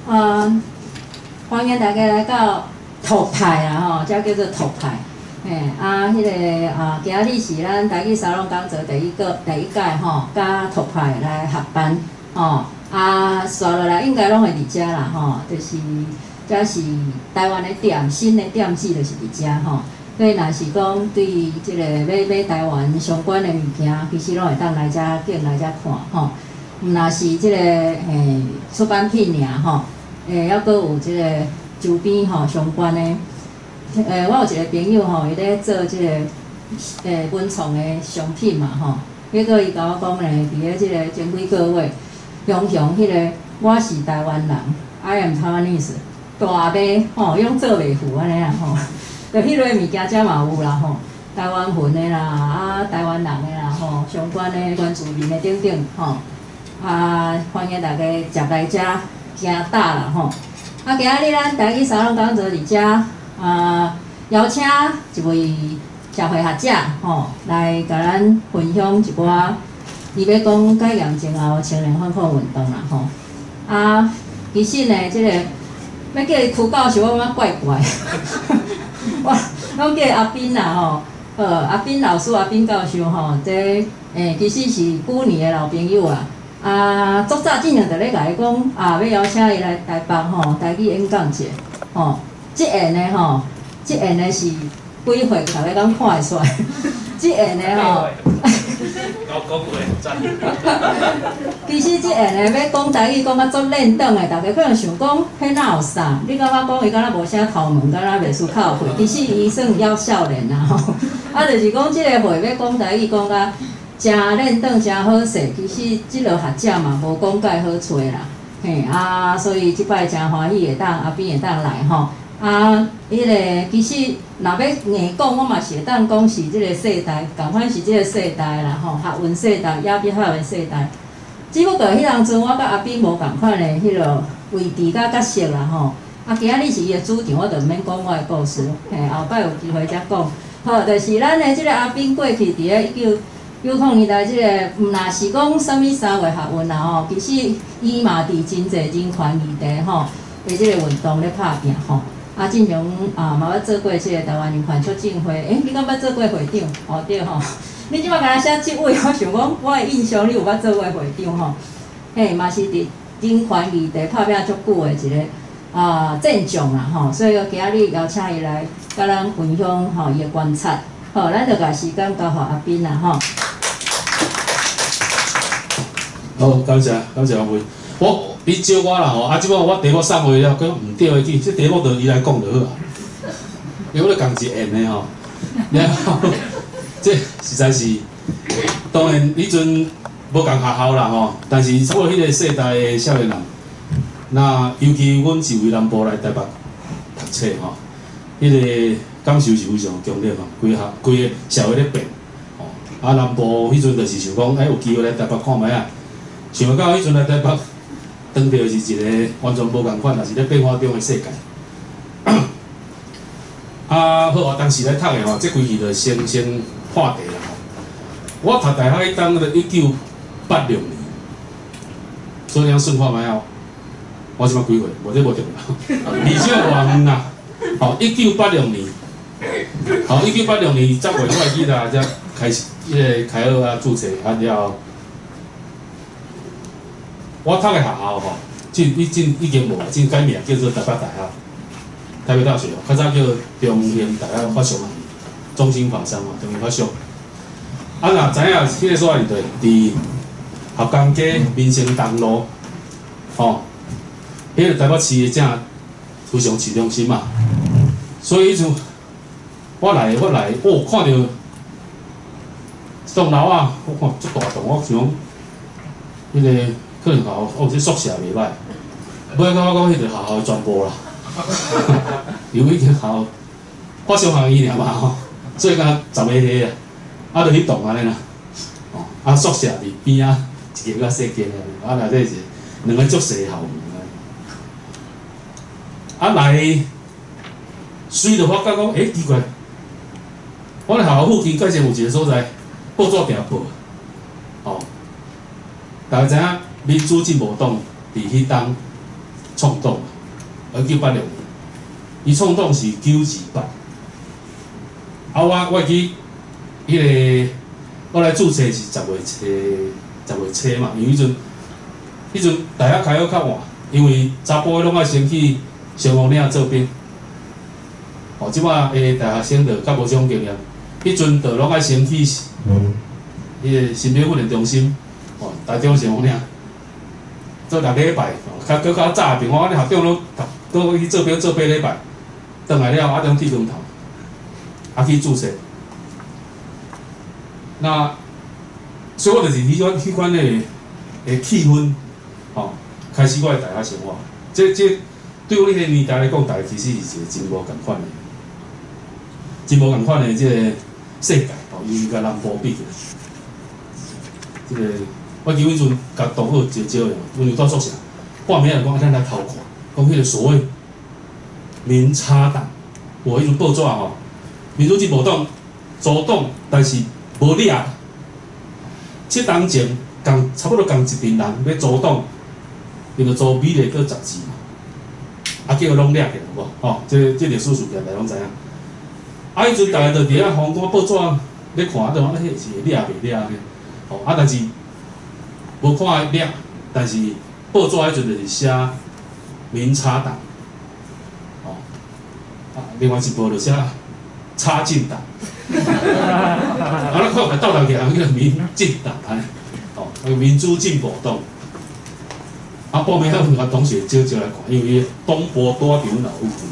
歡迎大家來到托派啦吼，這叫做托派。嘿，啊，彼个啊，今仔日是咱台語沙龍講座第一個第一屆吼，佮托派來合辦吼。啊，紲落來應該攏會佇遮啦吼，就是這是台灣的店，新的店址就是佇遮吼。所以若是講對這个欲買台灣相關的物件，其實攏會當來遮揀來遮看吼。毋若是這个出版品爾吼，猶閣有這個周邊吼相關的。我有一個朋友吼，伊咧做這個文創的商品嘛吼，結果伊共我講咧，佇咧這個前幾個月，雄雄彼个我是台灣人，I am Taiwanese，大賣吼，用做袂赴按呢啦吼，就彼類物件遮嘛有啦吼，台灣魂的啦，啊台灣人的啦吼，相關的原住民的等等吼，啊歡迎大家食來遮行搭啦吼，啊今仔日咱台語沙龍講座佇遮。啊，邀請一位社會學者吼，來共咱分享一寡伊欲講解嚴前後青年反抗運動啦吼。啊，其實呢，這個欲叫伊屈教授，我感覺怪怪。我攏叫伊阿斌啦吼，阿斌老師、阿斌教授吼，這其實是舊年的老朋友啊。啊，足早之前就咧共伊講，啊，欲邀請伊來台北吼，台語演講者吼。這緣的吼，這緣的是幾歲？大家敢看會出來？這緣的吼，九個月。其實這緣的欲講台語講甲足輪轉的，大家可能想講，彼哪有啥？你感覺講伊敢若無啥頭毛，敢若袂輸靠歲？其實伊算猶少年啦吼。啊，就是講這个會欲講台語講甲誠輪轉、誠好勢。其實這个學者嘛無講介好揣啦。嘿啊，所以這擺誠歡喜會當阿斌會當來吼。啊，彼个其實若欲硬講，我嘛是會當講是這个世代，仝款是這个世代啦吼，學運世代，野比學的世代。只不過彼當陣我佮阿斌無仝款的彼个位置佮角色啦吼。啊，今仔日是伊的主場，我就毋免講我的故事，嘿，後擺有機會才講。好，就是咱的這个阿斌過去佇咧1990年代，這个毋若是講啥物三月學運啦吼，其實伊嘛佇真濟人權議題吼的這个運動咧拍拚吼。啊，進前啊嘛捌做過這個台灣人權促進會，欸，你敢捌做過會長？哦對吼，你這擺共我寫職位，我想講我的印象你有捌做過會長吼？嘿，嘛是佇人權議題拍拚足久的一個啊戰將啦吼，所以今仔日邀請伊來佮咱分享吼伊的觀察。好，咱就共時間交予阿斌啦吼。好，感謝感謝王慧。我你招我啦吼，啊，這擺我題目送過了，閣毋對的去，這題目就伊來講就好啊。因為我咧仝一緣的吼，然後這實在是，當然彼陣無仝學校啦吼，但是差不多彼個世代的少年人，那尤其阮是為南部來台北讀冊吼，彼個感受是非常強烈吼，規學規个社會咧變，吼，啊南部彼陣就是想講，欸，有機會來台北看覓仔，想袂到彼陣來台北。當著是一个完全無仝款，也是咧變化中的世界。啊，好啊，當時咧讀的吼，這規氣就先先破題啦吼。我讀大學彼當咧1986年，所以你算看覓哦，我這擺幾歲？無這無重要，二少偌遠啦。吼，一九八六年，吼，1986年10月，我會記得才開始，彼个開學啊註冊啊了後。我讀的學校吼，進已經已經無，進改名叫做台北大學，台北大學，較早叫中興大學法商學院，中興法商吼，中興法商。啊，若知影彼个所在佇佗？佇合江街民生東路，吼，彼个台北市的正非常市中心嘛。所以彼陣我來，哦，看著這棟樓啊，我看足大棟，我想講，彼个。可能哦，哦，這宿舍袂䆀，尾仔我感覺彼個學校的全部啦，因為彼間學校法商學院爾嘛吼，所以敢若10个歲啊，啊，就彼棟按呢啦，哦，啊宿舍佇邊仔一間較細間的，啊內底是兩个足細校園，啊來，隨就發覺講，欸，奇怪，我咧學校附近蓋前有一个所在，報紙定報，哦，大家知影？民主進步黨佇彼當創黨，1986年，伊創黨是928。啊，我會記，彼个我來註冊是10月初嘛，因為彼陣大學開學較晚，因為查埔的攏愛先去雙王嶺做兵。哦，這擺的大學生就較無這種經驗，彼陣就攏愛先去彼个新兵訓練中心，哦，台中雙王嶺做6禮拜，較閣較早的朋友，阮學長攏讀，閣去做兵做8禮拜，轉來了啊，當剃光頭，啊去註冊。那所以我就是彼款的氣氛，吼，開始我的大學生活。這對我彼个年代來講，大家其實是一個真無仝款的，真無仝款的這個世界，吼，尤其佮南部比起來，這個我記彼陣共同學招招的，阮有蹛宿舍，半暝仔就講咱來偷看，講彼個所謂民差黨，有彼陣報紙吼，民主進步黨組黨，但是無掠。7冬前仝差不多仝一陣人欲組黨，𪜶就組美麗島雜誌嘛，啊結果攏掠起來無？吼，這歷史事件大家攏知影。啊，彼陣逐家就佇遐翻看報紙咧看，就講啊，彼是會掠袂掠呢？吼，啊，但是無看掠，但是報紙彼陣就是寫民差黨，吼，啊，另外一報就寫差進黨。啊，咱看來鬥來起來，叫民進黨按呢，吼，民主進步黨。啊，報名仔有共同學招招來看，因為東坡拄仔佇阮樓附近，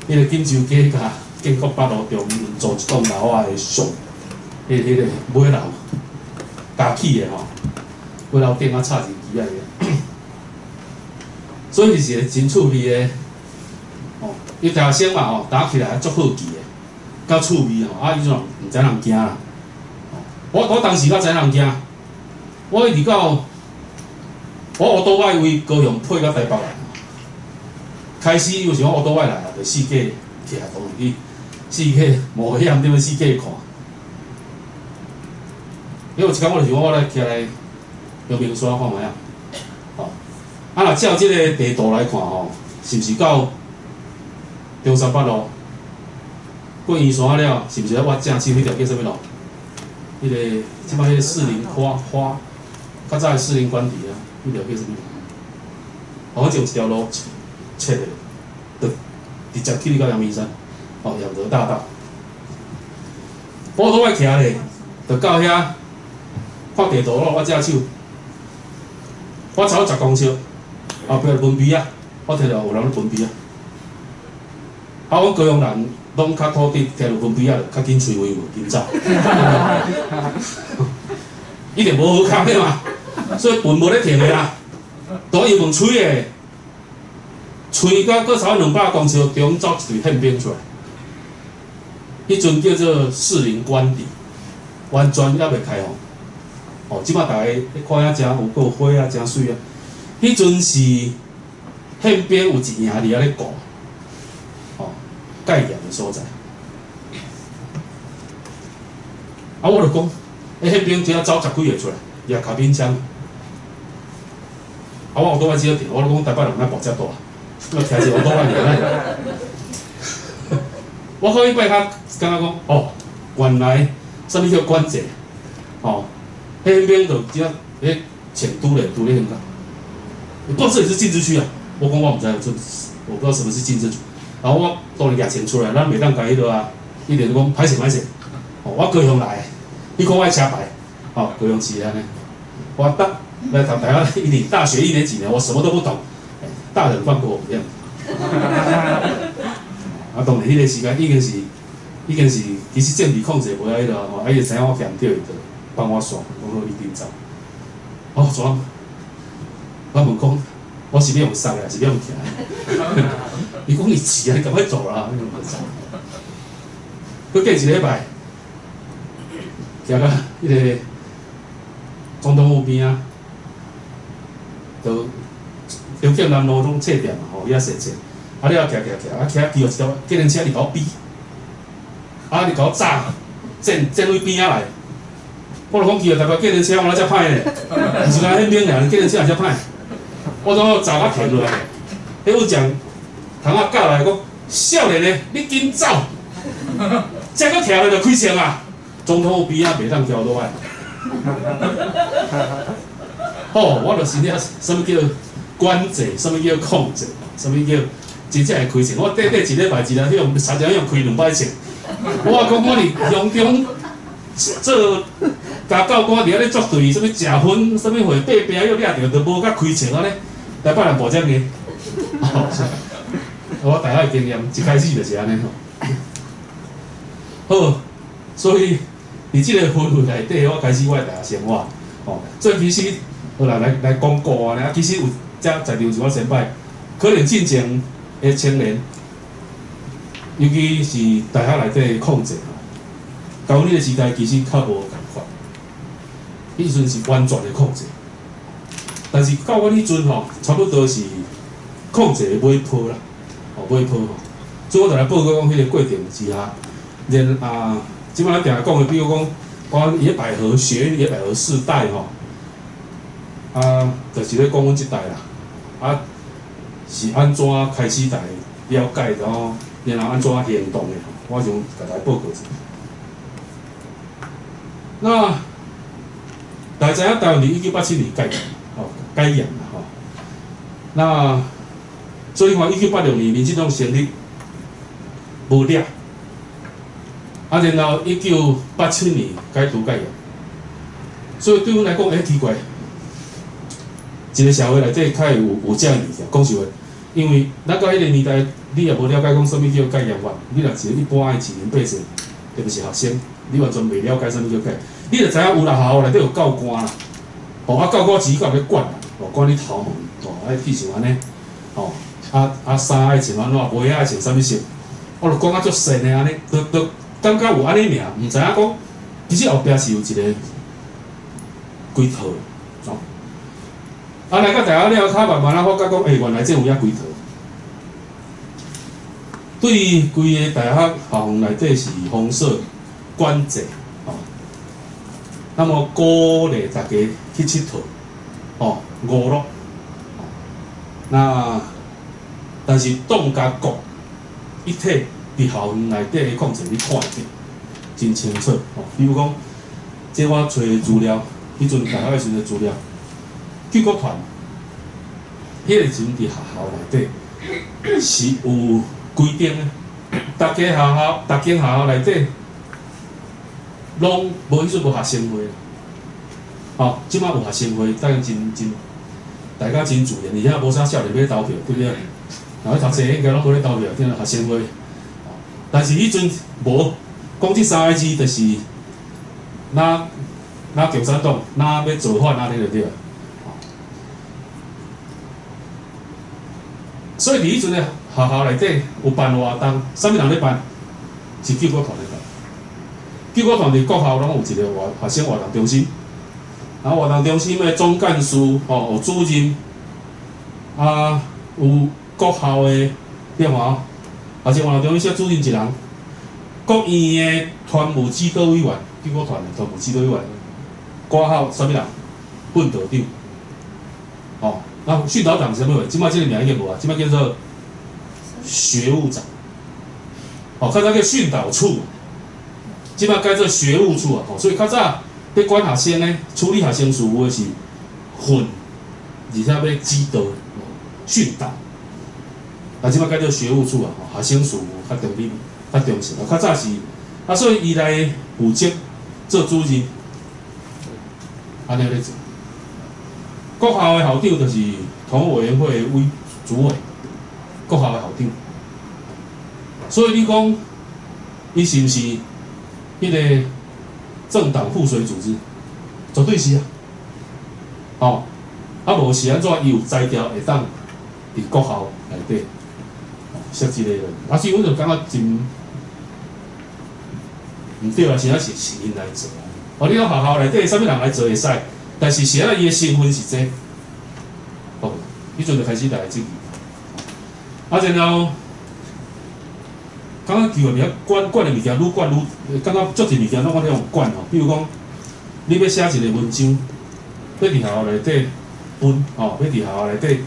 彼个錦州街佮建國北路中做一棟樓仔的上，彼个尾樓加起的吼，尾樓頂仔插一支仔的，所以是一個真趣味的，吼，伊大學生嘛吼，打起來足好奇的。較趣味吼，啊，彼陣毋知人驚啦。我當時較知人驚，我一直到我烏多擺為高雄配到台北來，開始有時講烏多擺來啊，就四界徛當去四界冒險，點樣四界看。因為有一工我就想講，我來徛來陽明山看覓仔，吼。啊，若照這个地圖來看吼，是毋是到中山北路？過圓山了，是毋是我正手彼條叫啥物路？彼个這擺彼個士林花花，較早的士林官邸啊，彼條叫啥物路？反正有一條路切的，就直接去到陽明山，哦，仰德大道。我都愛徛咧，就到遐看地圖咯，我正手，我超10公尺，後壁就分邊仔，我聽著有人咧分邊仔。啊，阮高雄人攏較土直，聽著分邊仔就較緊催威無緊走，一定無好康的嘛，所以分無咧停的啦，當伊問催的，催到閣差200公尺，中走一隊憲兵出來，彼陣叫做士林官邸，完全猶未開放。哦，這擺逐家看遐誠有夠花啊，誠媠啊。彼陣是憲兵有一營佇遐咧顧，哦，戒嚴的所在。啊，我就講，憲兵只走十幾个出來，舉卡賓槍。啊，我有倒擺只聽，我攏講台北人哪跋遮大，我聽一個倒擺爾。我可以擺較感覺講，哦，原來啥物叫管制，哦，憲兵就只咧穿拄咧拄咧香港。你講這裡是禁止區啊！我講我毋知，這我不知道什麼是禁止區。然後我當然舉錢出來，咱袂當共彼落啊，伊就講歹勢歹勢。哦，我高雄來的，你看我的車牌，哦，高雄市按呢。我大來讀大學一年，大學一年級呢，我什麼都不懂，大人放過我這樣。啊，當然彼個時間已經是其實政治控制無遐彼落吼，啊，伊就知影我徛毋對，伊就放我煞，講好你緊走。哦，怎？我問講，我是欲予殺的，還是欲予徛？伊講你急啊，你趕快走啦！你趕快走。閣過一禮拜，行到彼个總統府邊仔，就中正南路攏冊店嘛吼，遐踅踅，啊了徛徛徛，啊徛見著一條計程車佇共我逼，啊佇共我炸，震震位邊仔來，我就講見著台北計程車，我哪遮歹咧？毋是干憲兵爾，計程車也遮歹。我怎炸甲停落來？彼有讲窗仔教来讲，少年的，你緊走，這閣徛咧就開槍啊！總統府邊仔袂當跳落來。哦，我就是了，啥物叫管制，啥物叫控制，啥物叫真正會開槍。我短短一禮拜一日，彼用三條用開兩擺槍。我講我佇鄉中做家教官，佇遐咧作對，啥物食薰，啥物貨爬壁又掠著，都無甲開槍按呢。台北人無遮硬。我大學的經驗一開始就是按呢吼。好，所以佇這個氛圍內底，我開始我的大學生活。吼，所以其實好啦，來來講故按呢，其實有遮在場一寡前輩，可能進前的青年，尤其是大學內底的控制吼，佮阮彼个時代其實較無仝款。彼時陣是完全的控制，但是到阮彼陣吼，差不多是控制的尾波啦，哦尾波吼。所以我就來報告講，彼個過程之下，連啊，這擺咱定定講的，比如講，講野百合學院、野百合世代吼，啊，就是咧講阮這代啦，啊，是按怎開始來了解，然後按怎行動的，我想共大家報告一下。那大家知影台灣佇1987年解嚴，吼解嚴啦吼。那所以看1986年民進黨成立無掠，啊，然後1987年解除戒嚴，所以對阮來講，欸，奇怪，一個社會內底較會有這樣物件，講實話，因為咱到彼個年代，你也無了解講啥物叫戒嚴法，你若一個一般的市民百姓，特別是學生，你完全袂了解啥物叫戒。你就知影有啦，學校內底有教官啦，吼啊教官只管咧管啦，吼管你頭毛，吼愛剃成按呢，吼啊啊衫愛穿按怎，襪仔愛穿啥物色，我就講啊足細的按呢，都都感覺有按呢爾，毋知影講，其實後壁是有一個規套，哦。啊來到大學了，較慢慢仔發覺講，欸，原來這有影規套。對規个大學校園內底是紅色管制，吼。那麼鼓勵大家去𨑨迌，吼，娛樂，那但是黨佮國一體佇校園內底的控制，你看會著真清楚，吼。比如講，這我揣資料，彼陣大學的時陣資料，救國團，彼個時陣佇學校內底是有規定的，逐家學校、逐間學校內底。攏無彼陣無學生會，吼，這擺有學生會，當然真真，大家真自然，而且無啥少年欲投票，對不對？若欲讀冊應該攏無咧投票，對學生會。但是彼陣無，講這三个字就是，若若共產黨，若欲造反按呢就對了。所以佇彼陣的學校內底有辦活動，啥物人咧辦？是救國團咧辦。救國團佇各校攏有一個活學生活動中心，啊，活動中心的總幹事吼有主任，啊，有各校的對無？學生活動中心設主任一人，各院的團務指導委員，救國團的團務指導委員，掛號啥物人？訓導長，吼，那訓導長是啥物貨？這擺這個名已經無啊，這擺叫做學務長，吼，較早叫訓導處。這擺改做學務處啊，吼，所以較早咧管學生呢，處理學生事務的是訓，而且欲指導、訓導。啊，這擺改做學務處啊，吼，學生事務較中立、較中性啊。較早是啊，所以伊來負責做主任，按呢咧做。各校的校長就是團務委員會的委主委，各校的校長。所以你講，伊是毋是？彼個政黨附隨組織，絕對是啊！吼，啊無是按怎？伊有才調會當佇國校內底設這個人，啊，所以阮就感覺真毋對啊！是按是是𪜶來做啊？哦，你講學校內底啥物人來做會使，但是是按怎伊的身份是這，哦，彼陣就開始來質疑，啊，然後。感覺舊的物件管管的物件愈管愈，感覺足濟物件攏按呢管吼。比如講，你欲寫一個文章，欲佇學校內底分吼，欲佇學校內底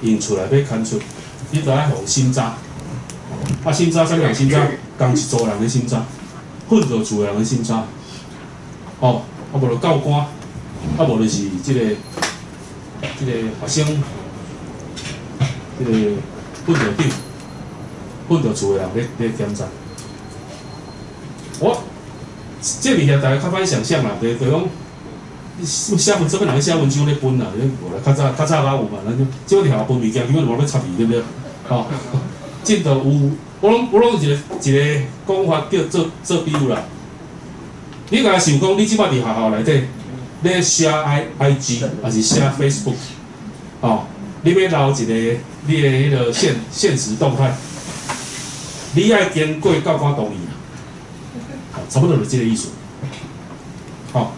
印出來，欲刊出，你就愛予審查。啊，審查啥物人審查？仝一組人咧審查，訓導處的人咧審查。哦，啊無就教官，啊無就是這個學生，這個訓導長、訓導處的人咧檢查。我這物件大家較歹想象啦，就講寫文，啥物人寫文章咧分啦，你無啦，較早較有嘛，咱就這佇學校分物件，根本無咧插伊，對毋對？吼，這就有，我攏一個講法叫做做比喻啦。你共想講，你這擺佇學校內底咧寫 IG，抑是寫 Facebook，吼，你欲留一個你的彼个限時動態，你愛經過教官同意啦，差不多就這個意思。吼，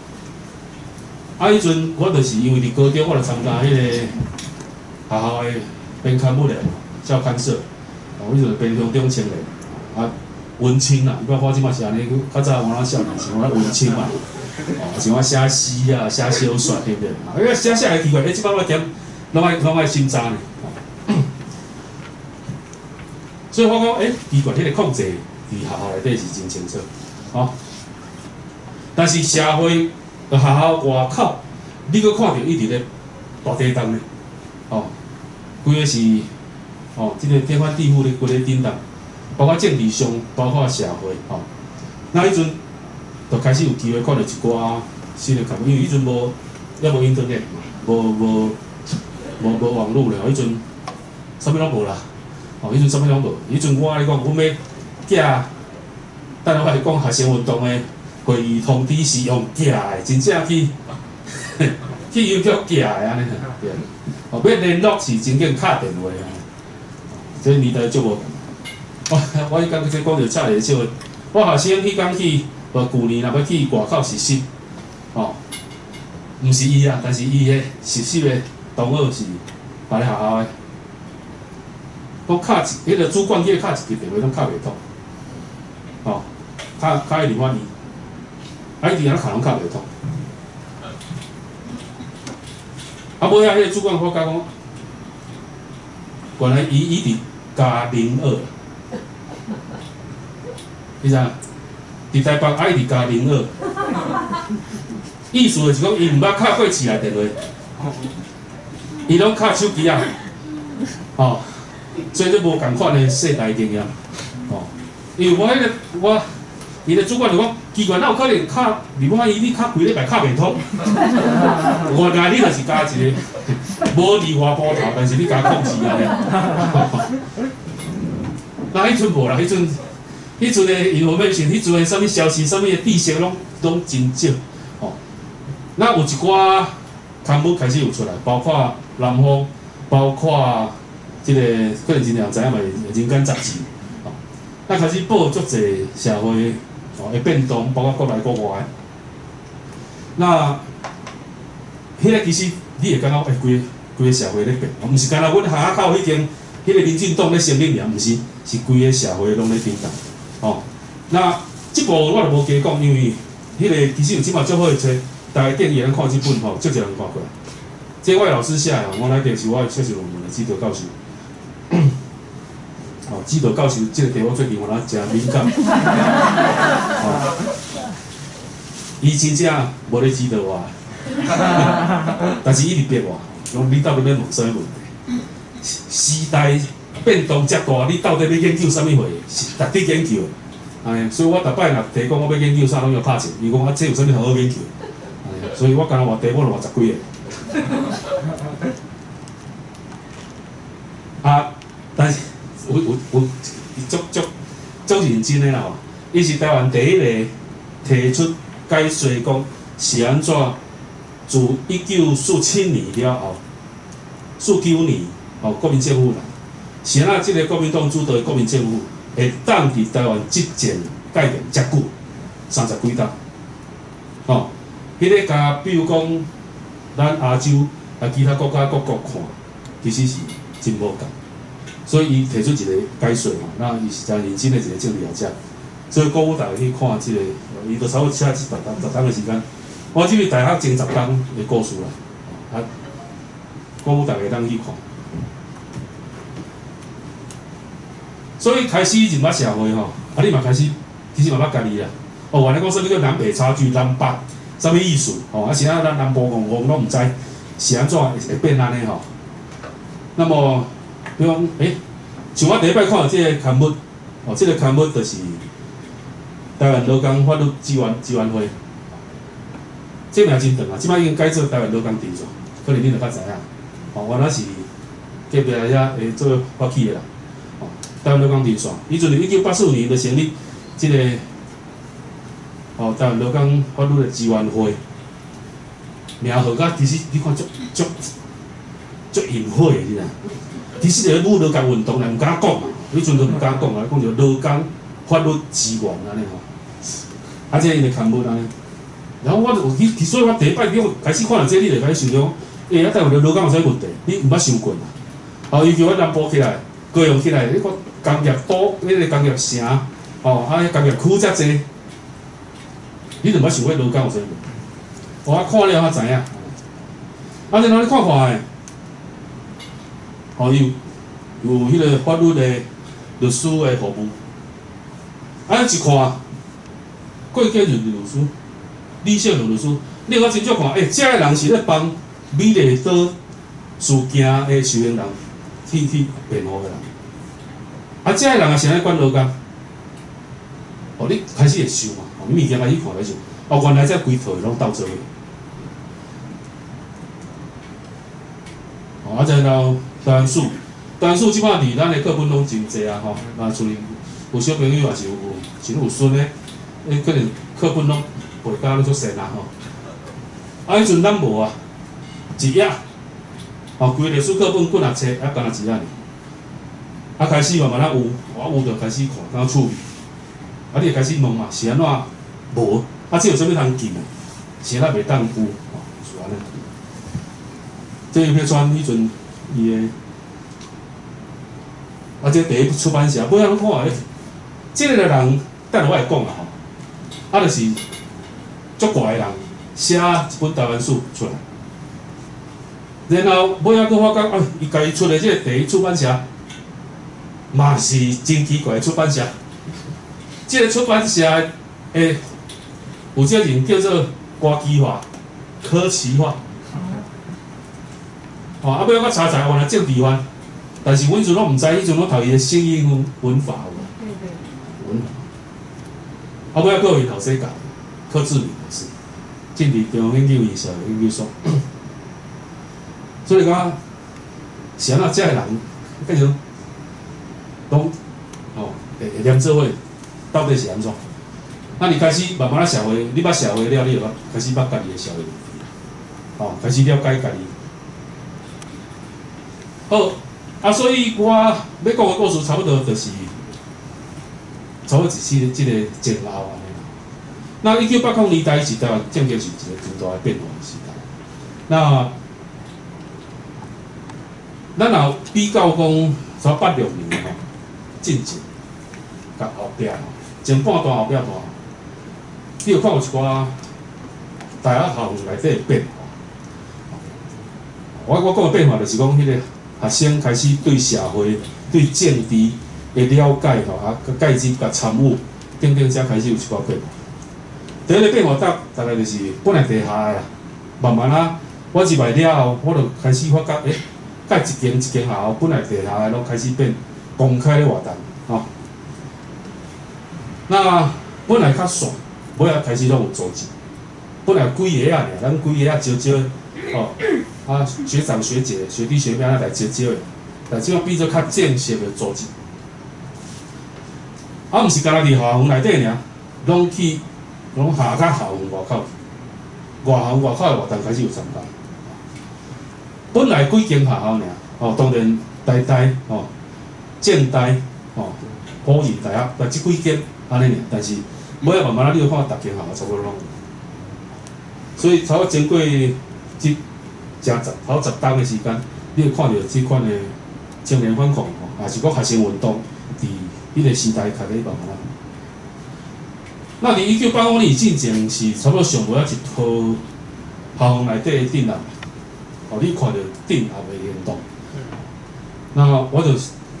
啊，彼陣我就是因為佇高中，我就參加彼個學校的編刊物的校刊社，哦，彼陣編鄉中青年，啊，文青啦，你看我這擺是按呢，較早我少年時，我文青嘛，哦，像我寫詩啊，寫小說，對毋對？啊，寫寫會奇怪，欸，這擺我點攏愛審查呢？所以我講，欸，奇怪，彼個控制佇學校內底是真清楚，吼。但是社會學校外口，你閣看著一直咧大地動咧，吼，規个是，吼，這個天翻地覆咧，規个震動，包括政治上，包括社會，吼。那彼陣就開始有機會看著一寡新的刊物，因為彼陣無，猶無 internet 嘛，無網路咧，彼陣啥物攏無啦，吼，彼陣啥物攏無。彼陣我共你講，阮欲寄，等下我來講學生運動的會議通知是用寄的，真正去郵局寄的按呢，對。哦，欲聯絡是真緊敲電話啊，這年代足無仝。我彼工這講著插一個笑話，我學生彼工去，無舊年若欲去外口實習，吼，毋是伊啊，但是伊的實習的同學是別个學校的，講敲一，彼個主管去敲一支電話攏敲袂通，吼，敲去電話伊，啊，伊佇遐敲攏敲袂通。啊，尾仔彼個主管發覺講，原來伊佇加02，你知影？佇台北，啊，伊佇加02，意思就是講，伊毋捌敲過市內電話，伊攏敲手機啊，吼，所以這無仝款的世代經驗，吼，因為我彼個我，伊的主管就講，奇怪，哪有可能敲你我伊你敲幾禮拜敲袂通？原來你就是加一个無二話波頭，但是你共控制按呢。那彼陣無啦，彼陣的 information，彼陣的啥物消息、啥物的知識，攏真少，吼。那有一寡刊物開始有出來，包括南方，包括這個可能真濟人知影嘛，是《人間雜誌》吼。那開始報足濟社會吼的變動，包括國內國外。那彼个其實你會感覺，欸，規個社會咧變，毋是干焦阮巷仔口彼間，彼個民進黨咧成立爾，毋是，是規个社會攏咧震動，吼。那這部我就無加講，因為彼個其實有這擺足好的冊，大家建議咱看這本吼，足濟人看過。這我的老師寫的，我來定是我的碩士論文的指導教授。吼，指導教授這個題目最近有哪誠敏感。吼，伊真正無咧指導我，但是伊一直逼我，講你到底欲問啥物問題？時代變動遮大，你到底欲研究啥物貨？是值得研究的。哎，所以我逐擺若提講我欲研究啥，攏欲拍折。伊講啊，這有啥物好研究？哎，所以我干焦換題目就換十幾个。啊，但是有足認真的啦吼，伊是台灣第一個提出解說講是按怎自1947年了後，49年吼國民政府來，是按怎這個國民黨主導的國民政府會當佇台灣執政改變遮久，三十幾冬，吼，彼个共比如講咱亞洲啊其他國家各國看，其實是真無仝。所以伊提出一個解說吼，那伊是誠認真的一個政治學者，所以鼓舞大家去看這個，伊都差不多寫10冬的時間。我這是大學前10冬的故事啦，啊，鼓舞大家通去看。所以開始入捌社會吼，啊你嘛開始其實嘛捌家己啦。哦，原來講啥物叫南北差距，南北啥物意思？吼，啊是按咱南部戇戇攏毋知是按怎會變按呢吼。那麼，比如講，像我第一擺看著這个刊物，哦，這个刊物就是台灣勞工法律支援會，這名真長啊，這擺已經改做台灣勞工陣線，可能恁就較知影。哦，原來是隔壁遐會做發起的啦。哦，台灣勞工陣線，伊陣1984年就成立這個，哦，台灣勞工法律的支援會，名號甲其實你看足足足隱晦的，你知？其實就咧舞勞工運動，毋敢講啊，彼陣都毋敢講啊，講著勞工法律支援按呢吼。啊，這𪜶的刊物按呢，然後我就有去，所以我第一擺你開始看著這個，你就開始想著講，啊，台灣的勞工有啥物問題？你毋捌想過嘛？哦，尤其阮南部起來，高雄起來，你看工業都，彼个工業城，哦，啊，工業區遮濟，你就毋捌想過勞工有啥物問題？我看了才知影。啊，然後你看看的，哦，有彼个法律的律師的服務，啊，一看，郭家潤律師，李勝龍律師，你會較清楚看，這个人是咧幫美麗島事件的受害人去辯護的人，啊，這个人也是按呢管勞工，哦，你開始會想嘛，哦，你物件開始看來想，哦，原來這規套攏鬥做伙。哦，啊，然後台灣史，台灣史這擺佇咱的課本攏真濟啊，吼，啊，像有小朋友也是有，像有孫的，可能課本攏背甲攏足熟啊，吼。啊，彼陣咱無啊，一頁，哦，規個歷史課本幾若冊，啊，干焦一頁爾。啊，開始慢慢仔有，我有就開始看，感覺趣味。啊，你會開始問嘛，是按怎無？啊，這有啥物通禁的？是按怎袂當有？哦，是按呢。這葉川彼陣伊的，啊，這第一出版社，尾仔攏看咧，這个人，等下我會講啊吼，啊，就是足怪的人，寫一本台灣史出來，然後尾仔閣發覺，啊，伊家己出的這个第一出版社，嘛是真奇怪的出版社。這个出版社的負責人叫做郭其華、柯其華。哦，啊，尾仔我查查，原來政治犯，但是阮陣攏毋知，彼陣攏讀伊的聲音文法有無？文法。啊，尾仔閣有伊後生教，柯志明老師，政治中央研究院社會研究所。所以講，是按怎這个人變成攏哦會連做伙，到底是按怎？啊，你開始慢慢仔社會，你捌社會了，你就捌開始捌家己的社會問題，哦，開始了解家己。好，啊，所以我欲講的故事差不多就是，差不多就是這個前後按呢啦。那1980年代是台灣政治是一個真大的變化的時代。那咱若比較講，差不多86年吼，進前佮後壁吼，前半段後壁段，你有看有一寡大學校園內底的變化。我講的變化就是講，彼个學生開始對社會、對政治的了解吼，啊，佮介入、佮參與等等，才開始有一寡變化。第一个變化大概就是本來地下的，慢慢啊，我入來了後，我就開始發覺，蓋一間一間學校本來地下的攏開始變公開的活動，吼。那本來較散，尾仔開始攏有組織。本來幾个仔爾，咱幾个仔招招，吼，啊學長學姐、學弟學妹仔來招招的，但這擺變做較正式的組織。啊，毋是干焦佇校園內底爾，攏去，攏下較校園外口，外校園外口的活動開始有參加。本來幾間學校爾，吼，當然台大、吼，政大、吼，輔仁大學，但這幾間按呢爾，但是尾仔慢慢仔你會看，逐間學校差不多攏有。所以差不多經過這成十頭十冬的時間，你會看著這款的青年反抗，吼，也是講學生運動，佇彼個時代開始慢慢仔。那佇1985年進前是差不多上尾仔一套校園內底的鎮壓，哦，你看著鎮壓的行動。那我就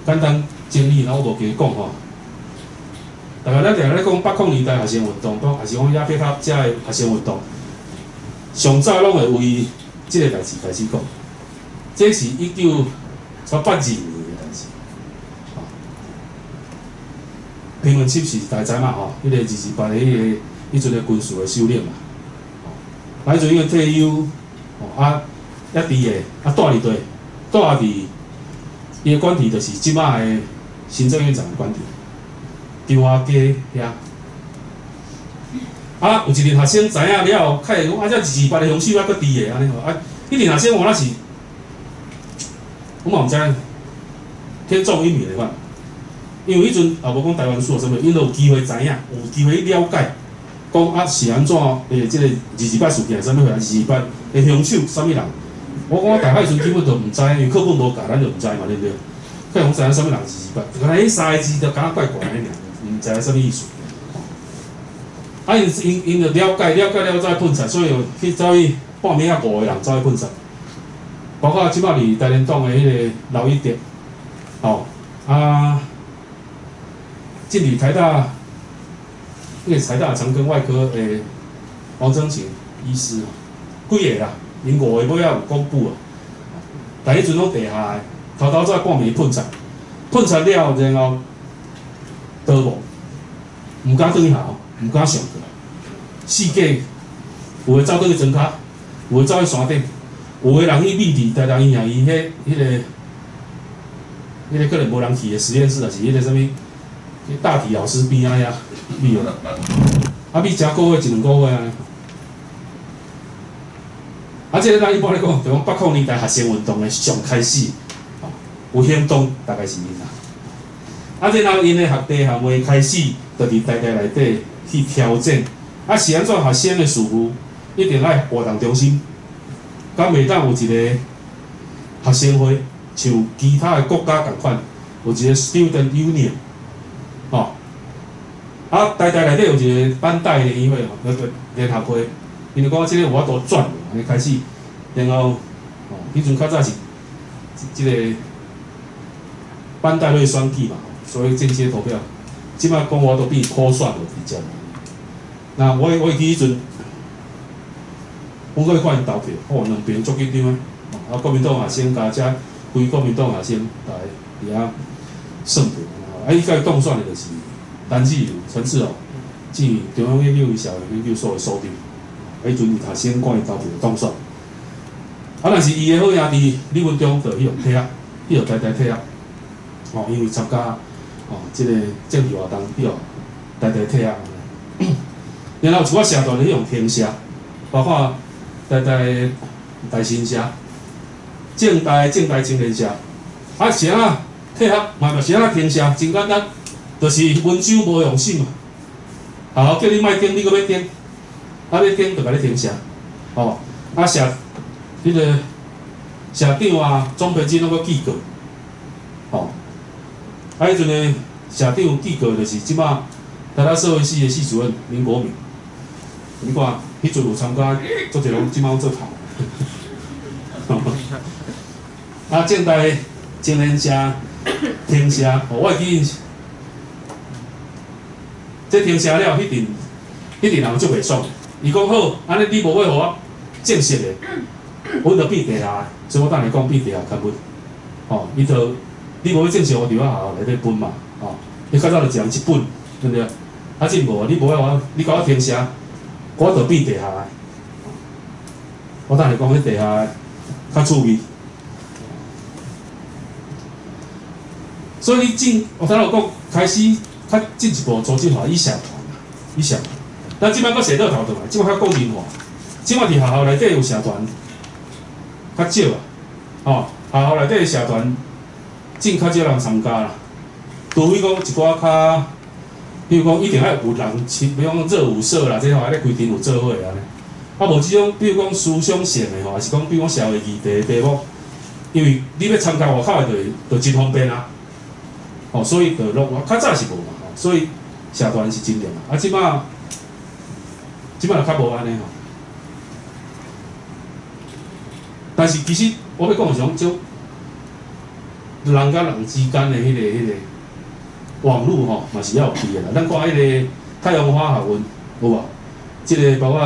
簡單整理，然後我無加講吼。大概咱定咧講八零年代學生運動，講抑是講亞伯塔遮的學生運動，上早攏會為這个代誌開始講。這是1982年的代誌。彭文穑是大知嘛吼，彼个二二八的彼个彼陣的軍事的首領嘛。啊，彼陣伊退休，吼啊，抑佇个，啊蹛佇佗？蹛佇伊的官邸就是這擺的行政院長的官邸，中華街遐。啊，有一陣學生知影了後，較會講啊，這二二八的兇手猶閣佇的按呢吼，啊，彼陣學生我那是，我嘛毋知天縱英明的款，因為彼陣也無講台灣史啥物，𪜶都有機會知影，有機會去了解，講啊是按怎這个二二八事件是啥物貨，二二八的兇手啥物人？我講我大學時陣根本就毋知，因為課本無教，咱就毋知嘛，對毋對？可能知影啥物人二二八，敢若彼三个字就感覺怪怪的爾，毋知影啥物意思。啊，𪜶𪜶𪜶就了解了解了才噴漆，所以去走去半暝仔五个人走去噴漆，包括這擺佇台聯黨的彼个劉一德，吼啊，進佇台大，彼个台大長庚外科的王增勤醫師，幾个啦，𪜶五個尾仔有公布啊，但彼陣攏地下的，偷偷走半暝噴漆，噴漆了然後逃亡，毋敢轉去學校，毋敢上課，四界有的走轉去莊跤，有的走去山頂，有的人去秘佇台大醫院伊彼彼个可能無人去的實驗室，抑是彼个啥物，大體老師邊仔遐秘落，啊秘誠個月一兩個月按呢。啊，這个咱一般咧講，就講八零年代學生運動的上開始，有行動大概是𪜶啦。啊，然後𪜶的學弟學妹開始，就佇台大內底去調整。啊，是按怎學生的事務一定愛活動中心，敢袂當有一个學生會，像其他的國家仝款，有一个 student union，吼。啊，台大內底有一個班代聯誼會吼，那個聯合會，𪜶就講這個有法度轉，按呢開始，然後，吼，彼陣較早是這個班代會選舉嘛，所以間接投票，這擺講我都變普選就直接。那我會記彼陣，我閣去看𪜶投票，哦，兩邊足緊張的，啊，國民黨學生佮遮非國民黨學生逐家佇遐算票，啊，伊佮伊當選的就是陳志友、陳志宏，進中央研究社會研究所的所長，啊，彼陣學生看伊投票當選。啊，但是伊的好兄弟李文忠就去予退學，去予台大退學，吼，因為參加吼這个政治活動去予台大退學。然後有一寡社團去予停社，包括台大大新社、政大政大青年社，啊是按怎退學，嘛是按怎停社，真簡單，就是溫州無用心嘛。學校叫你莫頂，你閣欲頂，啊欲頂就共你停社，吼，啊社彼个社長啊、總編輯攏閣記過，吼，啊彼陣的社長記過就是這擺台大社會系的系主任林國敏，你看彼陣有參加，足濟攏這擺攏做頭。啊，政大青年社停社，我會記這停社了，彼陣彼陣人足袂爽。伊講好，按呢你無欲予我正式的，阮就變地下，所以我等下講變地下刊物。吼，伊就你無欲正式，我佇我學校內底分嘛，吼，你較早就一人一本，對毋對？啊，這無，你無愛我，你共我停社，我就變地下的。我等下講彼地下較趣味。所以你進，我頭先有講，開始較進一步組織化，以社團，以社團。咱這擺閣寫倒頭轉來，這擺較個人化。這擺佇學校內底有社團，較少啊，吼，學校內底的社團，真較少人參加啦。除非講一寡較，比如講一定愛有人，比如講熱舞社啦，這吼愛咧規定有做伙按呢。啊，無這種，比如講思想性的吼，抑是講比如講社會議題的題目，因為你欲參加外口的就真方便啊。吼，所以就攏較早是無嘛，吼，所以社團是真重要。啊，這擺這擺就較無按呢吼。但是其實我欲講的是講，這人佮人之間的彼個網路吼，嘛是要有彼的啦。咱看彼個太陽花學運有無？這个包括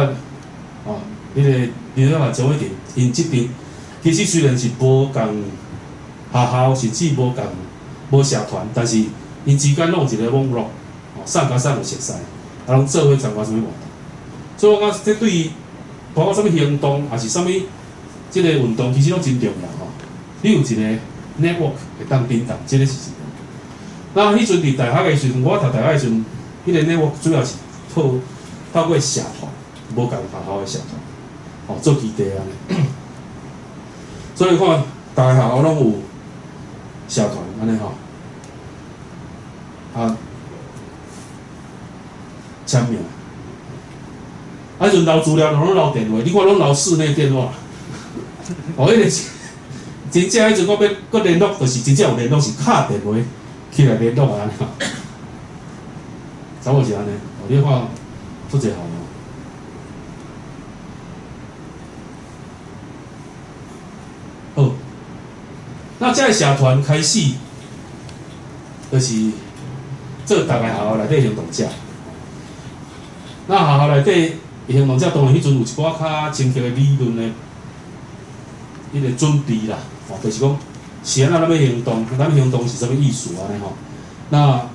哦，彼个林小華、陳偉霆，𪜶這邊其實雖然是無仝學校，甚至無仝無社團，但是𪜶之間攏有一个網路，哦，送佮送有熟似，啊，攏做伙參加啥物活動。所以我感覺這對包括啥物行動，抑是啥物這个運動，其實攏真重要吼。你有一个 network 會當振動，這个是真重要。那彼陣佇大學的時陣，我讀大學的時陣，彼个 network 主要是透過社團，無仝學校的社團，哦，做基地按呢。所以看逐个學校攏有社團按呢吼，啊，簽名。啊，彼陣留資料攏留電話，你看攏留室內電話。哦，彼个是真正彼陣我欲閣聯絡，就是真正有聯絡是敲電話起來聯絡按呢吼。差不多是按呢，哦，你看足濟項目。好，那這个社團開始，就是做逐个學校內底行動者。那學校內底行動者，當然彼陣有一寡較深刻的理論的彼个準備啦，吼，就是講是按怎咱欲行動，咱行動是啥物意思按呢吼？那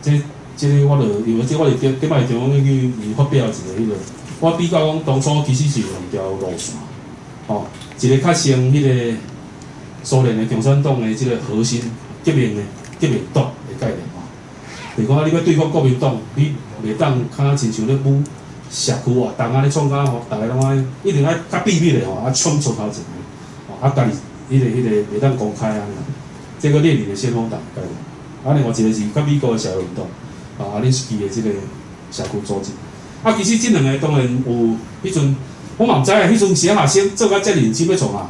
這個我就因為這我是頂頂擺中央去發表一個彼个，我比較講當初其實是有兩條路線，吼，一个較像彼个蘇聯的共產黨的這个核心革命的革命黨的概念吼，就是講你欲對抗國民黨，你袂當較親像咧舞社區活動啊，咧創啥吼，逐个攏愛一定愛較秘密的吼，啊衝出頭前的，吼啊家己彼個袂當公開按呢，這個列寧的先鋒黨的概念，啊另外一個是較美國的社會運動，啊恁記的這個社區組織，啊其實這兩个當然有彼陣，我嘛毋知影彼陣小學生做甲遮認真欲創啊，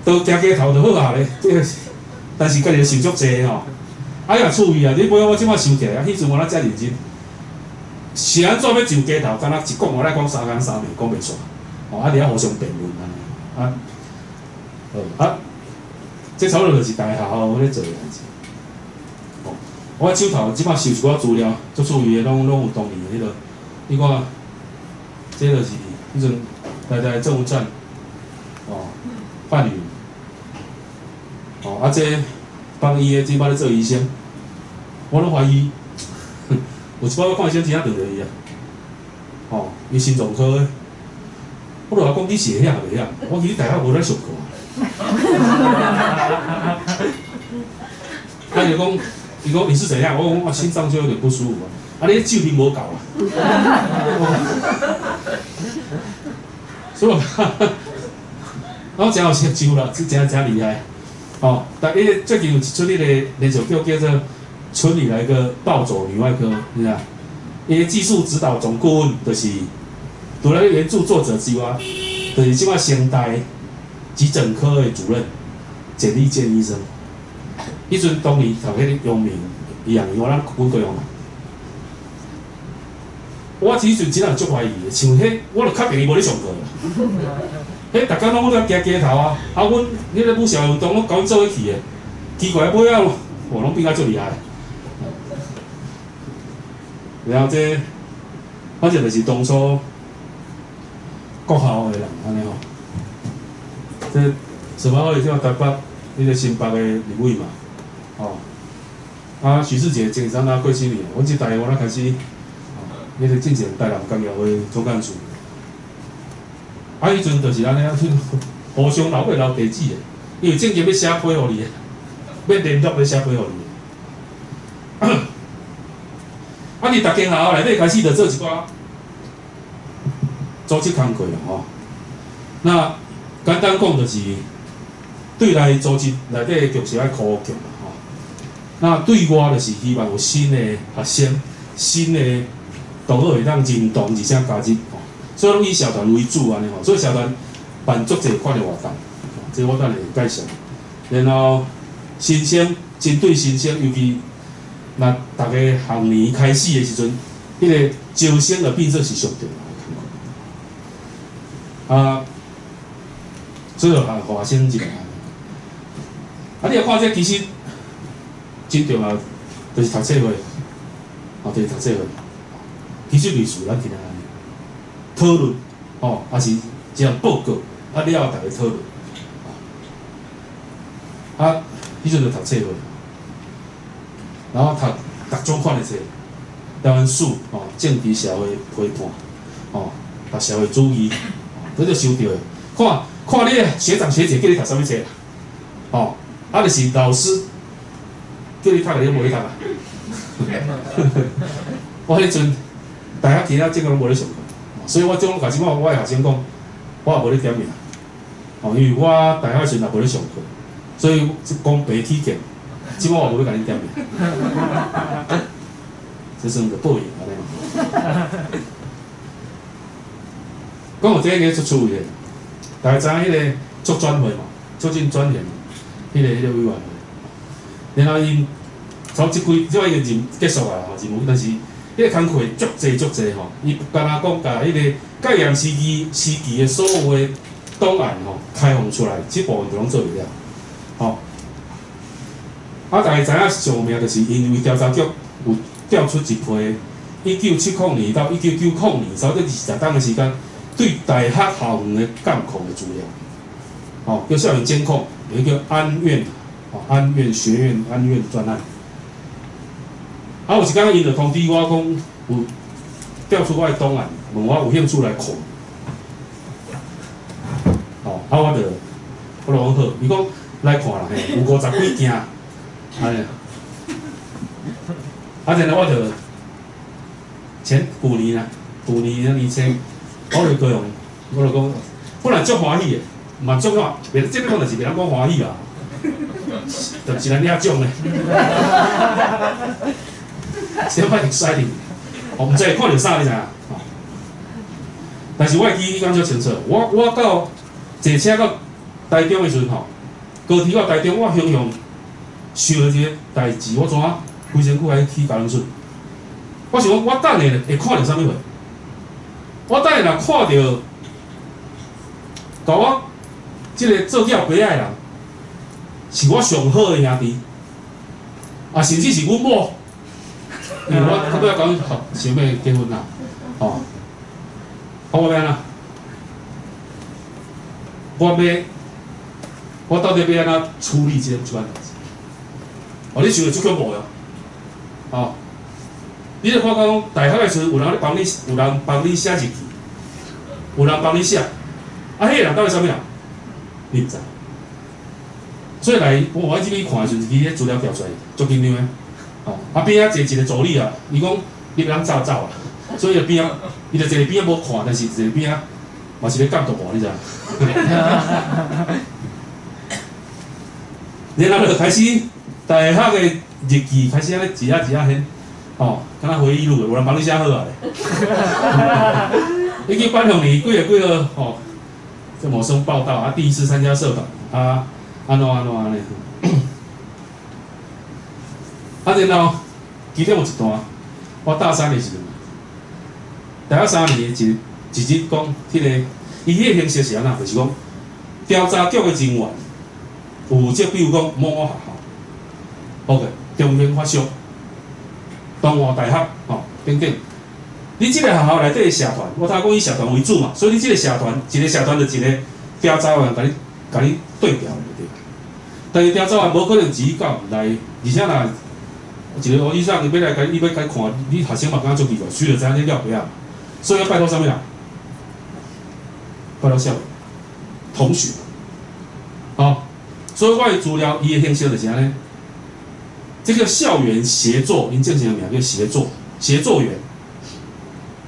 都行街頭就好啊咧，這個但是家己想足濟吼，啊也趣味啊，你尾我這擺想起來，啊彼陣我哪遮認真。是按怎欲上街頭，敢若一講我來講三工三暝講袂煞，吼啊佇遐互相辯論按呢，啊，好啊，這差不多就是逐个學校咧做的代誌。吼，我手頭這擺收一寡資料，足趣味的，攏有當年的彼个，你看，這就是彼陣台大鄭文燦，哦，范雲，哦，啊這幫醫的這擺咧做醫生，我攏懷疑。有一擺我看醫生真正撞著伊啊，吼，伊心臟科的，我就共講你是會曉袂曉？我其實大學無咧上課啊。他就講，伊講你是怎樣？我講我心臟就有點不舒服啊。啊，你酒啉無夠啊？所以我，我真有成就啦，這真真厲害。哦，但伊最近有一出彼個連續劇叫做《村裡來個暴走女外科》，你知影？伊的技術指導總顧問就是除了原著作者之外，就是這擺成大急診科的主任簡立健醫生。彼陣當年讀彼個陽明醫學院，我咱阮高雄嘛。我彼陣真正足懷疑的，像彼我就確定伊無咧上課啦。彼逐工攏咧行街頭啊，啊，阮彼个舞社運動攏共阮做伙去的，奇怪，尾仔哦，攏變甲足厲害。然後這反正就是當初國校的人按呢吼，這18號是台北，彼個新北的立委嘛，吼。啊，許智傑前陣仔過身去，阮這代我才開始，彼個進前台南工業會總幹事。啊，彼陣就是按呢，互相留過留地址的，因為證件欲寫批予你的，欲聯絡欲寫批予你的。啊，佇逐間學校內底開始就做一寡組織工課啦吼。那簡單講就是，對內組織內底的局勢愛箍強啦吼。那對外就是希望有新的學生、新的同學會當認同，而且加入吼。所以攏以社團為主按呢吼，所以社團辦足濟款的活動，這我等下會介紹。然後新生針對新生，尤其若逐个學年開始的時陣，彼個招生就變做是上重要的工作。啊，所以就予學生入來。啊，你若看這其實真重要，就是讀冊會，哦，就是讀冊會。其實類似咱今仔按呢討論，哦，抑是一項報告，啊了後逐家討論。啊，彼陣就讀冊會，然後讀逐種款的冊，台灣史，哦，政治社會批判，哦，讀社會主義，這就收著的。看看你的學長學姐叫你讀啥物冊啦，哦，啊，就是老師叫你讀的，你無去讀啊？我彼陣大學其他這個攏無咧上課，所以我總共這擺我的學生講，我也無咧點名，哦，因為我大學時陣也無咧上課，所以公平起見，這擺我無欲共你點名，這算著報應按呢嘛。講到這个足趣味的，大家知影彼个促轉會嘛，促進轉型，彼个委員會，然後𪜶從這幾這擺已經任結束啊吼，任務，但是彼个工課足濟足濟吼，伊敢若講共彼個戒嚴時期的所有的檔案吼開放出來，這部分就攏做袂了，吼。啊，大家知影上有名就是因為調查局有調出一批1970年到1990年，差不多20冬的時間，對大學校園的監控的資料，吼，叫校園監控，也叫安院，吼，安院學院、安院專案。啊，有一工𪜶就通知我講，有調出我的檔案，問我有興趣來看。吼，啊，我就講好，伊講來看啦，嘿，有50幾件，按呢。啊，然後我就前舊年啊，舊年年初，我就高雄，我就講，本來足歡喜的，嘛足看，袂這欲講就是袂當講歡喜啊，就是咱領獎咧，小可 exciting，我毋知會看著啥，你知影？但是我會記講足清楚，我到坐車到台中的時陣吼，高鐵到台中，我雄雄想著一個代誌，我怎啊規身軀來起交冷水？我想講，我等下會看著啥物貨？我等下若看著，共我這个做囝爸仔的人，是我上好的兄弟，啊，甚至是阮某，因為我拄仔講想欲結婚啦，吼，啊，我欲按怎？我到底欲按怎處理這款代誌？哦，你想著足恐怖的，哦，你咧看講大學的時陣，有人咧幫你，有人幫你寫日記，有人幫你寫，啊，彼个人到底啥物人？你毋知。所以來我這邊看的時陣，伊彼資料調出來，足緊張的，哦，啊邊仔坐一個助理啊，伊講你袂當走走啊，所以邊仔伊就坐佇邊仔無看，但是坐佇邊仔嘛是咧監督我，你知影？然後就開始大學的日記開始按呢一頁一頁顯，吼，敢若回憶錄的，有人幫你寫好啊咧。1980年幾月幾號，吼，這某生報到啊，第一次參加社團啊，按怎按怎按呢？啊，然後其中有一段，我大三的時陣，大學三年一一日講，彼个伊彼個形式是按怎？就是講調查局的人員負責，比如講某某學校，OK，中興法商、東華大學，吼等等。你這個學校內底的社團，我頭講以社團為主嘛，所以你這個社團，一個社團就一個調查員，共你對調就對。但是調查員無可能自己到來，而且若一個醫生伊欲來共，伊欲共看，你學生嘛感覺足奇怪，隨就知影你了解啊。所以要拜託啥物人？拜託校同學，吼。所以我的資料，伊的形式就是按呢。這個校園協作，𪜶正式的名叫協作，協作員，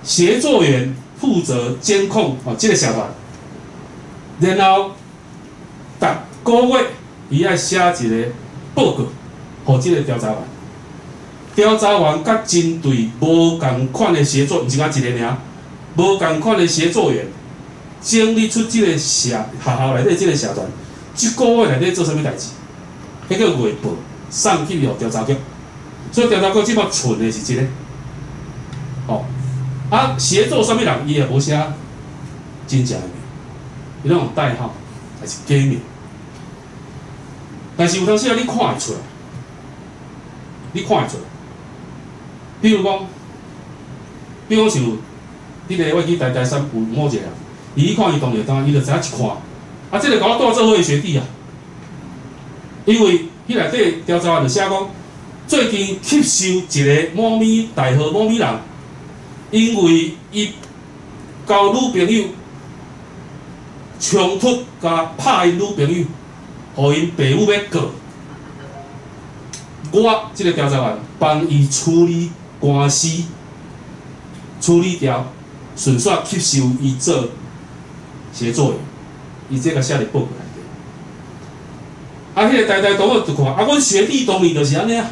協作員負責監控哦，這個社團，然後逐個月伊愛寫一個報告，予這個調查員。調查員佮針對無仝款的協作，毋是干一个爾，無仝款的協作員，整理出這個社學校內底這個社團，這個月內底做啥物代誌，彼叫月報送去予調查局，所以調查局這擺存的是這个，吼，啊協作啥物人，伊也無寫真正的名，伊攏用代號，還是假名。但是有當時啊，你看會出來，你看會出來。比如講像，彼個我記台台山有某一個人，伊去看伊當日當，伊就知影一看，啊，這個共我帶做伙的學弟啊，因為彼內底調查員就寫講，最近吸收一個某物代號某物人，因為伊交女朋友衝突，共拍𪜶女朋友，予𪜶爸母欲告，我這個調查員幫伊處理官司，處理掉，順紲吸收伊做協作員，伊這個寫佇報告內底。啊，彼個台大同學就看，啊，阮學弟當年就是按呢啊。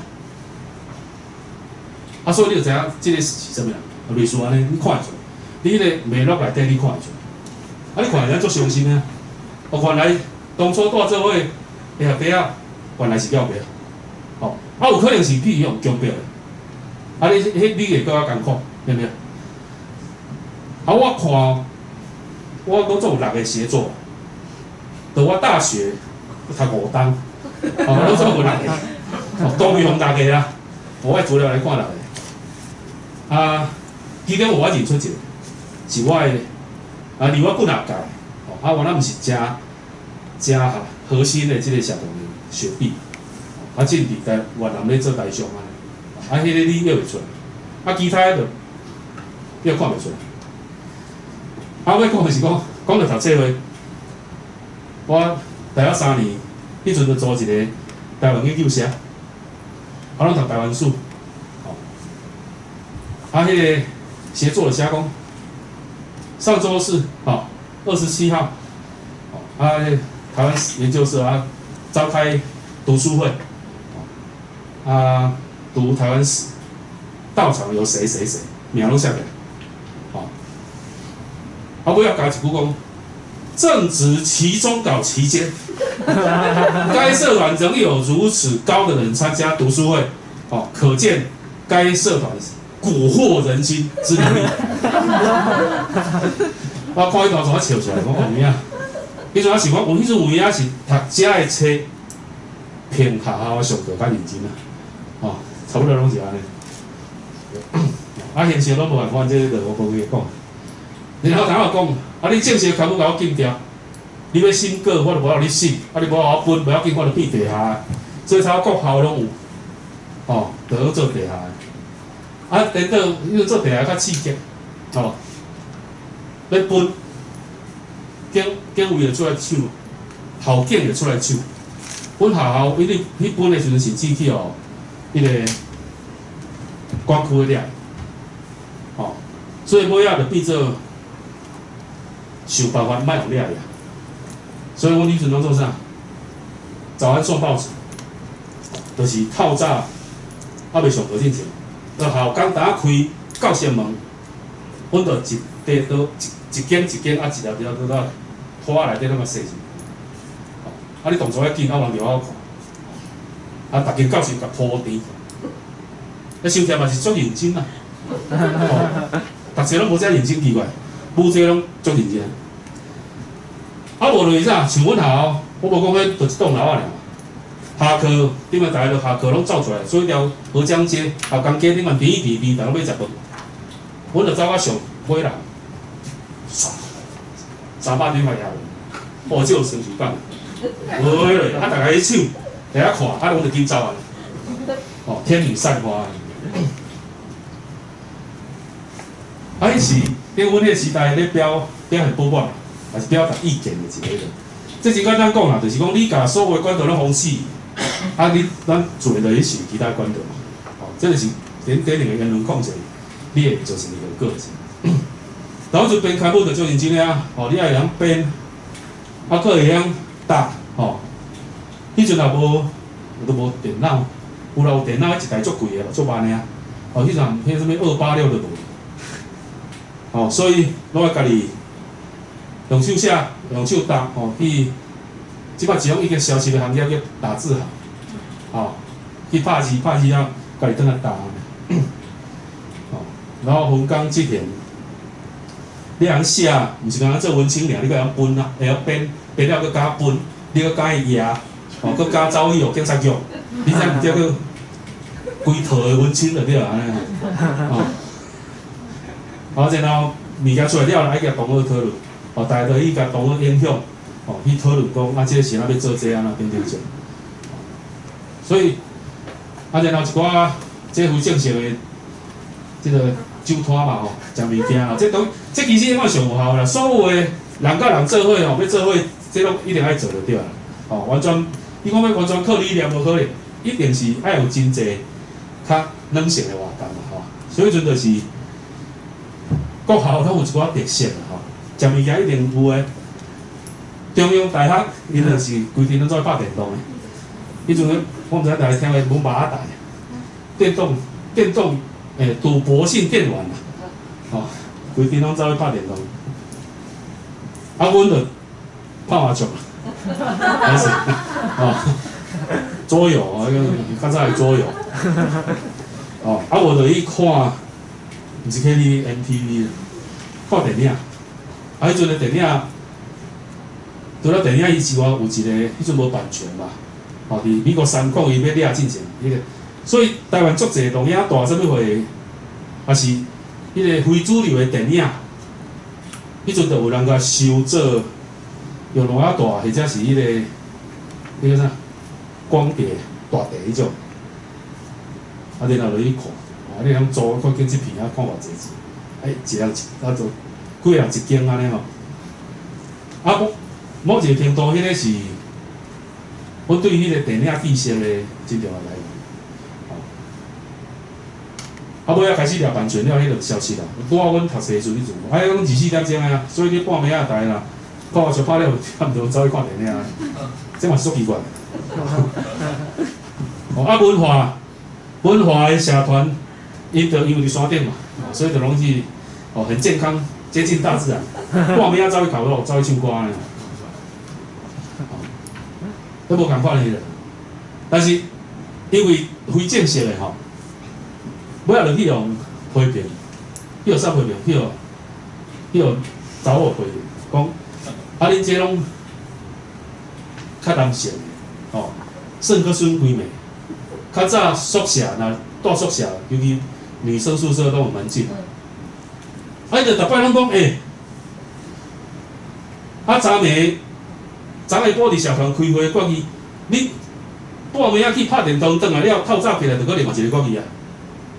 啊，所以你就知影這個是啥物人，類似按呢，你看會出來，你彼個脈絡內底你看會出來。啊，你看會足傷心啊！哦，原來當初帶做伙的學弟仔，原來是叫白。哦，啊，有可能是去予強迫的。啊，你彼你會閣較艱苦，對毋對？啊，我看我攏總有六個協作，到我大學讀五冬，哦，攏總有六個，哦，當用六個啊。我的資料來看六個。啊，其中有我認出一個，是我的，啊，離我幾若屆，哦，啊，原來毋是誠誠核心的這個社團的學弟，啊，進佇台越南咧做台商按呢，啊，彼個你約袂出來，啊，其他的就你也看袂出來。啊，我欲講的是講，講著讀冊話，我大學3年，彼陣就組一個台灣研究社，啊，攏讀台灣史，哦，啊，彼個協作的寫講，上週四，吼，27號，啊，台灣研究社啊，召開讀書會，啊，讀台灣史，到場有誰誰誰，名攏寫起來，吼，啊，尾仔加一句講，正值期中考期間，該社團仍有如此高的人參加讀書會，哦，可見該社團蠱惑人心之能力。我看彼段怎啊笑出來，講有影。彼陣我想講，有彼陣有影是讀遮的冊，偏學校上課較認真啊，哦，差不多攏是按呢。啊，形式攏無仝款，這個就我無去講。然後頭仔講，啊，你正式刊物共我禁掉，你欲審稿，我就無愛予你審，啊，你無愛我分，無要緊，我就變地下。所以差不多國校攏有，哦，就好做地下。啊，顛倒，彼個做地下較刺激，吼，欲分，警警衛就出來搶，校警就出來搶。阮學校伊咧去分的時陣，甚至去予彼個管區掠，吼，所以尾仔就變做想辦法莫予掠去啊。所以阮彼陣攏做啥？早安送報紙，就是透早猶未上課進前，到校工當開到前門，阮就一塊刀一一間一間啊，一粒一粒刀仔拖仔內底攏共踅入去。啊，你動作較緊，啊，人就好看。啊，逐間教室共鋪墊，彼收聽嘛是足認真啊。哦，讀冊攏無遮認真奇怪，舞這攏足認真。啊，無就是啥？像阮學校，我無講彼就一棟樓仔爾。下課，頂下逐家就下課攏走出來，所以條河江街、校工街頂懸甜甜甜，逐家欲食飯。阮就走到上尾人，唰，300點塊遐，哦，這有成就感。無落，啊，逐家去搶，佇遐看，啊，阮就緊走啊。哦，天女散花。啊，彼是佇阮彼個時代咧表表現不滿，還是表達意見的一個。這真簡單講啦，就是講你共所有的管道攏封死，啊，你咱自然就去尋其他管道嘛。哦，這就是頂頂兩個言論控制，你會造成的後果是。然後就編刊物就足認真的啊，哦，你愛會曉編，啊，閣會曉打，吼。彼陣也無，都無電腦，有啦有電腦，一台足貴的，足慢的啊。哦，彼陣彼啥物286都無。哦，所以攏愛家己用手寫，用手打，吼去。這擺一種已經消失的行業叫打字行，吼，去拍字拍字了，家己轉來打。哦，然後分工執行，你通寫，毋是干焦做文青爾，你閣會曉分啊，會曉編，編了閣加分，你閣加伊壓，哦，閣敢走去予警察局，你知毋叫做規套的文青就對啊，按呢吼。哦，然後物件出來了，愛共同學討論，哦，大家就去共同學影響，哦，去討論講啊，這個是按怎欲做這按怎等等種。所以，啊，然後一寡這非正式的這個酒攤嘛吼，食物件啦，這都這其實應該上有效啦。所有的人佮人做伙吼，欲做伙，這攏一定愛做就對啦。哦，完全你講欲完全靠理念無可能，一定是愛有真濟較軟性的活動嘛吼。所以彼陣就是各校攏有一寡特色啦吼，食物件一定有的。中央大學𪜶就是規陣攏走去拍電動的。彼陣我毋知大家聽過阮爸仔台，電動賭博性電玩啦，吼，規陣攏走去拍電動。啊，阮就拍麻將，還是哦，桌遊啊，較早的桌遊。哦，啊，無就去看，毋是 KTV、MTV，看電影。啊，彼陣的電影，除了電影伊之外，有一個彼陣無版權嘛，哦，佇美國三礦伊欲掠進前，彼個，所以台灣足濟錄影帶啥物貨，也是彼個非主流的電影，彼陣就有人共收做用錄影帶，或者是彼個啥光碟、大碟彼種，啊，然後就去看，啊，你通租看見這片啊，看偌濟錢，欸，一人一，啊，就幾人一間按呢吼，啊，某一個程度，彼個是我對彼個電影知識的真重要來源。啊，尾仔開始掠版權了，彼就消失啦。拄好阮讀冊的時陣，彼陣，啊，彼攏24點鐘的啊，所以你半暝仔台啦，看麻將拍了，差毋多走去看電影，這嘛是足奇怪。哦，啊，文化的社團，𪜶就因為佇山頂嘛，所以就攏是哦很健康，接近大自然。半暝仔走去烤肉，走去唱歌按呢。都無仝款的彼個，但是因為非正式的吼，尾仔就去予批評，去予啥批評？去予查某批評，講啊恁這攏較男性的，吼，算閣損閨蜜。較早宿舍若住宿舍，尤其女生宿舍攏有門禁。啊，伊就逐擺攏講，欸，啊，昨暝昨下晡佇社團開會決議，你半暝仔去拍電動，轉來了透早起來就閣另外一個決議啊！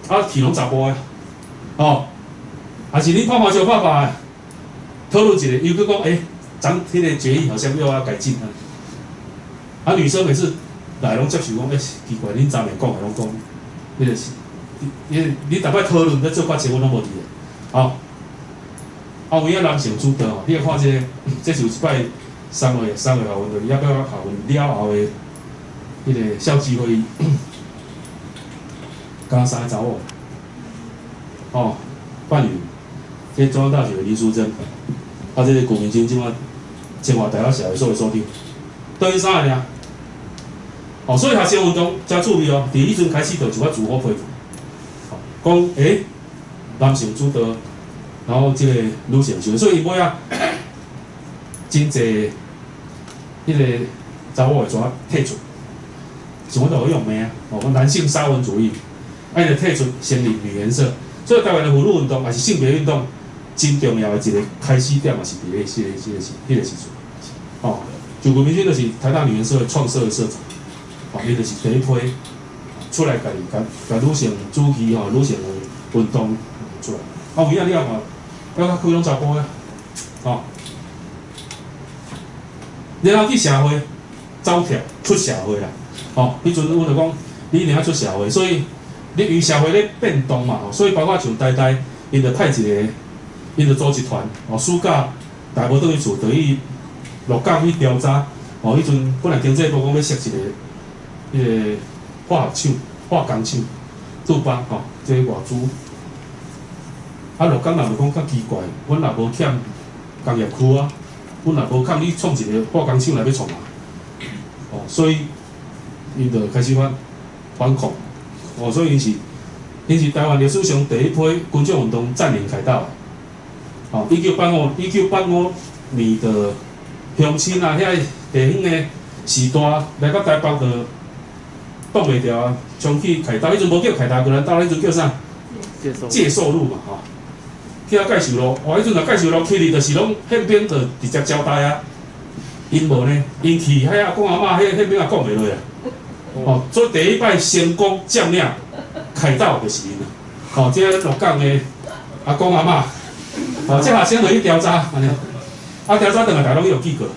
啊，去攏查埔的，哦，還是你拍麻將拍敗，討論一下，又閣講，欸，昨彼個決議好像又要改進啊！啊，女生每次來攏接受講，欸，奇怪，恁昨暝講的攏講，彼個是，你逐擺討論咧做決策，阮攏無佇咧，哦。啊，有影男性主導吼，你來看這個，這是有一擺三月學運，就是抑閣學運了後的彼個校際會議，敢三個查某，哦，范雲，這中央大學的林淑珍，啊，這個顧明金這馬清華大學社會所的所長，等於三個爾。哦，所以學生運動誠趣味哦，佇彼陣開始就有一寡自我批評，講欸，男性主導，然後這個女性主導，所以伊尾仔真濟彼個查某會怎退出，像阮就有用罵啊，哦，講男性沙文主義，啊，伊就退出成立女研社，所以台灣的婦女運動也是性別運動真重要的一個開始點，嘛是佇咧這個時陣，哦，就顧明君就是台大女研社創社的社長。哦，伊就是第一批出來家己共共女性主義吼，女性的運動出來。啊，有影你也看，抑較開攏查埔的，吼。然後去社會走跳出社會啦，吼。彼陣阮就講，你一定愛出社會，所以你因為社會咧變動嘛，所以包括像台大，𪜶就派一個，𪜶就組一團，哦，暑假大無轉去厝，就去鹿港去調查，哦，彼陣本來經濟部講欲設一個。彼個化學廠、化工廠駐邦吼，這個外資。啊，鹿港人就講較奇怪，阮也無欠工業區啊，阮也無欠你創一個化工廠來欲創啊。哦，所以𪜶就開始反抗。哦，所以𪜶是台灣歷史上第一批群眾運動佔領凱道的。哦，1985年的鄉親啊，遐個地方的時大來到台北就擋袂牢啊，衝去凱達，彼陣無叫凱達格蘭大道，彼陣叫啥？介壽路嘛吼。去到介壽路，哇！彼陣若介壽路去哩，就是攏憲兵就直接交代啊。𪜶無呢，𪜶去遐阿公阿嬤，彼憲兵也講袂落啊。哦，所以第一擺成功佔領凱道就是𪜶啊。哦，這個鹿港的阿公阿嬤，哦，這學生就去調查，按呢，啊調查轉來，大家攏有記過，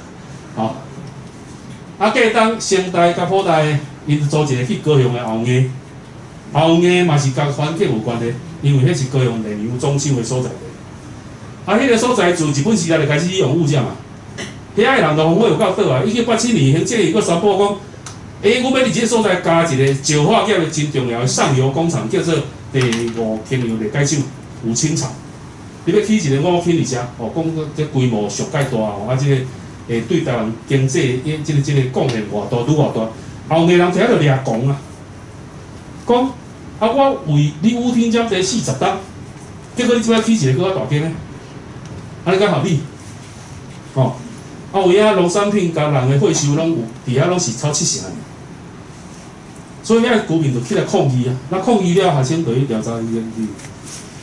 吼。啊，過當成大佮輔大，𪜶組一個去高雄的後藝，後藝嘛是佮環境有關係，因為彼是高雄煉油總廠的所在地。啊，彼個所在自日本時代就開始用武者嘛，遐的人就風火有夠倒啊！1987年，行政院閣宣布講，欸，阮欲佇這個所在加一個石化業的真重要的上游工廠，叫做第五氫油裂解廠五氫廠。你欲起一個五氫佇遮，哦，講這規模上蓋大哦，啊，這個會對台灣經濟這個貢獻偌大，愈偌大。後面人佇遐就掠狂啊，講啊，我為你五輕才這40冬，結果你這擺起一個閣較大間的，按呢敢合理？吼，啊有影農產品佮人的稅收攏有，佇遐攏是超七成的。所以遐居民就起來抗議啊！那抗議了，學生就去調查去去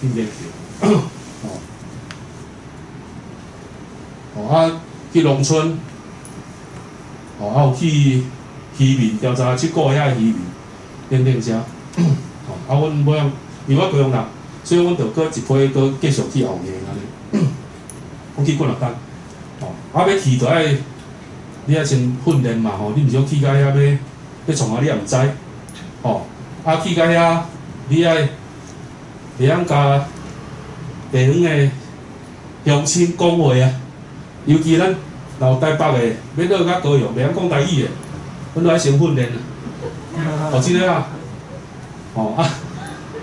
研究，哦，哦啊，去農村，哦啊有去漁民調查七股遐漁民等等遮，哦啊，阮尾仔因為我高雄人，所以阮就閣一批閣繼續去後藝按呢，阮去幾若工，哦啊欲去就愛你愛先訓練嘛吼，你毋是講去到遐欲欲創啥你也毋知。吼，啊去到遐，你愛會曉佮地方的鄉親講話啊，尤其咱老台北的，欲落到高雄，袂曉講台語的，阮都愛先訓練啊。哦，真的啊，吼啊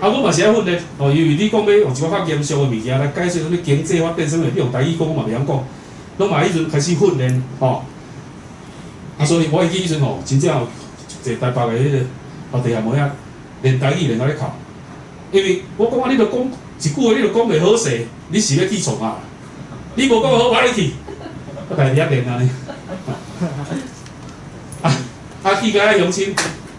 啊，阮嘛是愛訓練，哦，因為你講欲用一寡較嚴肅的物件來解釋啥物經濟發展啥物，你用台語講，我嘛袂曉講，攏嘛彼陣開始訓練，吼。啊，所以我會記彼陣吼，真正有一個台北的彼個。學弟學妹仔練台語練甲咧哭，因為我講啊，你著講一句話，你著講袂好勢，你是欲去創啥？你無講好，我咧去，我家己遐練按呢。啊啊去共遐鄉親，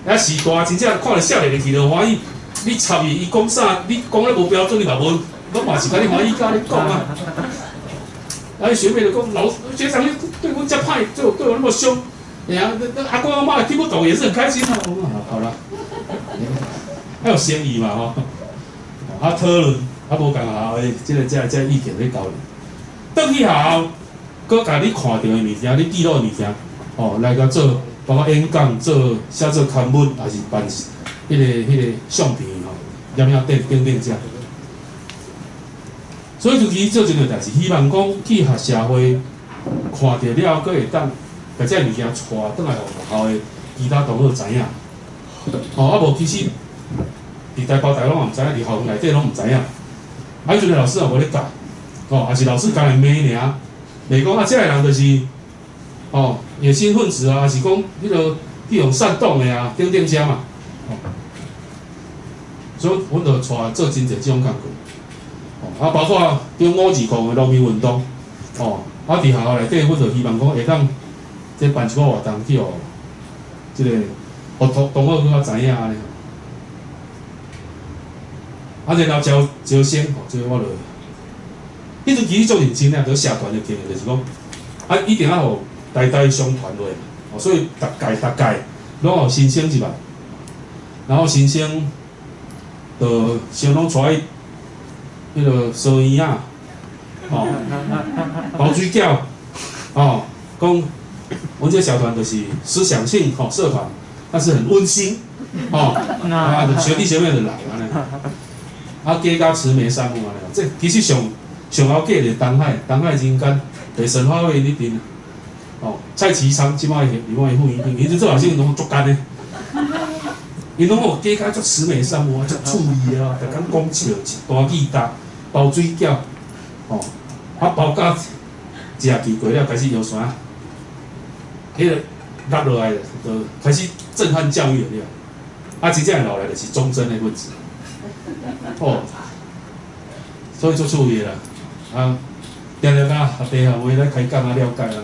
遐時大真正看著少年的去就歡喜。你插伊，伊講啥？你講咧無標準，你嘛無，攏嘛是共你歡喜佮你講啊。啊，伊學妹就講，老學長你對阮遮歹，對我那麼兇。哎呀，那阿公阿嬤聽不懂也是很開心啊。好啦，還有誠意嘛吼。啊討論，啊無仝學校的這個這這意見咧交流。轉去學校，閣共你看著的物件，你記錄的物件，哦，來共做，包括演講、做寫做刊物，抑是辦彼個相片吼，攝影等等等這。所以就其實做這個代誌，希望講去予社會看著了，閣會當。共這物件帶轉來，予學校的其他同學知影。哦，啊無其實佇台北大攏嘛毋知影，佇校園內底攏毋知影。啊，彼陣的老師也無咧教，哦，抑是老師干焦罵爾，袂講啊，這个人就是，哦，野心分子啊，抑是講彼個去予煽動的啊，等等遮嘛。哦，所以阮就帶做真濟這種工課。哦，啊，包括中五二控的農民運動，哦，啊，佇學校內底，阮就希望講會當。這辦一寡活動去予這個，予同學閣較知影按呢。啊，然後招招生吼，這個我就，彼陣其實足認真啊，佇社團的經驗就是講，啊，一定愛予代代相傳落去，哦，所以逐屆逐屆攏予新生入來，然後新生就先攏帶去彼個燒圓仔，吼，包水餃，吼，講。阮這社團就是思想性吼社團，但是很溫馨，吼，啊，學弟學妹就來按呢，啊，加甲慈眉善目按呢，這其實上上後過就是東海，東海人間第神話會咧陣，哦，蔡其昌這擺另外副院長，伊陣做學生攏足幹的，𪜶攏吼加甲足慈眉善目啊，足趣味啊，逐工講笑，大記搭包水餃，吼，啊包甲一學期過了開始搖山。彼個落落來就開始震撼教育了，啊，真正落來就是忠貞的分子，哦，所以足趣味的啦，啊，定定共學弟學妹咧開講啊，了解按呢。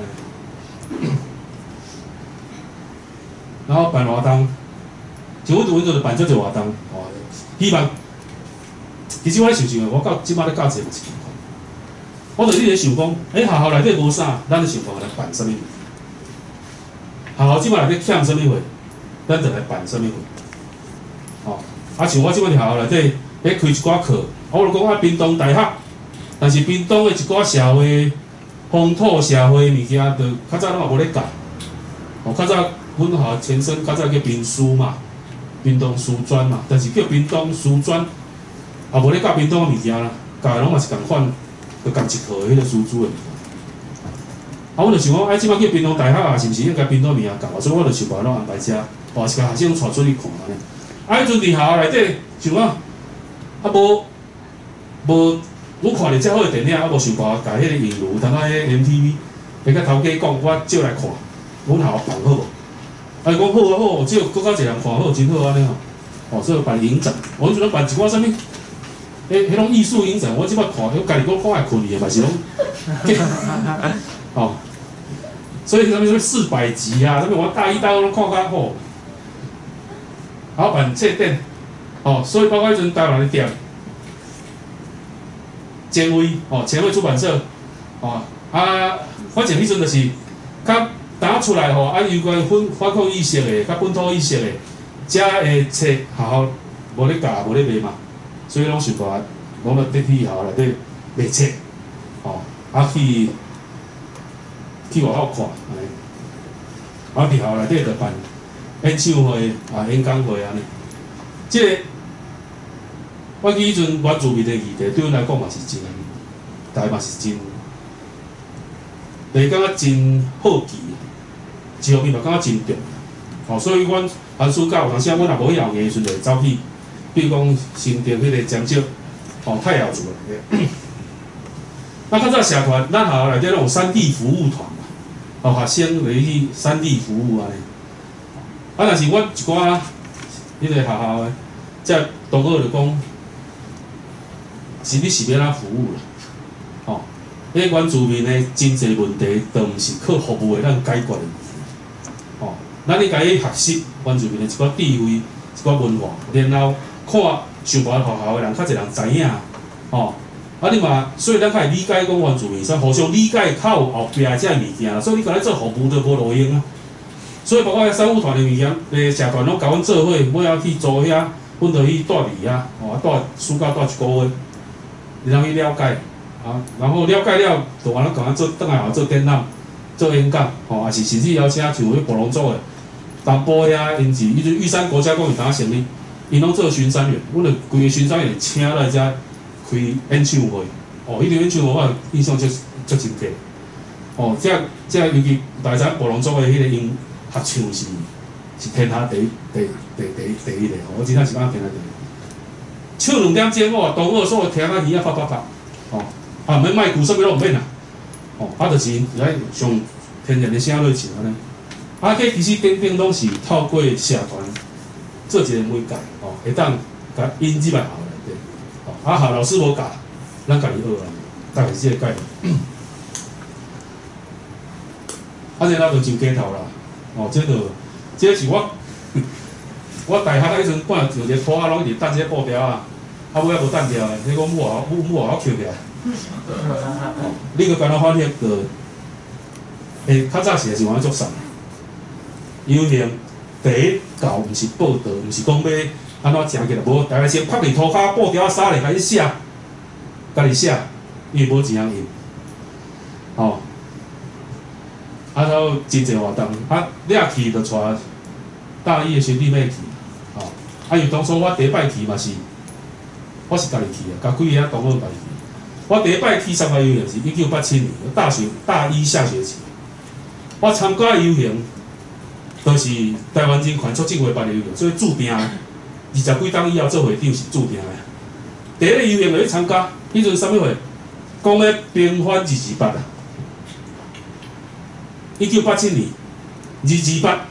然後辦活動，像阮就辦足濟活動，哦，希望。其實我咧想想，我到這擺咧教冊嘛是仝款。我就一直想講，欸，學校內底無啥，咱就想辦法來辦啥物。學校這擺內底欠啥物貨，咱就來辦啥物貨。哦，啊，像我這擺佇學校內底，咧開一寡課，我就講啊，屏東大學，但是屏東的一寡社會風土社會物件，就較早攏嘛無咧教。哦，較早阮學校前身較早叫屏師嘛，屏東師專嘛，但是叫屏東師專，也無咧教屏東的物件啦，教的攏嘛是仝款，就仝一套的彼個師資的物件。啊，阮就想講，哎，這擺叫屏東大學啊，是毋是應該屏東物件教？所以我就想辦法安排遮，或是共學生帶出去看按呢。啊，彼陣佇學校內底想講，啊無無，阮看著遮好的電影，啊無想辦法共彼個映如，通啊彼個 MTV，會共頭家講，我借來看，阮學校辦好無？啊，伊講好啊好，只有閣較濟人看好，真好按呢吼。哦，所以辦影展，我彼陣辦一寡啥物，彼種藝術影展，我這擺看，我家己閣看會睏去的嘛是攏，哦，所以啥物啥物400集啊，啥物我大一、大二攏看較好。然後辦冊展，哦，所以包括彼陣台灣的店，前衛，哦，前衛出版社，哦，啊，反正彼陣就是較當出來吼，啊，有關反抗意識的，較本土意識的，遮的冊學校無咧教，無咧賣嘛，所以攏想辦法，攏咧佇去學校內底賣冊，哦，啊去去外口看，按呢，啊佇學校內底就辦演唱會啊、演講會按呢，這個我記彼陣原住民的議題對阮來講嘛是真，大家嘛是真，就是感覺真好奇，一方面嘛感覺真重要，哦，所以阮寒暑假有當時啊，阮若無去後的時陣，就會走去，比如講新竹彼個尖石，哦，太陽族內底。那較早社團，咱學校內底攏有山地服務團嘛，哦，學生會去山地服務按呢。啊，但是阮一寡彼個學校的，這同學就講，是你是欲按怎服務啦？哦，彼原住民的真濟問題，都毋是靠服務會當解決的問題。哦，咱應該去學習原住民的一寡智慧、一寡文化，然後看想辦法學校的人較濟人知影，哦，啊你嘛，所以咱較會理解講原住民，啥互相理解較有後壁這个物件，所以你干焦做服務都無路用啊。所以包括遐三舞團的物件，社團攏共阮做伙，尾仔去租遐，阮就去蹛佇遐，哦，蹛暑假蹛一個月，然後去了解，啊，然後了解了，就按呢共阮做，轉來做展覽、做演講，吼，也是甚至邀請像彼布農族的，東部遐，𪜶是彼陣玉山國家公園當成立，𪜶攏做巡山員，阮就規个巡山員請來遮開演唱會，哦，彼場演唱會我印象足足深刻，哦，這尤其大家知布農族的彼個音合唱是天下第一第第第第一个，我真正是感覺天下第一。唱兩點鐘，哇，當我所有聽啊耳仔發發發，哦，啊毋免麥克，啥物攏毋免啦，哦，啊就是來上天然的聲落唱按呢。啊，這其實等等攏是透過社團做一個媒介，哦，會當共引入來學校內底，哦，啊，學校老師無教，咱家己學啊，大概是這個概念。啊，然後就上街頭啦，哦，這就這是我我大學彼陣看有一個拖仔攏一直等這個布條啊，啊尾仔無等著的，彼個母後母母後抾起來。哦，你閣敢若發現個，欸，較早時是按呢足捒。遊行第一教毋是報道，毋是講欲按怎誠起來，無，逐家先拍佇塗跤布條仔衫咧，開始寫，家己寫，因為無錢通印。吼，啊，然後真濟活動，啊，掠去就帶大一的學弟妹去，吼，啊，因為當初我第一擺去嘛是，我是家己去的，共幾个同學家己去。我第一擺去參加遊行是1987年，大學大一下學期，我參加遊行，就是台灣人權促進會辦的遊行，所以注定二十幾冬以後做會長是注定的。第一個遊行就去參加，彼陣啥物會？講欲平反228啊！1987年二二八，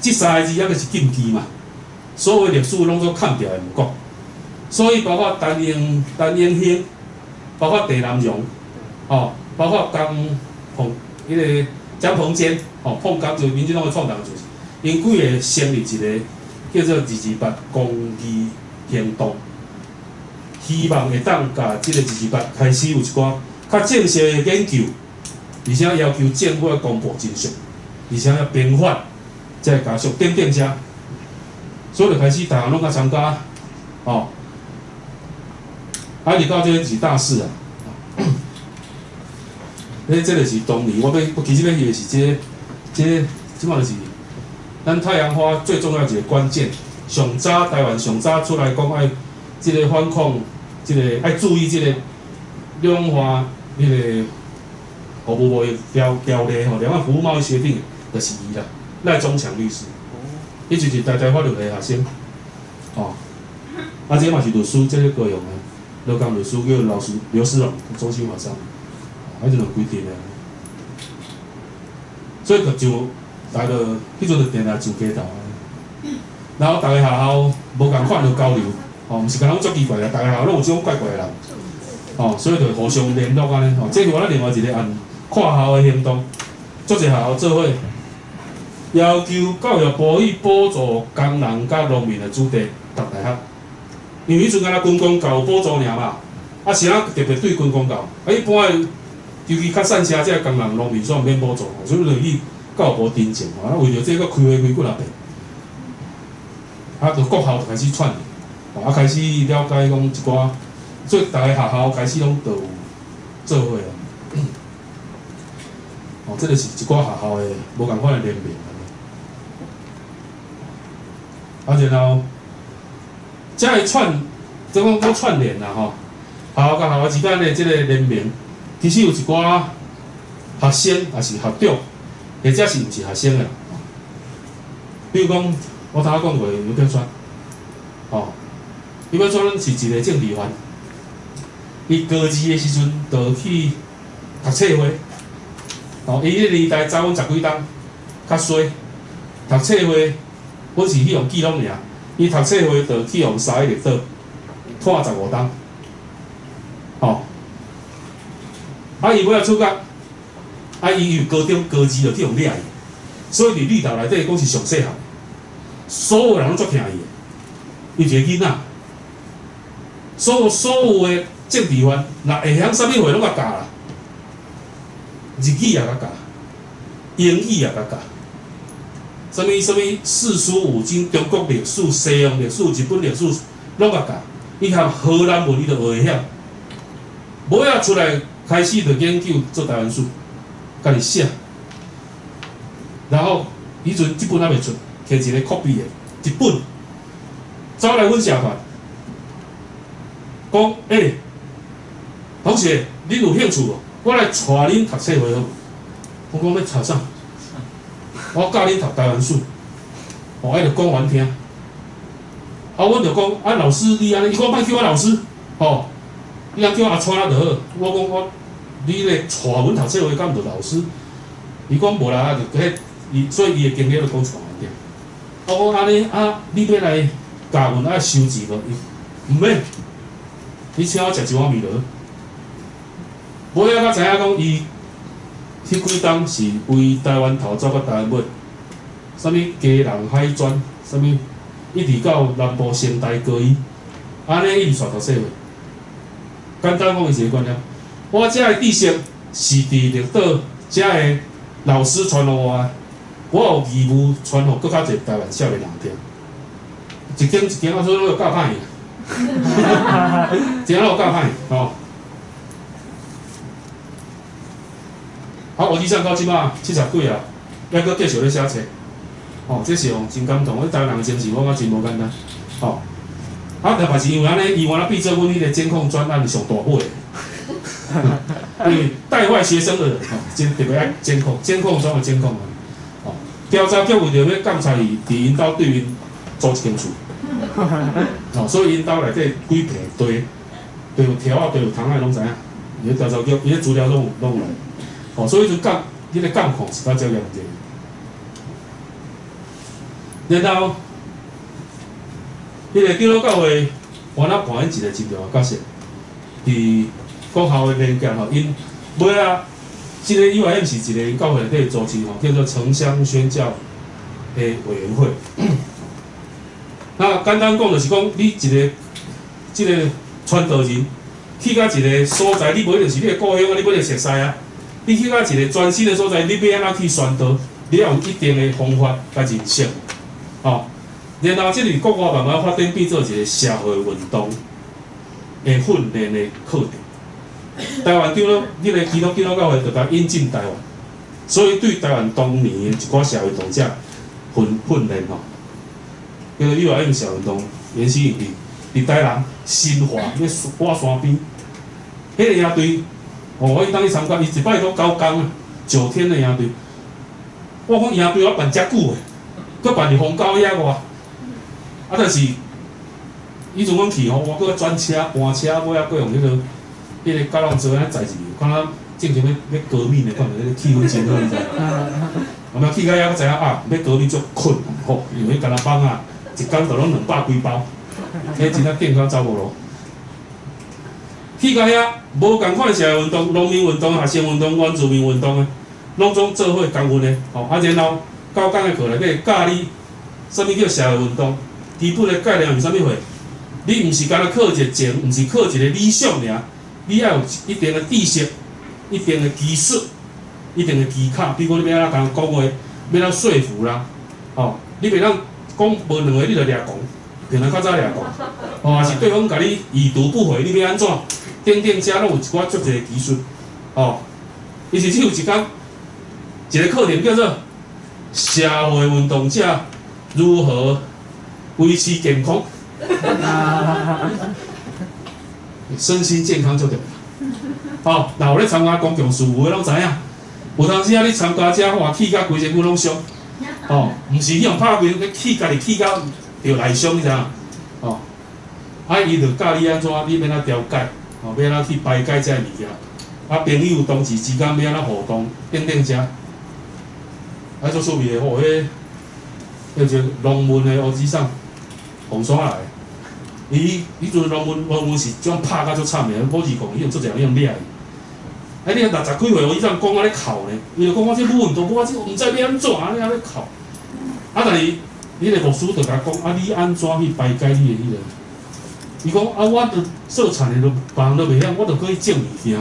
這三個字猶閣是禁忌嘛，所有歷史攏總砍掉的毋講，所以包括陳英陳英興，包括鄭南榕，哦，包括江鳳彼個蔣鵬堅，哦，鳳岡就是民進黨的創黨主席， 𪜶幾个成立一个叫做二二八公義行動，希望會當共這个二二八開始有一寡較正式的研究，而且要求政府公布真相，而且要平反這个家屬等等遮，所以就開始逐項攏共參加，哦，啊，一直到這是大四啊。咧，這个是當年我欲，我其實欲翕的是這个，這个，這擺就是咱太陽花最重要一个關鍵。上早台灣上早出來講愛這个反抗，這个愛注意這个兩岸彼个服務貿易條條例吼，兩岸服務貿易協定，就是伊啦，賴中強律師，伊就是台大法律系學生，哦，啊，這嘛是律師，這个高雄的，羅江律師叫老師劉思榮，中興法商。啊，這就規定的，所以就上，大家彼陣就定定上街頭，然後逐个學校無仝款的交流，吼，毋是干焦阮足奇怪的，逐个學校攏有這種怪怪的人，吼，所以就互相聯絡按呢，吼，這是我咱另外一個案跨校的行動，足濟學校做伙，要求教育部去補助工人佮農民的子弟讀大學，因為彼陣敢若軍公教有補助爾嘛，啊是啊特別對軍公教，啊一般的。尤其較散車這个工人農民煞免補助，所以就去教育部陳情，啊，為著這个閣開會開幾若遍，啊，就各校就開始串聯，啊，開始了解講一寡，所以逐个學校開始攏都有做伙啊。哦，這个是一寡學校的無仝款的聯名。啊，然後，這个串，這講講串聯啦吼，學校佮學校之間的這个聯名。其實有一寡學生，抑是學長，或者是毋是學生的啦。比如講，我頭仔講過游百川，吼，游百川是一个政治犯，伊高二的時陣就去讀冊會，吼，伊彼个年代早阮十幾冬，較衰，讀冊會，阮是去予記錄爾，伊讀冊會就去予沙去綠島，拖15冬，吼。啊！伊尾仔出國，啊！伊有高中高二就去予掠去，所以佇綠島內底講是上細漢，所有人攏足疼伊的。伊一个囡仔，所有的政治犯，若會曉啥物話攏共教啦，日語也共教，英語也共教，啥物啥物四書五經、中國歷史、西洋歷史、日本歷史，攏共教。伊含荷蘭文伊都學會曉，尾仔出來。開始就研究做台灣史，家己寫。然後彼陣這本猶未出，摕一个 copy 的，一本，走來阮社團，講：欸，同學，恁有興趣無？我來帶恁讀冊會好無？我講欲讀啥？我教恁讀台灣史，哦，伊就講予阮聽。啊，阮就講：啊，老師你按呢？伊講莫叫我老師，吼，你通叫我阿川仔就好。我講我。你咧帶阮讀冊會，敢毋著老師？伊講無啦，就彼伊，所以伊的經歷就講出來聽。我講按呢啊，你欲來教阮愛收錢無？伊毋免，你請我食一碗麵就好。尾仔才知影講，伊彼幾冬是為台灣頭走到台灣尾，啥物基隆海專，啥物一直到南部成大高醫，按呢伊就煞讀冊會。簡單講，伊一个觀念。我遮的知識是佇綠島遮的老師傳予我的，我有義務傳予閣較濟台灣少年人聽。一間一間啊，所以攏有教歹去，一間攏有教歹去吼。啊，吳志尚到這擺70幾啊，猶閣繼續咧寫冊，吼，這是予真感動。我台灣人的精神，我感覺真無簡單，吼。啊，特別是因為按呢，伊原來變做阮彼个監控專案上大尾。因為帶壞學生的人，吼，真特別愛監控，監控專門監控啊，吼，調查局為著欲監察伊，佇𪜶兜對𪜶租一間厝，吼，所以𪜶兜內底幾坪地，地有條仔，地有窗仔，攏知影。伊咧調查局，伊咧資料攏有，攏有來，吼，所以就監，彼个監控是較遮嚴重。然後，彼个長老教會，原來扮演一個真重要角色，佇國校的連結吼，𪜶尾仔，這个 UIM 是一个教會內底的組織吼，叫做城鄉宣教的委員會。那簡單講就是講，你一个這个傳道人去到一个所在，你無一定是你的故鄉啊，你無一定熟似啊。你去到一个全新的所在，你欲按怎去宣道？你要有一定的方法佮認識，吼。然後這佇國外慢慢發展變做一个社會運動的訓練的課程。台灣長老，彼个基督教會就共引進台灣，所以對台灣當年的一寡社會運動者訓練吼，叫做 URM 社會運動研習營地，佇台南新華彼個山邊，彼個營隊，哦，我彼當去參加，伊一擺攏9工啊，9天的營隊。我講營隊我辦遮久的，閣辦佇荒郊野外，啊，但是彼陣阮去吼，我閣轉車搬車，尾仔閣用彼个膠囊車按呢載入去，敢若進前欲革命的款，彼个氣氛真好，你知？有無去到遐，閣知影啊，欲革命足困難吼，因為彼敢若放啊，一工就攏200幾包，彼真正電到走無路。去到遐無仝款的社會運動、農民運動、學生運動、原住民運動的，攏總做伙共運的，吼啊，然後9工的課內底教你啥物叫社會運動，基本的概念是啥物貨？你毋是干焦靠一个情，毋是靠一个理想爾，你愛有一定的知識、一定的技術、一定的技巧。比如講，你欲按怎共人講話，欲按怎說服啦，吼，你袂當講無兩个你就掠狂，平常較早掠狂，吼，抑是對方共你已讀不回，你欲按怎？等等，遮攏有一寡足濟的技術，吼。伊是只有一工一个課程叫做社會運動者如何維持健康，身心健康足重要。吼，若有咧參加公共事務的攏知影，有當時啊，你參加者哇，氣甲規身軀攏傷，吼，毋是去予拍規，氣家己氣甲著內傷，你知影？吼，啊，伊就教你按怎，你欲按怎調解，吼，欲按怎去排解這个物件。啊，朋友同事之間欲按怎互動，等等遮。啊，足趣味的吼，彼叫做農民的烏子送鳳山來的。伊彼陣農民是種拍甲足慘的，保二礦，彼種足濟人用掠去。啊，你60幾歲，伊怎講啊咧哭呢？伊就講我這舞運動，我這毋知欲按怎，按呢咧哭。啊，但是彼个牧師就共講，啊，你按怎去排解你的彼个？伊講啊，我著做田的，都別人都袂曉，我著閣去種物件。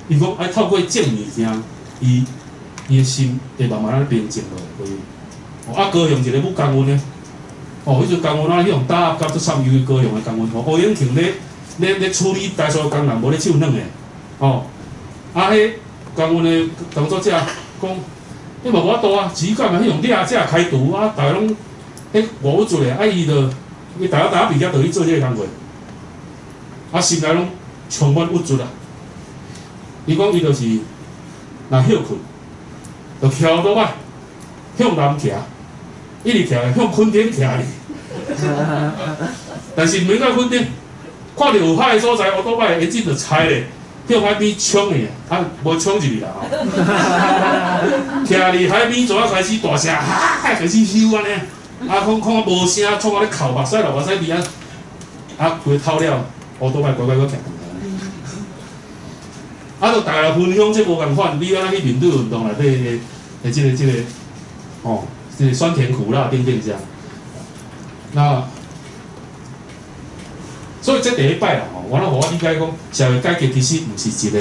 伊講愛透過種物件，伊的心會慢慢仔平靜落來。啊，高雄一個舞工運的，哦，彼陣工運啊，彼種打壓甲足慘，尤其高雄的工運吼，胡永慶咧處理大數工人無咧手軟的，吼，啊，彼工運的工作者講，彼嘛無法度啊，只管啊，彼種掠者開除啊，逐个攏彼無做咧，啊，伊就伊大學大學畢業就去做這个工課，啊，心內攏充滿鬱卒啊。伊講伊就是若歇睏，就騎歐多擺向南騎，一直騎向墾丁騎去。但是袂到墾丁，看著有海的所在，歐多擺的引擎就拆咧，向海邊衝去，啊，無衝入去啦吼。徛佇海邊，就仔開始大聲，哈，開始吼按呢，啊，講看無聲，創啊咧哭目屎流目屎滴啊，啊，規個透了，歐多擺乖乖閣徛轉來。啊，就逐家分享這無仝款，你按怎去面對運動內底的這个，吼，這个酸甜苦辣等等遮。那所以這第一擺啦吼，我攏予我理解講，社會改革其實毋是一个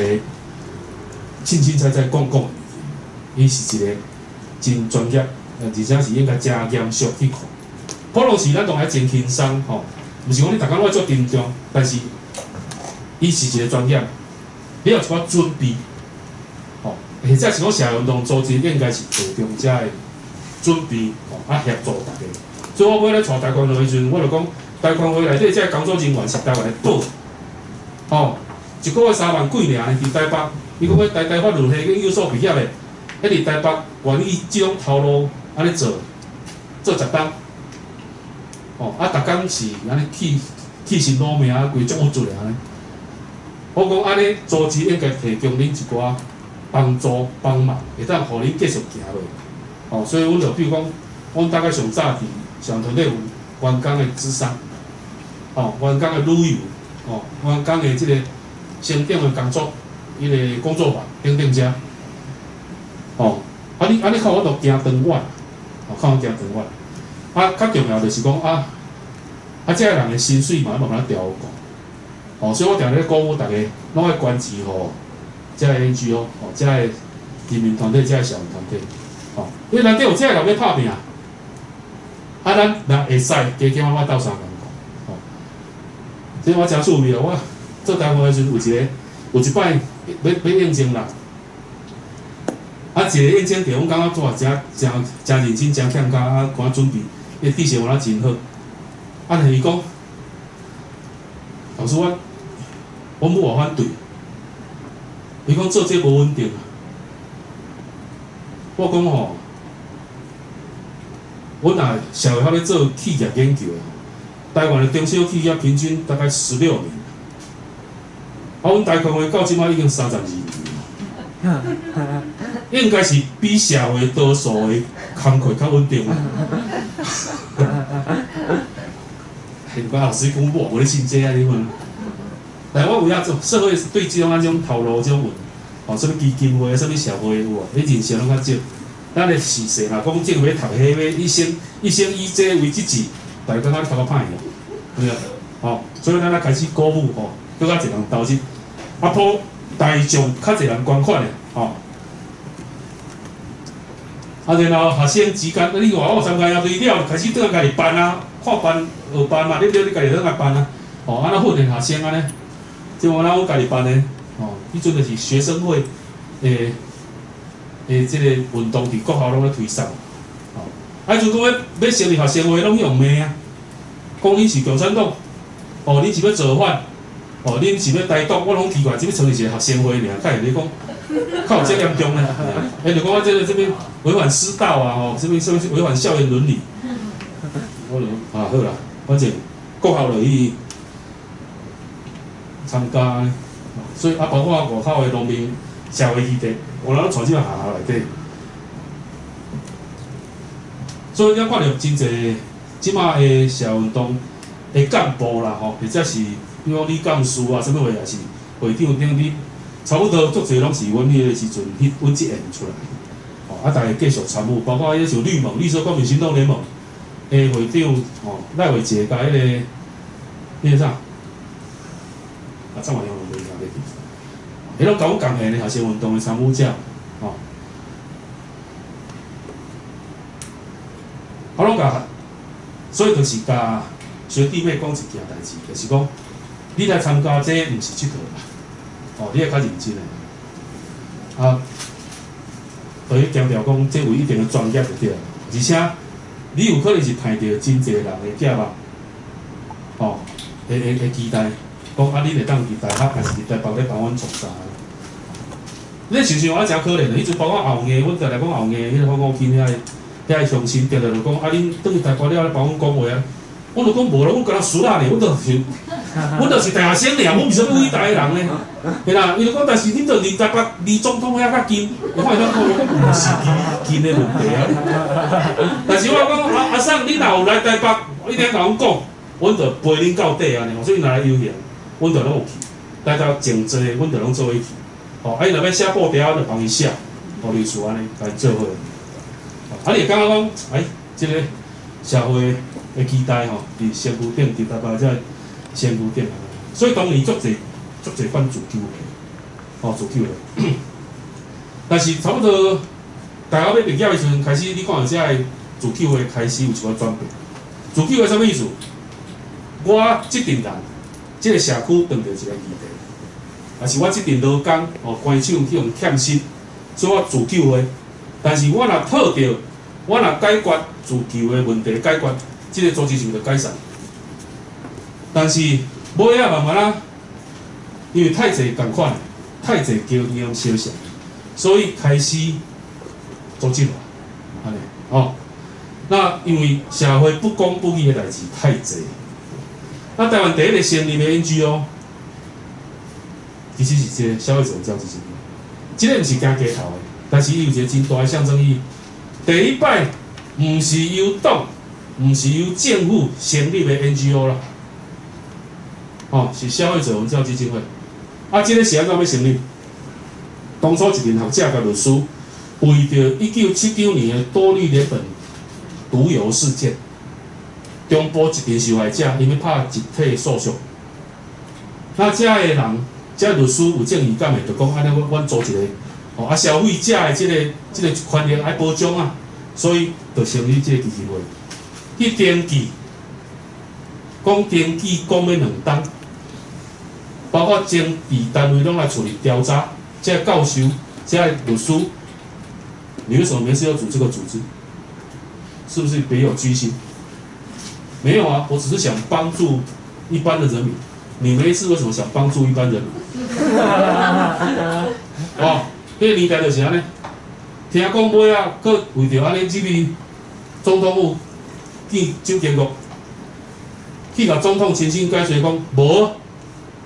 凊凊彩彩講講的物件，伊是一个真專業，而且是應該誠嚴肅去看。普通時咱當然真輕鬆吼，毋是講你逐工攏愛足沉重，但是伊是一个專業。你有一寡準備，吼，或者是講社會運動組織應該是提供遮的準備，吼，啊協助大家。所以我尾咧帶大觀會時陣，我就講大觀會內底這个工作人員是台灣的寶，吼，一个月3萬幾爾佇台北，伊講彼台大法律系研究所畢業的，彼佇台北願意這種頭路按呢做，做10冬，吼，啊，逐工是按呢去去心攞命，規足鬱卒的按呢。我講按呢，組織應該提供恁一寡幫助幫忙，會當予恁繼續行落。吼，所以阮就比如講，阮大概上早佇上團隊有員工的諮商，吼，員工的旅遊，吼，員工的這个成長的工作，彼个工作法等等遮，吼，啊你啊你較有法度行長遠，吼，吼，看阮行長遠。啊，較重要就是講啊，啊，這个人的薪水嘛，慢慢調降。哦，所以我定咧鼓舞逐家，攏愛關注吼，這个 NGO，吼，這个人民團體，這个社會團體，吼，因為內底有這个人欲拍拚，啊，咱若會使加減仔我鬥相共吼。這我誠趣味哦，我做台灣的時陣有一个，有一擺欲應徵啦，啊，一个應徵著，阮感覺哇，誠誠誠認真，誠欠工，啊，看準備，伊知識有哪真好，啊，但是伊講，老師我母也反對，伊講做這無穩定啊。我講吼，阮若社會學咧做企業研究的吼，台灣的中小企業平均大概16年，啊，阮台礦會到這擺已經32年，應該是比社會多數的工課較穩定啊。難怪老師講我無咧信這啊，你問。但我有影做社會對這種啊種頭路這種問，吼，啥物基金會、啥物社會有無？你認識攏較少。咱的時勢若講政府欲讀彼欲一生一生以這為職志，大家感覺頭殼歹去，對無？吼，所以咱才開始鼓舞吼，閣較濟人投入，啊，普大眾較濟人捐款的，吼。啊，然後學生之間，你話我參加營隊了，開始轉來家己辦啊，看班學班嘛，對不對？你家己轉來辦啊，吼，按怎訓練學生按呢？這我咱阮家己辦的，吼，彼陣就是學生會的的這個運動，佇國校攏咧推捒，吼。啊，彼陣講欲欲成立學生會，攏去予罵啊，講恁是共產黨，哦，恁是欲造反，哦，恁是欲台獨，我攏奇怪，這欲成立一個學生會爾，較會咧講，較有這嚴重呢？欸，就講我這個這邊違反師道啊，吼，這邊什物違反校園倫理？我就啊好啦，反正國校就去參加，所以啊，包括外口的農民社會議題，我攏帶進來學校內底。所以你看著真濟這馬的社會運動的幹部啦，吼，或者是比如講李幹事啊，啥物貨也是會長等等，差不多足濟攏是阮彼个時陣，彼阮這緣出來，吼，啊，逐家繼續參與，包括彼個像綠盟、綠色光明行動聯盟的會長，吼，賴偉傑共彼个，彼個啥？啊，怎麼樣？我袂記得去。彼攏共阮共緣的學生運動的參與者，吼。我攏共，所以就是共學弟妹講一件代誌，就是講，你來參加這毋是𨑨迌啦，哦，你愛較認真的。啊，對伊強調講，這有一定的專業就對了，而且你有可能是趁著真濟人的寄望，吼，會期待。講啊，恁會當佇大學，還是佇台北咧幫阮創啥？你想想，我誠可憐的，彼陣包括後藝，阮定定講後藝，彼個黃國清遐個遐個鄉親，定定就講啊，恁轉去台北了咧幫阮講話啊。我就講無啦，阮敢若輸啦呢，阮就是，阮就是大學生爾，阮毋是啥物偉大的人呢。嘿啦，伊就講，但是恁就離台北離總統遐較近，我會當講，我講毋是離近的問題啊。但是我講阿阿桑，你若有來台北，一定共阮講，阮就陪恁到底按呢。所以若來遊行，阮就攏有去，來到靜坐，阮就攏做伙去。吼，啊，伊若欲寫布條，阮就幫伊寫，吼，類似按呢，共伊做伙。啊，你會感覺講，哎，這個社會的期待吼，佇身軀頂，佇台北這個身軀頂，所以當年足濟足濟辦自救會，吼，自救會。但是差不多大學欲畢業的時陣，開始你看著這个自救會開始有一寡轉變。自救會啥物意思？我這陣人，這個社區碰著一個議題，抑是我這陣勞工吼，關手去予欠薪，所以我自救會。但是我若套著，我若解決自救的問題，解決這個組織是毋是就解散？但是尾仔慢慢仔，因為太濟仝款，太濟經驗相像，所以開始組織化，按呢吼。那因為社會不公不義的代誌太濟，那台灣第一個成立的 NGO，其實是這個消費者文教基金會，這個毋是行街頭的，但是伊有一個真大的象徵意義。第一擺毋是由黨，毋是由政府成立的 NGO 啦，吼，是消費者文教基金會。啊，這個是按怎欲成立？當初一陣學者佮律師，為著1979年的多氯聯苯毒油事件，中部一群受害者，𪜶欲拍集體訴訟。那遮的人，遮律師有正義感的，就講按呢，阮組一個，哦啊，消費者的這個權益愛保障啊，所以就成立這個基金會去登記，講登記講欲2冬，包括政治單位攏來處理調查，這個教授、這個律師，你為什麼沒事要組這個組織？是不是別有居心？沒有啊，我只是想幫助一般的人民。你沒事為什麼想幫助一般人民？哦，彼個年代就是按呢，聽講尾仔，閣為著按呢入去總統府見蔣經國，去共總統親身解釋講，無，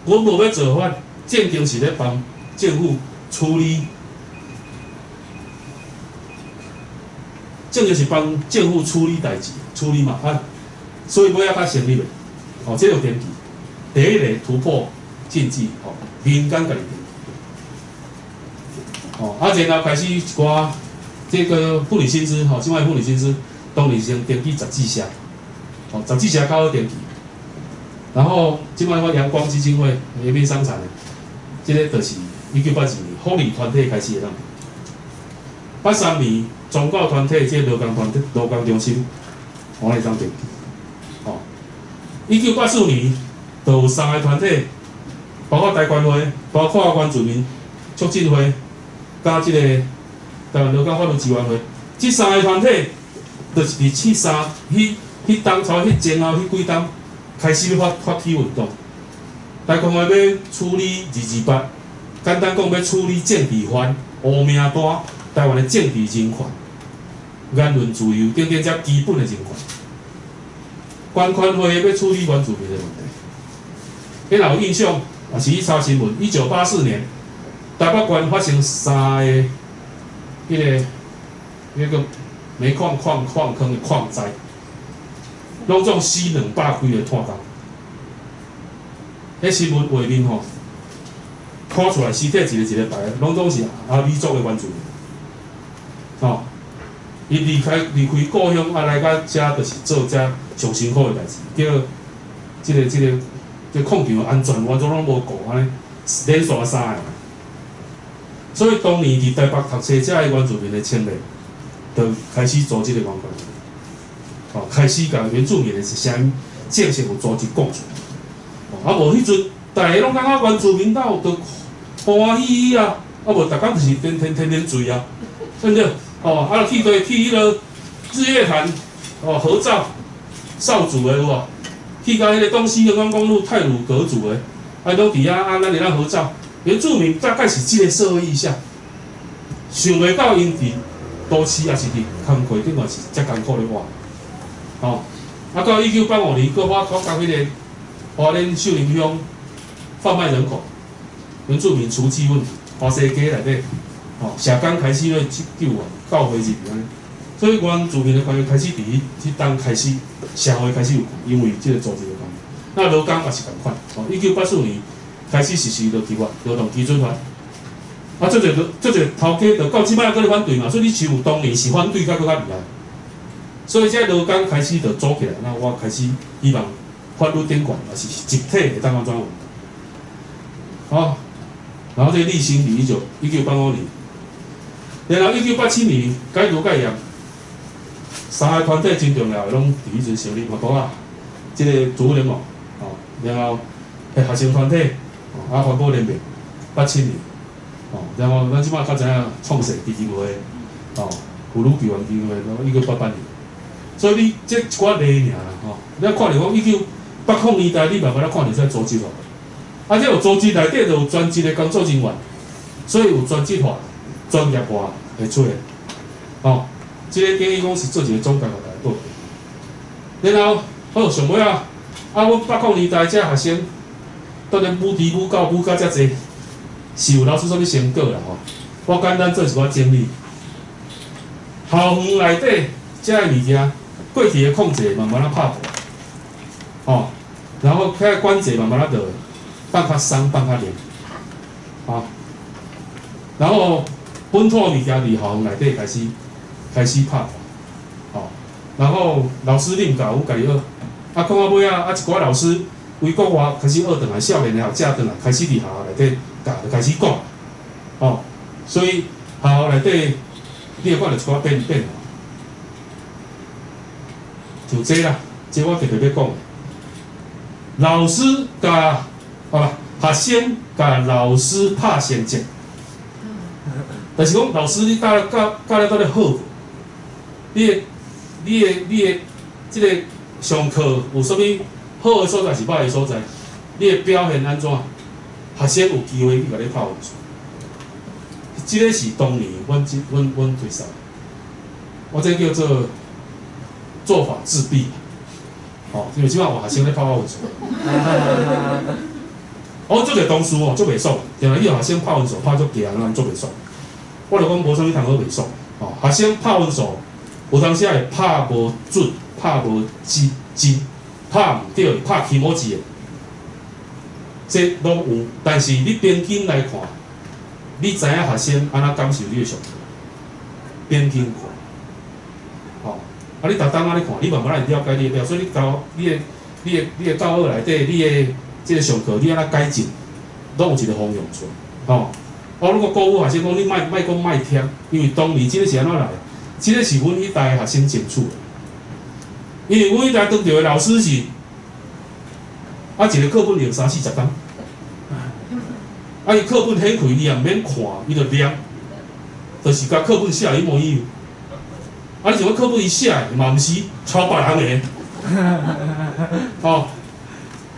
阮無欲造反，戰爭是咧幫政府處理，戰爭是幫政府處理代誌，處理嘛啊，所以尾仔才成立的，哦，這個有登記。第一個突破禁忌，吼，民間家己登記，哦，啊，然後開始一寡這個婦女新知，吼，這擺婦女新知當年先登記十四社，哦，十四社較好登記。然後這擺我陽光基金會延邊傷殘的，這個就是1982年福利團體開始的。83年宗教團體這個勞工團體勞工中心，我來當登記，哦，1984年。就有三個團體，包括台權會，包括原住民促進會，佮這個台灣勞工法律支援會，這三個團體，就是佇73，彼當初彼前後彼幾冬開始發起運動。台權會欲處理228，簡單講欲處理政治犯、烏名單、台灣的政治人權、言論自由等等遮基本的人權。關權會欲處理原住民的問題。你若有印象，也是去查新聞。1984年，台北縣發生三个彼個煤礦礦坑的礦災，攏總死200幾個炭工。彼新聞畫面吼，看出來屍體一個一個排，攏總是阿美族的原住民。吼，伊離開故鄉，啊來到遮，就是做遮上辛苦的代誌，叫這個。這礦場安全完全攏無顧按呢，連續三个。所以當年佇台北讀冊遮的原住民的青年，就開始組織這個原權會，哦，開始共原住民的聲音正式有組織講出來。啊，無彼陣，逐家攏感覺原住民鬥就歡喜喜啊，啊無逐工就是天天天天醉啊，對毋對？哦，啊去對去彼個日月潭，哦合照，少主的有無？去到彼個東西橫崗公路太魯閣族的，啊，攏佇遐啊，咱會當合照。原住民大概是這個社會意向，想袂到𪜶佇都市抑是佇工課頂懸是遮艱苦咧活，吼。啊，到1985年，閣發覺彼個花蓮秀林鄉販賣人口，原住民除籍問題，華西街內底，吼，社工開始咧救援、教會入去按呢。所以原住民的權益開始佇彼當開始，社會開始有因為這個組織的關係。那勞工也是仝款，哦，1984年開始實施勞基法、勞動基準法。啊，足濟足濟頭家就到這擺閣咧反對嘛，所以你像當年是反對甲閣較厲害。所以這勞工開始就組起來，那我開始希望法律頂懸，也是集體會當按怎運動。好，然後這個立新佇1985年，然後1987年解除戒嚴。三個團體真重要的，攏佇彼陣成立嘛，講啊，這個主婦聯盟，哦，然後學生團體，哦，啊環保聯盟，87年，哦，然後咱這擺較知影創世基金會，哦，婦女救援基金會，1988年，所以你這一寡例爾啦，吼，你看著講1980年代，你慢慢仔看著這組織哦，啊，這有組織內底就有專職的工作人員，所以有專職化、專業化會出現，哦。這個等於講是做一個總結，共大家報告。然後好，上尾仔，啊，阮80年代這學生，當然舞豬舞狗舞甲遮濟，是有老師啥物成果啦吼。我簡單做一寡整理。校園內底這个物件，過去的控制慢慢仔拍破，吼，然後遐管制慢慢仔就放較鬆，放較靈，吼。然後本土物件佇校園內底開始拍破，吼。然後老師你毋教，阮家己學。啊，講到尾仔，啊一寡老師為國外開始學轉來，少年的學者轉來，開始佇學校內底教，就開始講，哦，所以學校內底你會看著一寡變變化，像這啦，這我特別欲講的，老師共啊學生共老師拍成績，但是講老師你教教教了到底好無？你的這个上課有啥物好的所在是歹的所在？你的表現按怎？學生有機會去共你拍分數。這个是當年阮這阮阮推捒，我這叫做做法自斃。哦，因為這擺有學生咧拍我分數。我足濟同事哦，足袂爽，定定伊學生拍分數拍足強，咱足袂爽。我就講無啥物通好袂爽。哦，學生拍分數，有當時會拍無準，拍無精真，拍毋對，拍起毛子的，這攏有。但是你平均來看，你知影學生按怎感受你的上課？平均看，吼，啊，你逐冬按呢看，你慢慢來了解你的表，所以你教你的、你的、你的教學內底，你的這个上課，你按怎改進，攏有一個方向出來，吼。我如果鼓舞學生講，你莫莫講莫忝，因為當年這个是按怎來？這个是阮彼代學生爭取的，因為阮彼代當著的老師是，啊，一个課本用三四十工，啊，伊課本掀開，伊也毋免看，伊就念，就是共課本寫的一模一樣。啊，你想講課本伊寫的嘛毋是抄別人的，吼，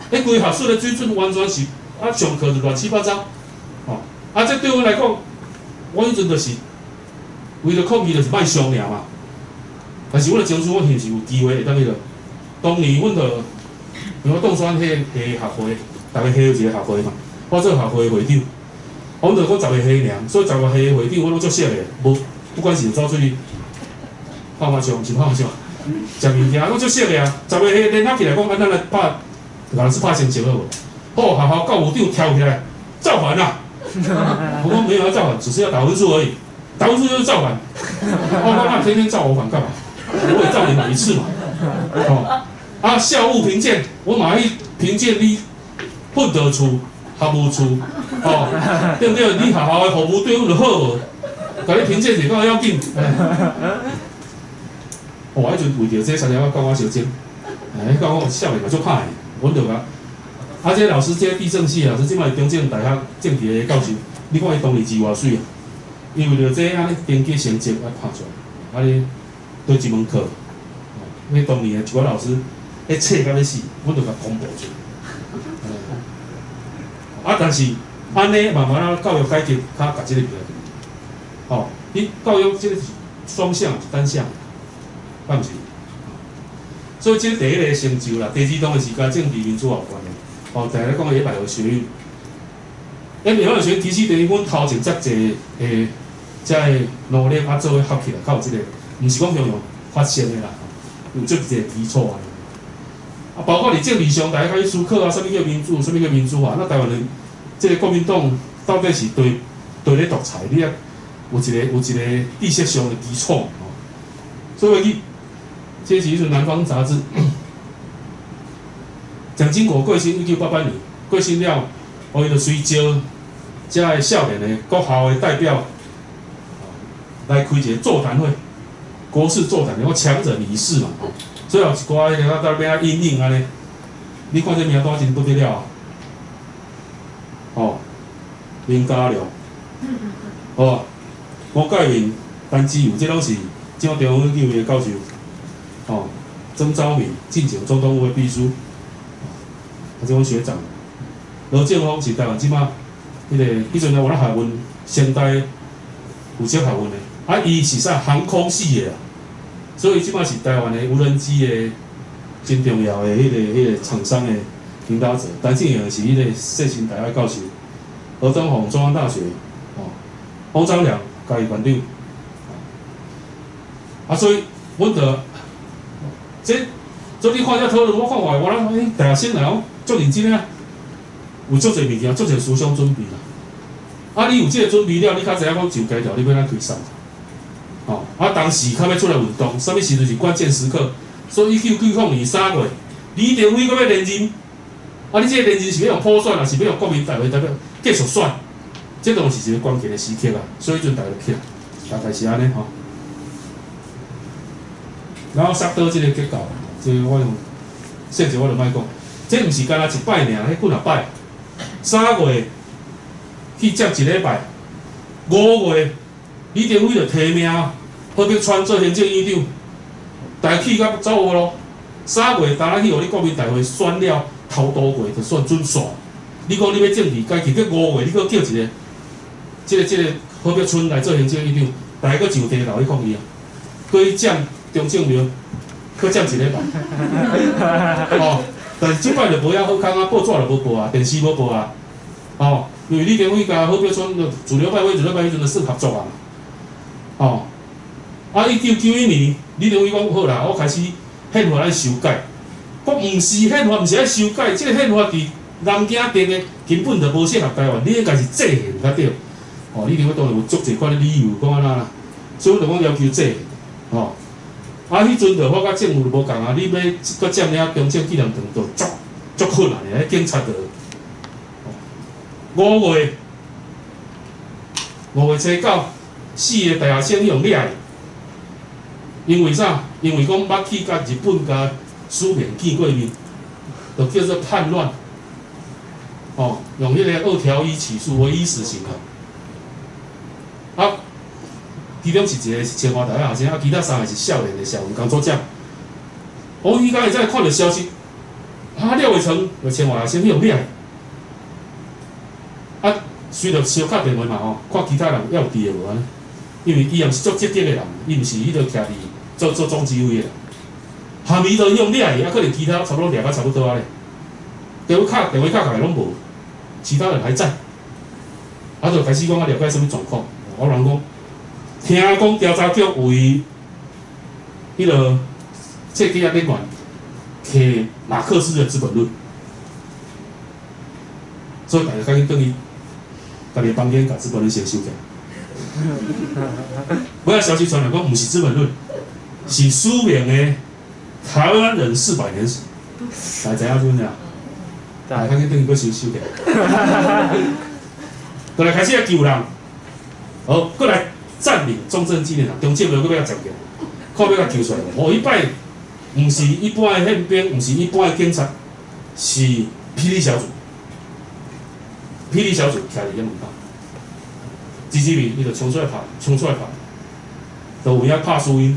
彼規學術的水準完全是啊，上課就亂七八糟，吼，啊，這對阮來講，阮彼陣就是為了抗議，就是莫傷爾嘛。但是阮的爭取，阮是毋是有機會會當彼落？當年阮就因為我當選彼个系學會，逐个系有一個學會嘛，我做學會會長，阮就講十个系爾，所以十个系會長我攏足熟的，無不管是走出去拍麻將，毋是拍麻將，食物件攏足熟的啊。十个系聯合起來講，啊，咱來拍，老師拍成績好無？好，學校教務長跳起來造反啦！我講沒有要造反，只是要打分數而已。打分數就是造反。我講那天天造我反幹嘛？我也造你們一次嘛。哦，啊，校務評鑑，我馬上評鑑你訓導處、學務處，哦，對不對？你學校的服務對阮就好無？共你評鑑者敢要緊。哦，彼陣為著這三條仔甲我相爭，哎，講我少年嘛足歹的，阮就共。啊，這個老師，這個地政系老師，這擺中正大學政治的教授，你看伊當年字偌媠啊！伊為著這按呢登記成績啊拍出來，啊呢對一門課，彼當年的一寡老師，彼冊甲欲死，阮就共公布出來。啊，但是按呢慢慢仔教育改革較共這个比較，吼，你教育這个是雙向是單向？敢毋是？所以這第一个成就啦，第二當然是佮政治民主有關的。哦，定咧講野百合學運，野百合學運其實等於阮頭前遮濟的遮个努力啊，做伙合起來，較有這個，毋是講雄雄發生的啦，有足濟基礎啊。啊，包括佇政治上，大家開始思考啊，啥物叫民主，啥物叫民主化？那台灣的這個國民黨到底是對對咧獨裁？你啊有一個知識上的基礎吼。所以去，這是彼陣《南方雜誌》。蔣經國過身，1988年過身了，哦，伊就隨召遮个少年的國校的代表來開一個座談會，國事座談會，我強忍已逝嘛，所以有一寡彼个到尾仔因應按呢，你看這名單真不得了啊！哦，林佳龍，哦，吳介民、陳志友，這攏是蔣中央研究的教授，哦，曾昭敏，進前總統府的秘書。啊，這種學長，羅正峰是台灣這擺彼个，彼陣有咧學運，成大負責學運的，啊，伊是啥航空系的啦，所以這擺是台灣的無人機的真重要的彼个廠商的領導者。陳志穎是彼个世新大學教授，何東鴻中央大學，哦，翁章良教育館長，啊，所以阮就這，所以你看這討論，我看完我諗，欸，大學生來講足認真啊，有足濟物件，足濟思想準備啦。啊，你有這个準備了，你較知影講就階條你欲按怎推捒。吼，啊，當時較欲出來運動，啥物時陣是關鍵時刻？所以1990年3月，李登輝閣欲連任，啊，你這個連任是欲用普選，抑是欲用國民大會代表繼續選？這當時是一個關鍵的時刻啊，所以彼陣大家就起來，大概是按呢吼。然後殺到這個結構，這個我用細節我就莫講，這毋是干焦一擺爾，彼幾若擺。3月去佔一禮拜，5月李登輝就提名何柏川做行政院長，大家去甲走無咯。3月當咱去予你國民大會選了頭拄月就算準煞。你講你欲政治改革，結五月你閣叫一個，這個何柏春來做行政院長，大家閣上地頭去抗議啊，閣去佔中正廟，閣佔一禮拜。哦，但是這擺就無遐好康啊，報紙就無報啊，電視無報啊。哦，因為李登輝佮何柏春自流派、自流派彼陣就算合作啊。哦，啊，1991年，李登輝講好啦，我開始憲法愛修改。講毋是憲法，毋是愛修改，這個憲法佇南京定的根本就無適合台灣，你應該是制憲較對。哦，李登輝當然有足濟款的理由講按怎啦，所以阮就講要求制憲。哦，啊，彼陣就發覺政府就無仝啊，你欲閣佔領中正紀念堂就足足困難的，彼警察就5月5月初9，四個大學生去予掠去，因為啥？因為講捌去共日本共蘇聯見過面，就叫做叛亂。哦，用彼個2條1起訴，唯一死刑啊！啊，其中是一個是清華大學學生，啊，其他三個是少年的社運工作者。我彼工會才看著消息，啊，廖偉成就清華學生去予掠去。啊，隨著小敲電話嘛吼，看其他人猶有佇的無按呢？因為伊也毋是足積極的人，伊毋是彼個徛佇做做總指揮的人。下暝就用掠去，啊，可能其他差不多掠甲差不多啊咧。電話敲電話敲過來攏無，其他人還在。啊，就開始講啊，了解啥物狀況。我人講，聽講調查局為彼個這幾仔演員摕馬克思的《資本論》，所以大家趕緊轉去家己房間，共《資本論》先收起來。尾仔消息傳來講，毋是《資本論》，是書名的《台灣人四百年史》，大家知影這陣大家趕緊轉去閣收收起來。過來開始來救人，好，閣來佔領中正紀念堂，中正廟閣欲共佔起來，看欲共救出來無？哦，彼擺毋是一般的憲兵，毋是一般的警察，是霹靂小組。霹靂小組徛佇遐門口，支持伊，伊就衝出來拍，衝出來拍，就有影拍輸𪜶。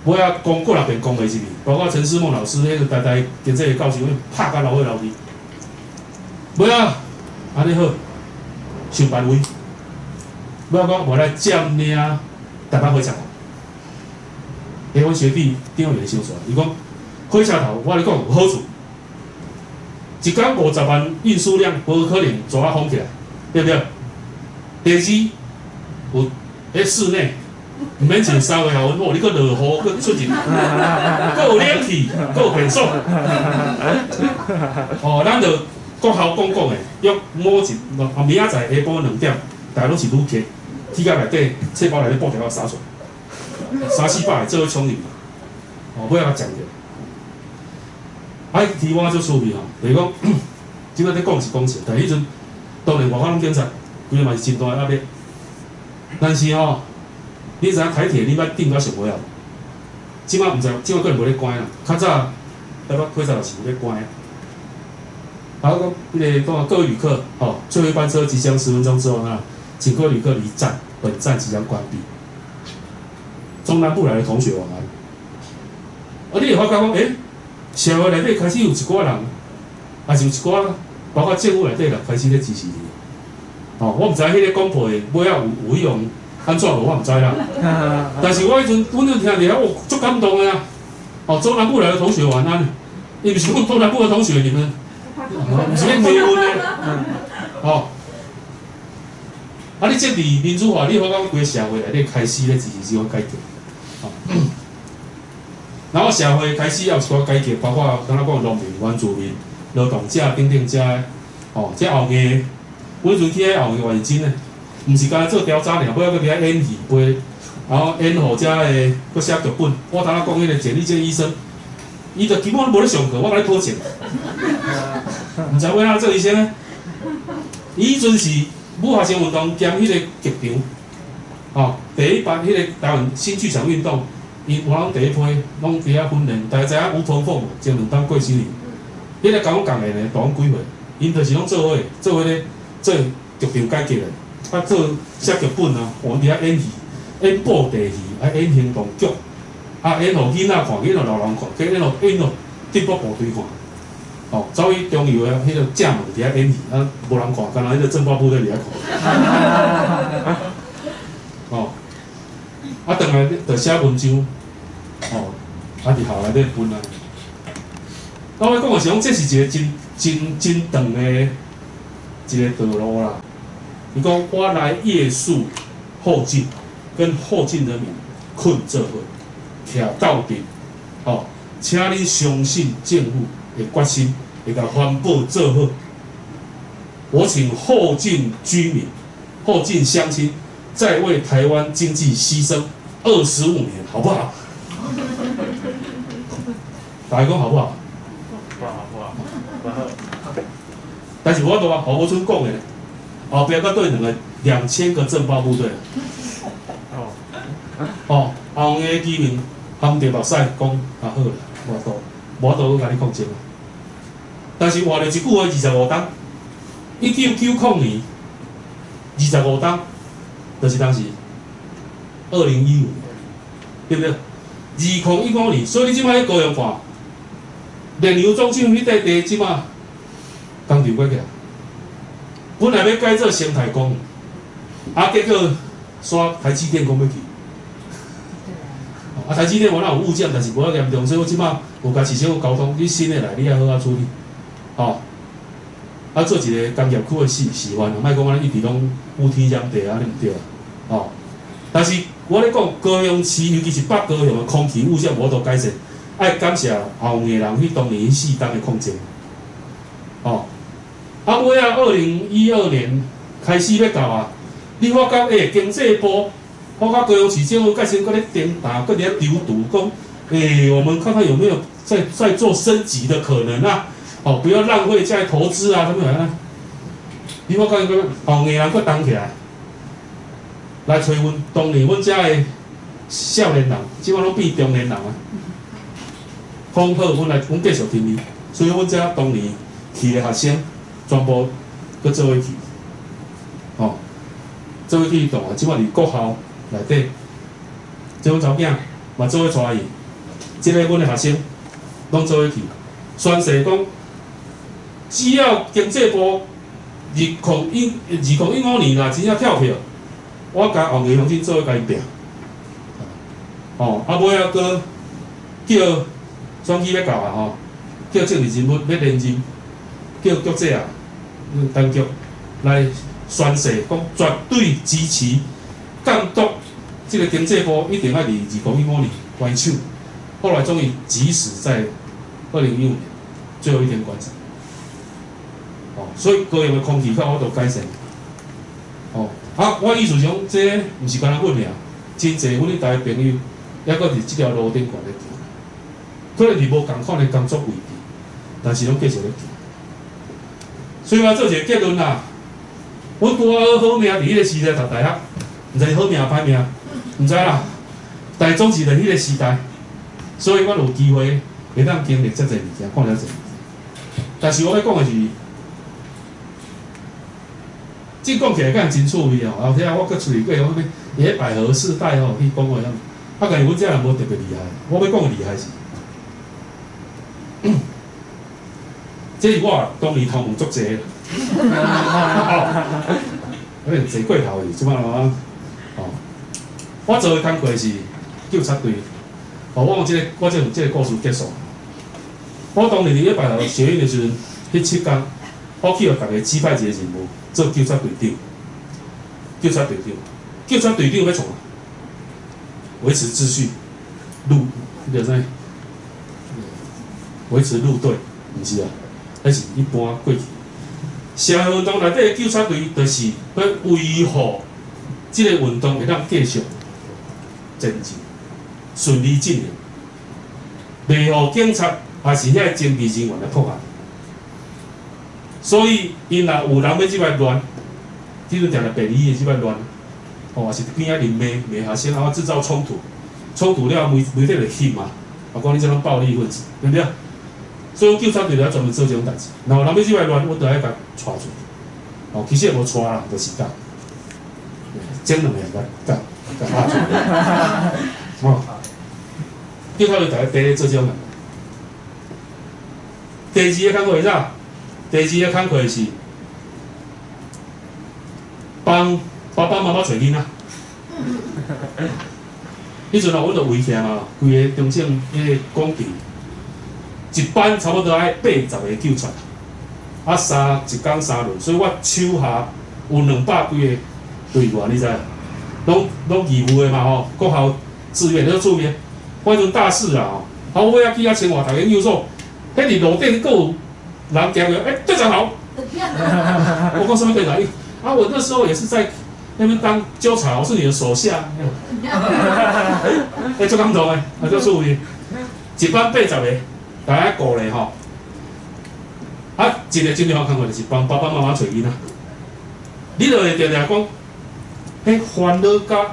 尾仔講過若遍講袂入去，包括陳思孟老師，彼個台大經濟的教授，拍甲流血流鼻。尾仔按呢好，想辦法。尾仔講，我來佔領台北火車頭。欸，阮學弟張委員想出來，伊講火車頭，我共你講有好處，一工50萬運輸量，無可能全仔封起來，對不對？第二，有佇室內，毋免穿三月後，哦，你閣落雨，閣出入，閣有冷氣，閣有便所。哦，咱就國校講講的，約某一啊明仔載下晡2點，大家攏是旅客，去到內底，冊包內底布條仔灑出來，三四百個做伙衝入，哦，尾仔共佔著。啊，提我足趣味吼，就是講，這擺咧講是講笑，但彼陣當然外口攏警察，規个嘛是真大的壓力。但是吼，你知影台鐵你捌頂到上尾仔無？這擺毋知，這擺可能無咧關啦。較早台北火車頭是有咧關的。啊，講彼個講各位旅客，吼，最後一班車即將10分鐘之後呢，請各位旅客離站，本站即將關閉。中南部來的同學晚安。啊，你會發覺講，欸，社會內底開始有一寡人，也是有一寡，包括政府內底人開始咧支持你。哦，我毋知彼個廣播的尾仔有去用按怎無，我毋知啦。但是我彼陣，阮陣聽著，我足感動的啊！哦，中南部來的同學晚安。伊毋是講中南部的同學，你們，毋是咧罵阮的。哦，啊，你政治民主化，你發覺規个社會內底開始咧支持這種改革。哦，然後社會開始也有一寡改革，包括敢若講農民、原住民、勞動者等等遮的，哦，這後藝，阮陣去遐後藝嘛是真的，毋是干焦做調查爾，尾仔閣佇遐演戲，陪然後演予遮的，閣寫劇本。我頭仔講彼個簡立健醫生，伊就基本攏無咧上課，我共你保證。毋知欲按怎做醫生呢？伊彼陣是武學生運動兼彼個劇場，吼，第一班彼個台灣新劇場運動，𪜶有人第一批攏佇遐訓練。大家知影吳鵬鳳前兩冬過身去，彼個共阮仝個呢，大阮幾歲？𪜶就是攏做伙做彼個做劇場改革的，啊做寫劇本啊，予𪜶佇遐演戲，演布袋戲，啊演行動劇，啊演予囡仔看，演予老人看，閣演予進步部隊看。哦，走去中油的彼個正門佇遐演戲，啊無人看，干焦彼個政報部隊佇遐看。哦，啊，轉來就寫文章，哦，啊佇校內底分啊。我欲講的是講，這是一個真真真長的一個道路啦。伊講我來夜宿後進，跟後進人民睏做伙，徛鬥陣，哦，請恁相信政府的決心，會共環保做好。我請後進居民、後進鄉親，再為台灣經濟犧牲25年，好不好？大家講好不好？不好，不好，不好。但是無法度啊，郝柏村講的，後壁閣對兩个2000個鎮暴部隊。哦。哦，後的居民含著目屎講，啊好啦，無法度，無法度閣共你抗爭。但是活了一句話，25冬，1990年，二十五冬，就是當時2015年，對不對？2015年，所以你這擺去高雄看，煉油總廠彼塊地，這擺工廠關起來，本來欲改做生態公園，啊，結果煞台積電講欲去，啊，台積電原來有污染，但是無遐嚴重，所以我這擺有共市政府溝通，你新的來，你愛好好處理，吼，啊，做一个工業區的示範，莫講按呢一直攏烏天染地按呢毋對啊，吼。但是我咧講高雄市，尤其是北高雄的空氣污染無法度改善，愛感謝後面的人去當年4冬的抗爭，吼。啊，尾仔2012年開始欲到啊，你發覺經濟部，發覺高雄市政府開始閣咧顛打，閣佇遐躊躇講，我們看看有沒有再做升級的可能啊？哦，不要浪費這投資啊，啥物啊？你發覺閣後面人閣動起來，來揣阮當年阮遮的少年人，這擺攏變中年人啊。講好，阮來，阮繼續聽你，所以阮遮當年去的學生，全部閣做伙去，吼，做伙去動啊！這擺佇國校內底，這阮查某囝嘛做伙帶伊，這个阮的學生攏做伙去，宣誓講，只要經濟部2015年若真正跳票，我共王義鄉親做伙共𪜶拚，吼，啊尾仔閣叫選舉欲到啊吼，叫政治人物欲連任，叫局長啊，當局來宣誓，講絕對支持監督這个經濟部一定愛佇2015年關手。後來終於及時在2015年最後一天關廠。哦，所以高雄的空氣較有法度改善。哦，啊，我意思是講，這毋是干焦阮爾，真濟阮咧台朋友，猶閣佇這條路頂懸咧行，可能是無仝款的工作位置，但是攏繼續咧行。所以我做一個結論啦，阮拄仔好命佇彼个時代讀大學，毋知是好命歹命，毋知啦。但總是佇彼个時代，所以阮有機會會當經歷遮濟物件，看遮濟物件。但是我欲講的是，這講起來敢真趣味哦。後天我閣出去過，我欲佇百合世代吼去講話，啊，但是阮這人無特別厲害。我欲講的厲害是，這是我當年頭毛足濟，哦，可能濟過頭去，這擺我，哦，我做的工課是糾察隊。哦，我講這个，我這這个故事結束。我當年佇咧百合學院的時陣，彼7工，我去予逐个指派一个任務，做糾察隊長。糾察隊長，糾察隊長欲創啥？維持秩序，路，叫啥？維持路隊，毋是啊？彼是一般過去。社會運動內底的糾察隊，就是欲維護這个運動會當繼續。前進，順利進行，袂予警察抑是遐偵緝人員來破壞。所以，𪜶若有人欲入來亂，彼陣定定便衣的入來亂，吼，抑是邊仔裡罵罵學生，啊，製造衝突，衝突了媒體就翕嘛，啊，講你這種暴力分子，對毋對？所以警察隊就愛專門做這種代誌。若有人欲入來亂，阮就愛共帶出去。哦，其實也無帶啦，就是共整兩個共共共拍出來。哦，警察隊逐个咧做這種代誌。第二個工課是啥？第二個工課是幫爸爸媽媽揣囡仔。彼陣哦，阮就圍起來嘛，規个中正彼个廣場，一班差不多愛80個警察，啊一工三輪，所以我手下有200幾个隊員，你知？攏義務的嘛吼，國校志願，你做咩？我彼陣大四啊吼，啊我尾仔去遐清華讀研究所，彼佇路頂閣有人行過，欸，隊長好。我講啥物隊長？啊，我那時候也是在那邊當糾察，我是你的手下。欸，足感動的，啊，足趣味。一班80個，大家顧咧吼。啊，一個真重要工課就是幫爸爸媽媽揣囡仔。你就會定定講，彼煩惱甲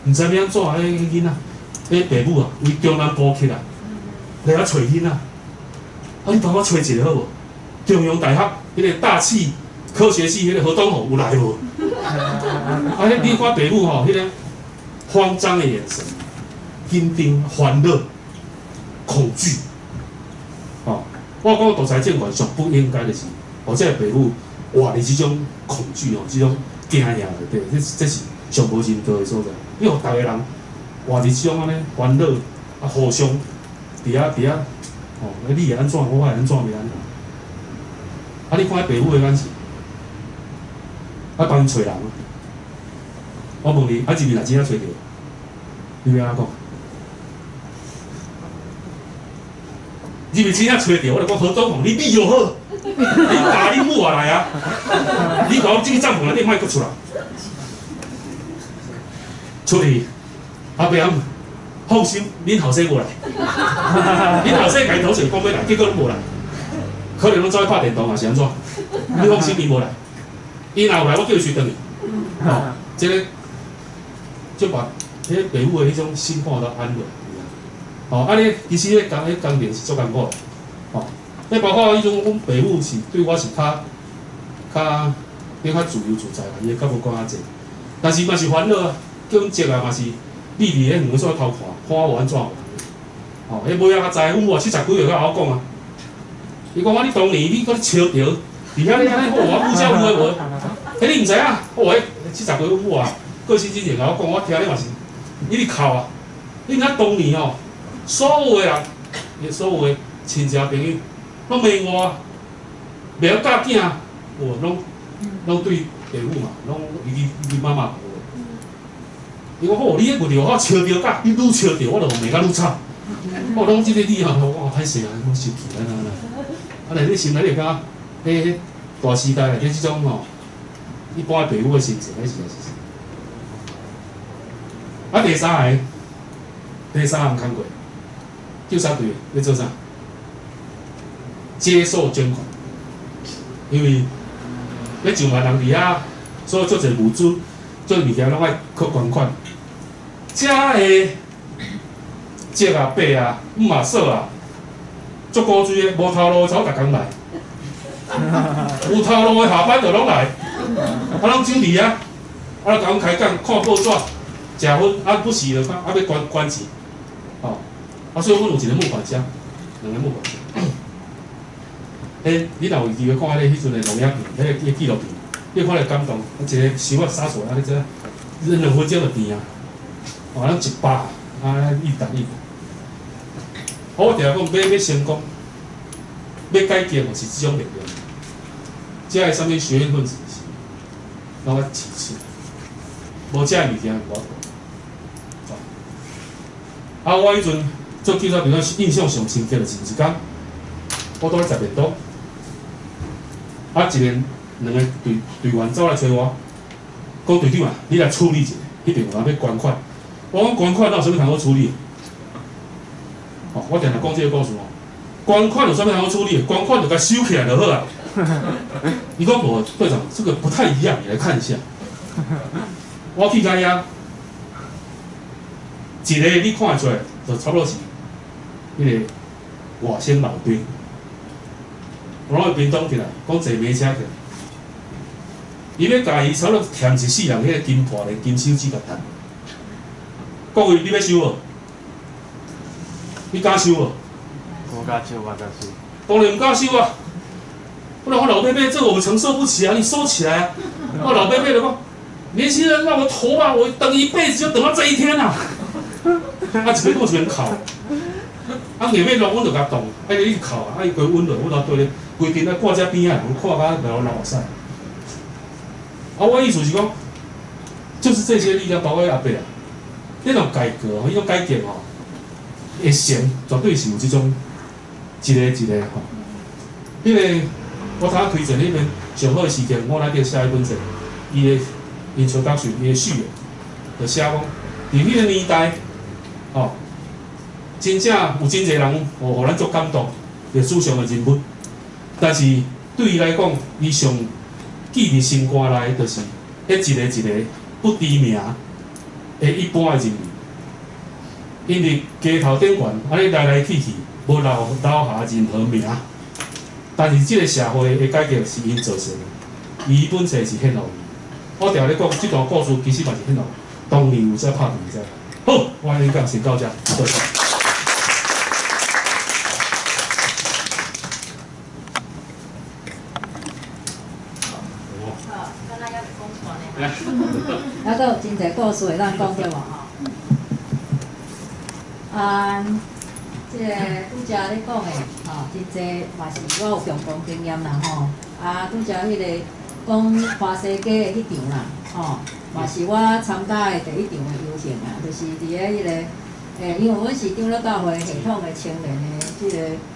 毋知欲按怎，彼囡仔，彼爸母啊，為中南部去啊，來遐揣囡仔。啊，你幫我揣一個好無？中央大學彼個大氣科學系彼個何東紅有來無？啊，彼你看爸母吼，彼個慌張的眼神、緊張、煩惱、恐懼。吼，我講獨裁政權上不應該的是，予這个爸母活佇這種恐懼哦，這種驚嚇內底，這是上無人道的所在。你予逐个人活佇這種按呢煩惱啊，互相佇遐，吼，啊你會按怎，我會按怎袂按怎。啊，你看彼爸母的眼神，啊幫𪜶揣人。我問你，啊入去若真正揣著，你欲按怎講？入去真正揣著，我就講何東紅，你比就好，你爸恁母也來啊，你共我進去帳篷內底，莫閣出來。出去，啊爸阿放心，恁後生無來，恁後生共伊討論講欲來，結果攏無來，可能攏走去拍電動抑是按怎？你放心，伊無來，伊若有來，我叫伊隨轉去。吼，這个就把彼个爸母的彼種心看都安落。吼，啊你其實彼工程是足艱苦的，吼，彼包括彼種阮爸母是對我是較比較自由自在啦，伊會較無管較濟，但是嘛是煩惱啊，叫阮叔啊嘛是躡佇彼遠所偷看，看我有按怎無。吼，彼尾仔才知，阮母70幾歲閣敖我講啊，伊講啊，你當年你閣咧笑著，佇遐咧按呢，我母遮有的無？彼你毋知影？哦，彼70幾阮母啊，過身之前共我講，我聽咧嘛是一直哭啊。你毋知當年哦，所有的人，伊所有的親戚朋友，攏罵我，袂曉教囝，哦，攏對爸母嘛，攏伊媽媽。伊講好，你彼問題我笑著甲，你愈笑著，我就罵甲愈慘。我攏這个你吼，我歹勢啊，我生氣按怎按怎。啊，但你心內你會感覺，彼大時代內底這種吼，一般的爸母的心情，彼是是。啊，第三項工課，警察隊欲做啥？接受捐款，因為欲上萬人佇遐，所以足濟物資、足濟物件攏愛靠捐款。遮的叔啊、伯啊、姆啊、嫂啊，足古錐的，無頭路的走逐工來，有頭路的下班就攏來，啊，攏走佇遐，啊，共阮開講、看報紙、食薰，啊，不時就講啊，欲捐錢，吼，啊，所以阮有一個募款箱，兩個募款箱。欸，你若有機會看彼個彼陣的錄影片，彼個紀錄片，你會看會感動，一個箱仔灑出來，按呢這，2分鐘就甜啊，哦，咱100，啊，一沓一沓。我定講欲成功，欲改革嘛是這種力量。這个啥物學院分子是，攏愛其次，無這个物件無法度。啊，我彼陣做警察隊長，印象上深刻就是有一工，我拄咧食便當，啊，一个兩个隊員走來揣我，講隊長啊，你來處理一下，彼邊有人欲捐款，我講捐款哪有啥物通好處理？哦，我定定講這个故事哦。捐款有啥物通好處理？捐款就共收起來就好啊。伊講無，隊長，這個不太一樣，你來看一下。我去到遐，一个你看會出來，就差不多是彼个外省老兵。我攏去屏東起來，講坐馬車起來，伊欲共伊差不多忝一世人，彼个金破鏈、金手指共彈。各位，你欲收無？你敢收無？我敢收，我敢收。當然毋敢收啊！不然我老伯伯，這個我們承受不起啊！你收起來啊！我老伯伯就講，年輕人讓我投吧，我等一輩子就等到這一天啊！啊，一邊講一邊哭，啊，硬欲落，阮就共擋，啊，伊一直哭啊，啊，伊規穩落，阮就對咧，規陣啊掛遮邊仔，阮看甲流流目屎。啊，我意思是講，就是這些力量，包括阿伯啊，這種改革，彼種改革吼，會成絕對是有這種一个一个吼。彼个我頭仔推薦彼篇上好的時間，我來底寫一本冊，伊的 introduction，伊的序言，就寫講，佇彼个年代，吼，真正有真濟人，予咱足感動，歷史上的人物。但是對伊來講，伊上記佇心肝內，就是彼一个一个不知名的一般的人民，𪜶佇街頭頂懸按呢來來去去，無留下任何名。但是這个社會的改革是𪜶造成的，伊本冊是獻予伊。我定咧講，這段故事其實嘛是獻予當年有遮拍拼者。好，我演講先到這，多謝。好，敢若猶未講完呢。猶閣有真濟故事會當講對無吼？啊，這个拄才咧講的吼，真濟嘛是我有共同經驗啦吼。啊，拄才彼个講華西街的彼場啦，吼，嘛是我參加的第一場的遊行啊，就是佇咧彼个，因為阮是長老教會系統的青年的這个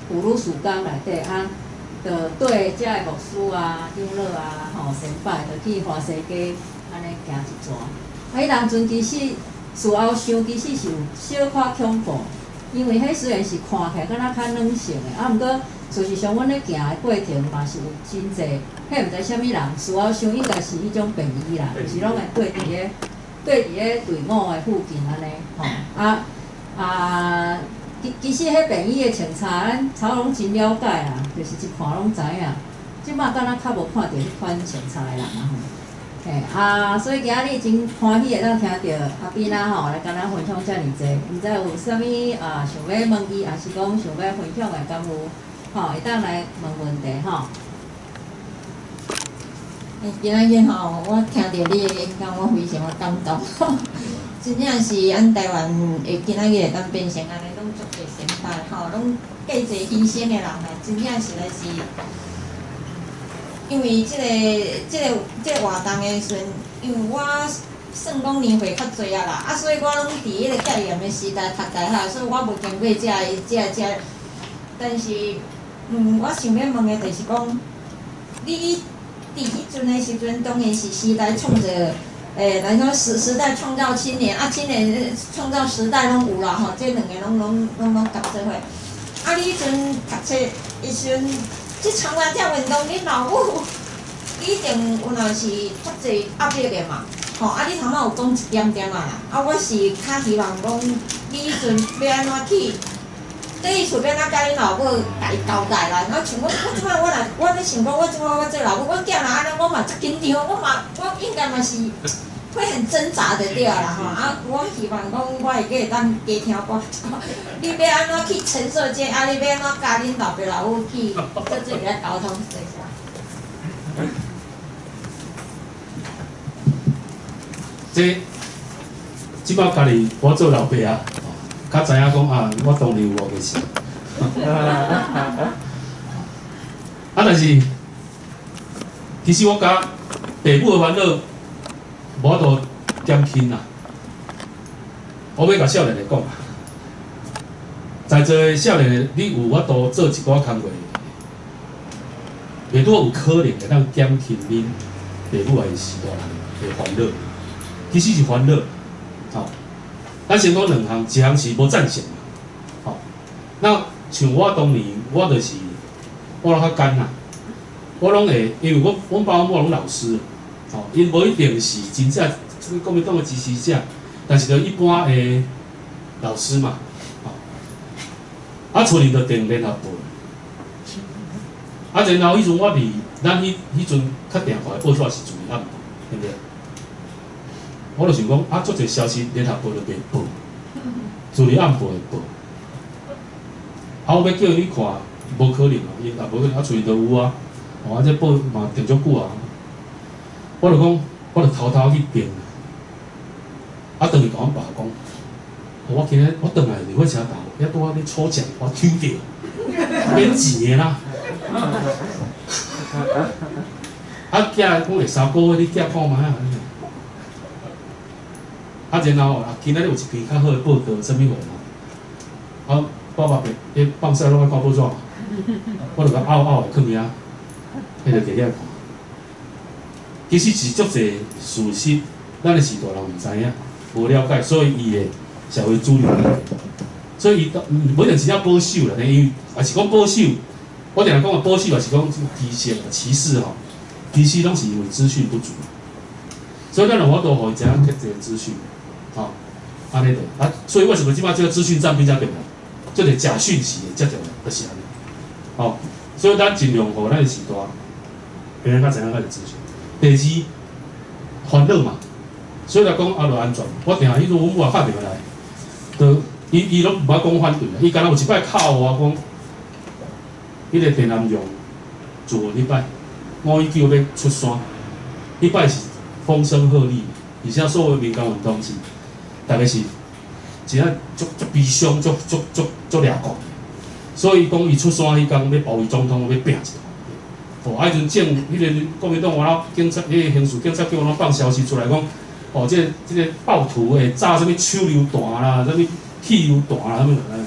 婦女事工內底啊，就綴遮的牧師啊、長老啊、吼先輩，就去華西街按呢行一逝。啊，彼當陣其實事後想，其實是有小可恐怖，因為彼雖然是看起來敢若較軟性的，啊，毋過事實上，阮咧行的過程嘛是有真濟，彼毋知啥物人，事後想應該是彼種便衣啦，就是攏會綴佇咧隊伍的附近按呢，吼，啊啊，其實彼便衣的穿插，咱差不多攏真了解啦，就是一看攏知影。這擺敢若較無看著彼款穿插的人啊吼。嘿啊，所以今仔日真歡喜會當聽著阿扁仔吼來共咱分享遮爾濟，毋知有啥物啊想欲問伊，抑是講想欲分享的，敢有吼會當來問問題吼。欸，今仔日吼，我聽著你的演講，我非常的感動。真正是咱台灣會今仔日會當變成按呢，攏足濟先輩吼，攏計濟犧牲的人啊，真正實在是。因為這個活動的時陣，因為我算講年歲較濟啊啦，啊，所以我攏佇彼個戒嚴的時代讀大學，所以我無經過這。但是，我想欲問的就是講，你佇彼陣的時陣，當然是時代創造，來講時代創造青年，啊，青年創造時代攏有啦吼，這兩个攏合做伙。啊，你彼陣讀冊的時陣。這參加這運動，恁老母一定有若是足濟壓力的嘛，吼！啊，你頭仔有講一點點啊啦，啊，我是較希望講，你彼陣欲按怎去，佇伊厝欲按怎共恁老母共伊交代啦？啊，像我，我這擺我若我咧想講，我這擺我做老母，我囝若按呢，我嘛足緊張，我嘛我應該嘛是會很掙扎的對啦吼！啊，我希望講，我會閣會當加聽寡，你欲按怎去承受這個？啊，你欲按怎共恁老爸老母去做這個溝通？謝謝。這這擺家己我做老爸啊，較知影講啊，我當年有偌個事。啊，但是其實我共爸母的煩惱無法度減輕啦。我欲共少年的講，在座的少年的，你有法度做一寡工課，袂拄有可能會當減輕恁爸母還是序大人的煩惱，其實是煩惱，吼。咱先講兩項，一項是無贊成嘛，吼。那像我當年，我就是我攏較簡啦，我攏會，因為我阮爸阮母攏老師，吼，𪜶無一定是真正這個國民黨的支持者，但是就一般的老師嘛，吼。啊，厝裡就訂聯合報，啊，然後彼陣我佇咱彼陣較定看的報紙是自由暗報，對毋對？我就想講，啊，足濟消息聯合報都袂報，自由暗報會報。啊，我欲叫𪜶去看，無可能啊，伊也無可能，啊，厝裡都有啊，哦，啊，這報嘛訂足久啊。我就講，我就偷偷去訂。啊，轉去共阮爸講，我今日我轉來佇火車頭，遐拄仔咧抽獎，我抽著，免錢的啦。啊，寄講會3個月，你寄看覓啊？啊，然後啊，今仔日有一篇較好的報道，啥物貨吼？啊，我爸爸彼放屎攏愛看報紙嘛，我就共漚漚的囥遐，彼就摕起來看。其實是足濟事實，咱的序大人毋知影，無了解，所以伊會社會主流意見。所以伊無一定真正保守啦，因為也是講保守，我定定講的保守也是講歧視、歧視吼，其實攏是因為資訊不足。所以咱有法度予伊知影較濟資訊。吼，按呢就啊，所以為什麼這擺這個資訊戰比較重要，這個假訊息的較重要，就是按呢。吼，所以咱盡量予咱的序大，會使較知影較濟資訊。第二，煩惱嘛，所以來講啊，著安全。我定彼陣阮母也敲電話來，就伊伊攏毋捌講反對啦，伊敢若有一擺敲我講，彼個鄭南榕自刎彼擺，519欲出山，彼擺是風聲鶴唳，而且所有民間運動是。逐家是真正足足悲傷、足足足足掠狂的，所以講伊出山彼工欲包圍總統，欲拚一下。哦，啊，彼陣政彼個國民黨外口警察，彼個刑事警察局攏放消息出來講，哦，這個暴徒會炸啥物手榴彈啦，啥物汽油彈啦，啥物物。啊，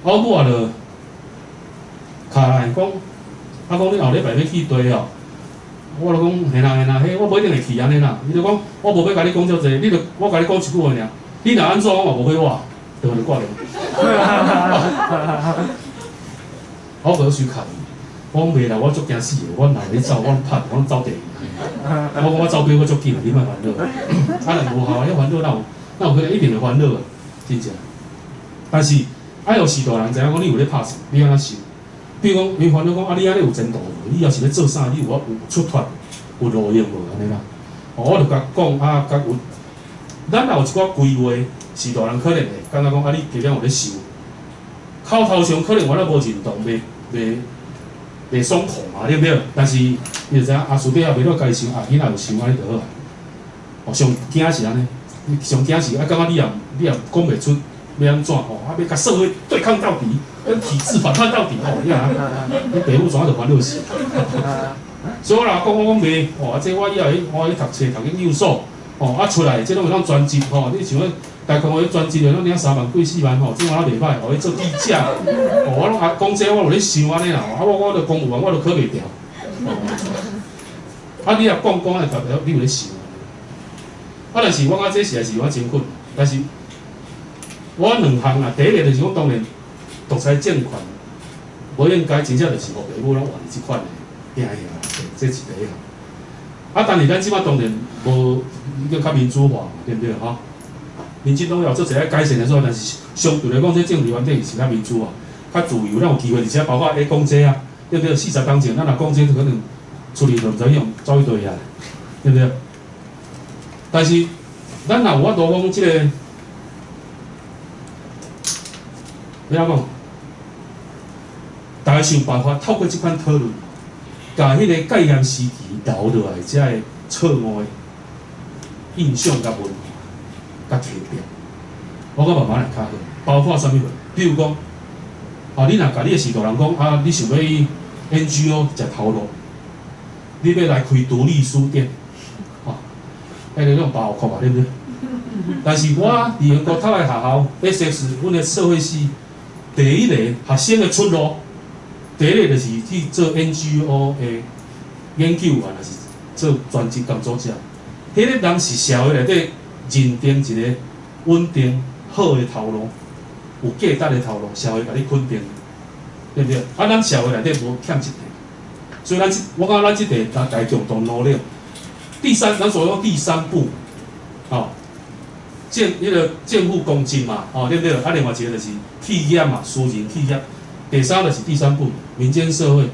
我母仔就敲來講，啊，講你後禮拜欲去對哦。我就講嘿啦嘿啦，彼我無一定會去按呢啦。伊就講我無欲共你講遮濟，你就我共你講一句話爾。你若按怎，我嘛無回我，就就掛電話。我無收卡，我講袂啦，我足驚死的，我若咧走，我攏拍，我攏走第二。我講我走比我足緊，你莫煩惱。啊，若無效，彼煩惱哪有哪有可能一定會煩惱啊，真正。但是愛予序大人知影講你有咧拍算，你按怎想？比如講，伊煩惱講啊，你按呢有前途無？你要是欲做啥？你有法有出脫，有路用無？按呢啦。哦，我就共講啊，共有。咱若有一寡規劃，序大人可能會感覺講啊，你加減有咧想，口頭上可能我咧無認同，袂袂袂爽快嘛，對毋對？但是伊就知影啊，私底下袂了家己想啊，囡仔有想按呢就好啊。哦，上驚是按呢，上驚是啊，感覺你也講袂出欲按怎吼，啊，欲共社會對抗到底，跟體制反抗到底吼，你啊，你爸母怎就煩惱死。所以我若講我講袂，哦，啊，這我以後去我去讀冊讀研究所。哦，啊出來，這攏會當專職吼，你像講大概互專職的攏領3萬幾4萬吼，這我攏袂歹，予去做記者，哦，我攏啊講這我有咧想按呢啦，啊我我著公務員我著考袂牢。啊你若講講會代表你有咧想。啊但是我感覺這實在是我真困難，但是我兩項啊，第一個就是講當然獨裁政權無應該真正就是予爸母攏活佇這款的驚嚇，這是第一項。啊，但是咱這擺當然無已經較民主化嘛，對毋對吼？民進黨有做一個改善的所在，但是相對來講，這政治環境是較民主化、較自由，咱有機會，而且包括會講這啊，對毋對？40冬前，咱若講這，可能出去就毋知影走去佗位啊，對毋對？但是咱若有法度講這個，欲按怎講？逐家想辦法透過這款討論，共彼個戒嚴時期留落來遮個錯誤的印象佮文化佮提掉，我感覺慢慢來較好。包括啥物貨？比如講，啊，你若共你的序大人講啊，你想欲去 NGO 食頭路，你欲來開獨立書店，吼，彼個攏包括啊，對毋對？但是我佇英國讀的學校，SS，阮的社會系第一個學生的出路，第一個就是去做 NGO 的研究員，抑是做專職工作者。彼個人是社會內底認定一個穩定、好的頭路，有價值的頭路，社會共你肯定，對毋對？啊，咱社會內底無欠這塊，所以咱這，我感覺咱這塊大家共同努力。第三，咱所謂第三步，吼，政彼個政府公正嘛，吼，對毋對？啊，另外一個就是企業嘛，私人企業。第三就是第三步，民間社會，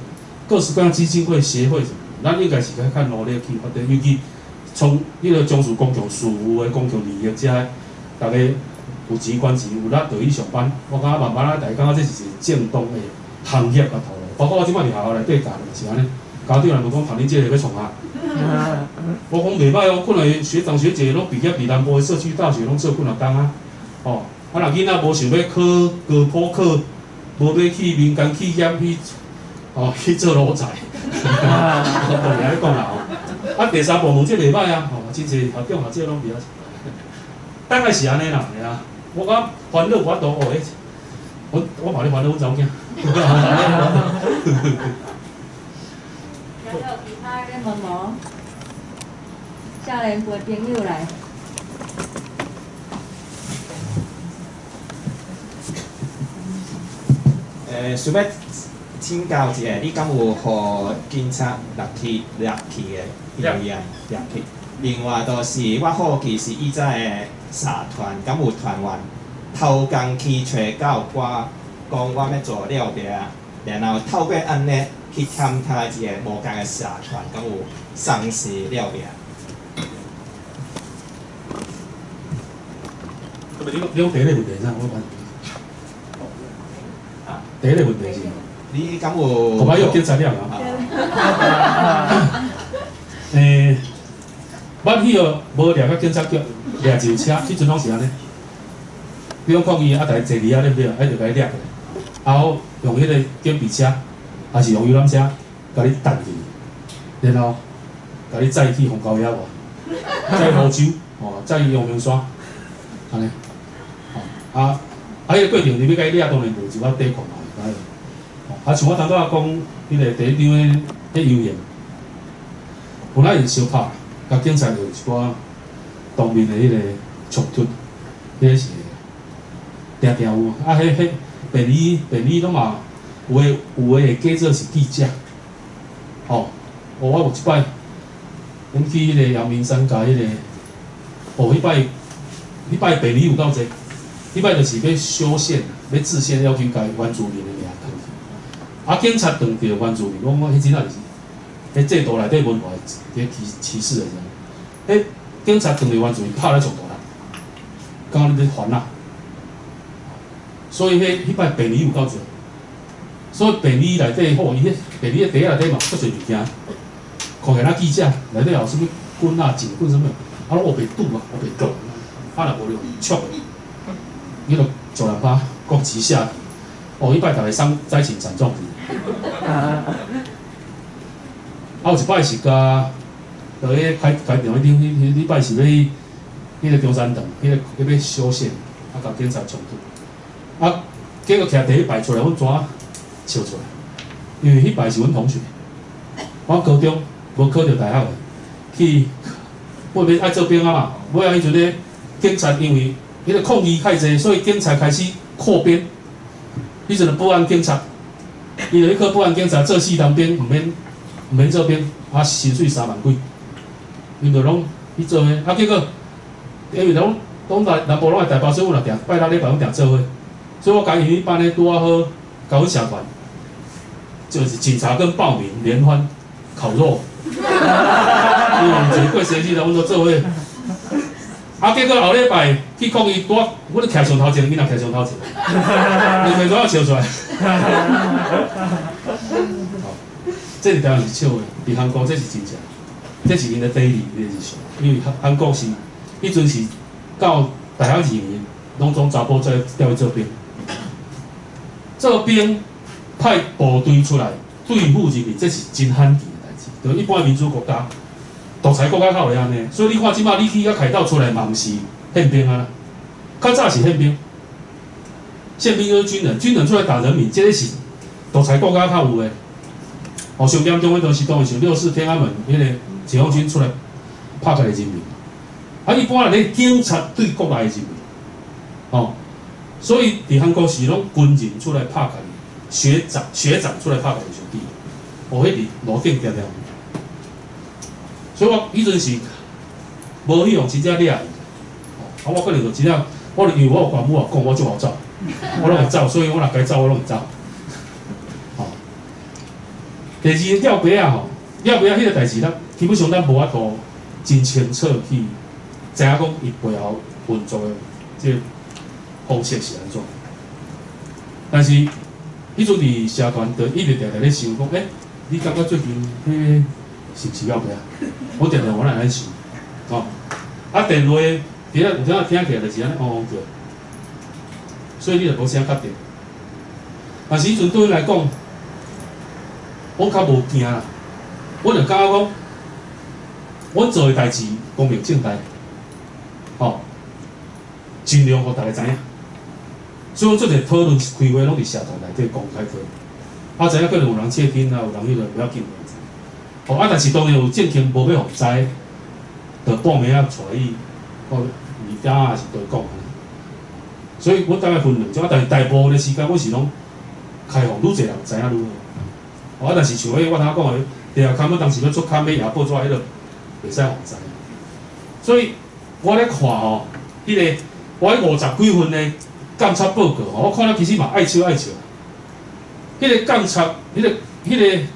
各式各樣基金會、協會什麼，咱應該是較較努力去發展，尤其從彼個從事公共事務的公共利益遮，逐家有錢捐錢，有力就去上班。我感覺慢慢仔，大家感覺這是一個正當的行業佮頭路。包括我這擺佇學校內底教嘛是按呢，家長來問講，讀恁這個欲創啥？我講袂䆀哦，本來學長學姐攏畢業佇南部的社區大學攏做幾若工啊，吼，啊若囡仔無想欲考高普考，無欲去民間企業去，哦去做奴才，我當然按呢講啦吼。啊，第三部門這袂䆀啊，吼，真濟校長學者攏袂曉。大概是按呢啦，嘿啊，我感覺煩惱無法度哦，彼我嘛咧煩惱阮查某囝。還有其他的問無？少年輩朋友來。想欲請教一下，你敢有予警察掠去掠去的經驗？掠去。另外，就是我好奇是以前的社團，敢有團員偷工去揣教官，講我欲做了袂啊？然後透過按呢去參加一个無仝的社團，敢有喪失了袂？你講第一個問題是啥？我問。第一個問題是，你敢有？後擺有警察掠啊？捌去予無掠到警察局，掠一車，彼陣攏是按呢。比如講抗議啊，逐家坐佇遐對毋對？啊，就共你掠起來，啊，好用彼個警備車，抑是用遊覽車，共你彈去，然後共你載去虹口遐無？載蘆洲，吼，載陽明山，按呢，吼，啊，啊，彼個過程你欲共伊掠，當然無一寡底褲嘛，會使。啊，像我頭拄仔講，彼個第一張的彼遊行，本來是相拍，共警察有一寡當面的彼個衝突，彼個是定定有。啊，彼便衣便衣攏嘛有的有的會假做是記者，吼，哦，我有一擺，阮去彼個陽明山共彼個，哦，彼擺便衣有夠濟，彼擺就是欲修憲，欲制憲，要求共原住民的名囥去。啊！警察撞著原住民，我講彼真正就是，彼制度內底文化佇歧視的時陣，彼警察撞著原住民拍咧上大力，感覺你咧煩啊！所以彼擺便衣有夠濟，所以便衣內底吼，伊彼便衣的袋仔內底嘛足濟物件，看起來若記者內底有啥物棍啊、警棍啥物，啊攏烏白拄啊，烏白講，啊若無就戳的，伊就石人拍，國旗下去。哦，彼擺逐家傷災情慘重。啊，有一擺是共，佇彼開開場彼頂，彼彼擺是欲去彼個中山堂，彼個彼欲修憲，啊，共警察衝突，啊，結果徛第一排出來，阮怎笑出來？因為彼排是阮同學，我高中無考著大學的，去尾欲愛做兵啊嘛，尾仔彼陣咧，警察因為彼個抗議較濟，所以警察開始擴編。彼陣就保安警察，伊就去考保安警察做四冬兵，毋免做兵，啊，薪水3萬幾，𪜶就攏去做彼，啊，結果因為攏來南部攏來台北，所以阮也定拜六禮拜攏定做伙，所以我共𪜶彼班咧拄仔好，共阮社團，就是警察跟暴民聯歡烤肉，因為一個過生日，阮都做伙。啊！結果後禮拜去抗議，拄仔阮咧徛上頭前，𪜶也徛上頭前，你袂怎笑出來？哦，這是台灣是笑的，佇韓國這是真正，這是𪜶的 daily 的日常，因為韓國是彼陣是到大學二年，攏總查埔仔調去做兵，做兵派部隊出來對付人民，這是真罕見的代誌。就一般民主國家。獨裁國家較會按呢，所以你看這擺你去遐凱道出來嘛，毋是憲兵啊，較早是憲兵，憲兵就是軍人，軍人出來打人民，這個是獨裁國家較有的。哦，上嚴重的就是當然像六四天安門彼個解放軍出來拍家己人民，啊，一般咧警察對國內的人民，哦，吼，所以佇韓國是攏軍人出來拍家己，學長出來拍家己學弟，哦，彼佇路頂定定。所以我彼陣是無去予真正掠去，啊，我可能就真正，我因為我有關母講，我足𠢕走，我攏會走，所以我若該走我攏會走。吼，第二個吊牌仔吼，吊牌仔彼個代誌，咱基本上咱無法度真清楚去知影講伊背後運作的這個方式是按怎。但是彼陣佇社團就一直定定咧想講，欸，你感覺最近彼個是毋是了牌仔？我定定我來按呢想，吼。啊，電話佇咧有陣仔聽起來就是按呢嗡嗡叫，所以你就無啥確定。但是彼陣對阮來講，我較無驚啦，我就感覺講，阮做的代誌光明正大，吼，盡量予逐家知影。所以阮做濟討論開會攏佇社團內底公開討論，啊，知影可能有人竊聽啊，有人彼個無要緊。吼，啊，但是當然有政客無欲予知，就半暝仔帶去，哦，二家還是對講。所以阮大概分兩種，啊，但是大部分的時間阮是攏開放，愈濟人知影愈好。哦，啊，但是像彼我頭講的，地下刊，阮當時欲出刊欲印報紙，彼個袂使予知。所以我咧看吼，彼個我彼50幾份的監察報告吼，我看了其實嘛愛笑愛笑。彼個監察，彼個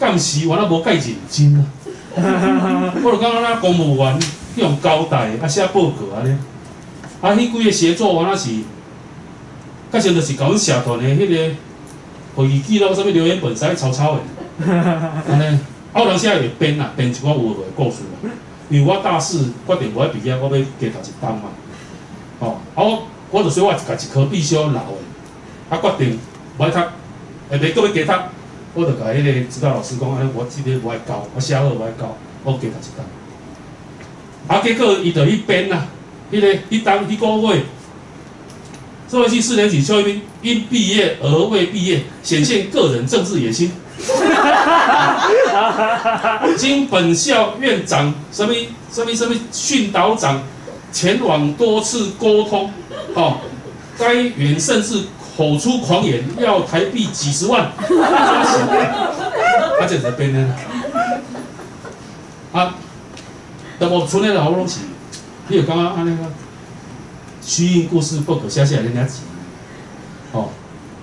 監視原來無蓋認真啊！我就感覺咱公務員去予交代啊寫報告按呢，啊，彼幾個協作原來是，較像就是共阮社團的彼個會議記錄，啥物留言本使抄抄的，按呢，啊有當時也會編啦，編一寡有的無的故事啦。因為我大四決定無愛畢業，我欲加讀一冬嘛，吼，啊我就說我家一科必修留的，啊決定無愛讀，會袂閣欲加讀，我就共彼個指導老師講，按呢我這個無愛交，我寫好無愛交，我加讀一冬。啊，結果伊就去編啦，彼個彼冬彼個月，社會系四年級邱一斌因畢業而未畢業，顯現個人政治野心。經本校院長什麼什麼什麼訓導長前往多次溝通，哦，該員甚至口出狂言，要台幣幾十萬。啊，這是編的。啊，但我厝內頭攏是，你會感覺按呢個虛應故事報告寫寫來恁遐錢，哦，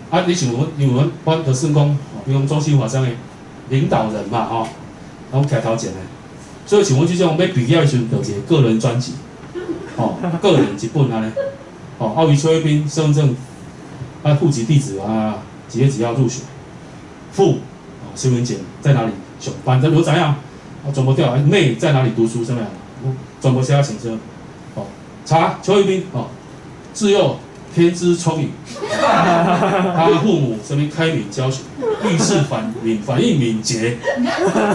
啊，你像阮，因為阮阮就算講，比如講中興華商的領導人嘛，吼，攏徛頭前的，所以像阮這種欲畢業的時陣，就一個個人專輯，吼，個人一本按呢，吼，啊，為邱一斌身份證，啊，戶籍地址啊，幾月幾號入學，父，哦，身份證在哪裡上班，這都知影，啊，全部調來，妹在哪裡讀書，啥物啊，全部寫清楚，哦，查邱一斌，哦，自幼天資聰穎，他父母這邊開明教學，遇事反應敏捷，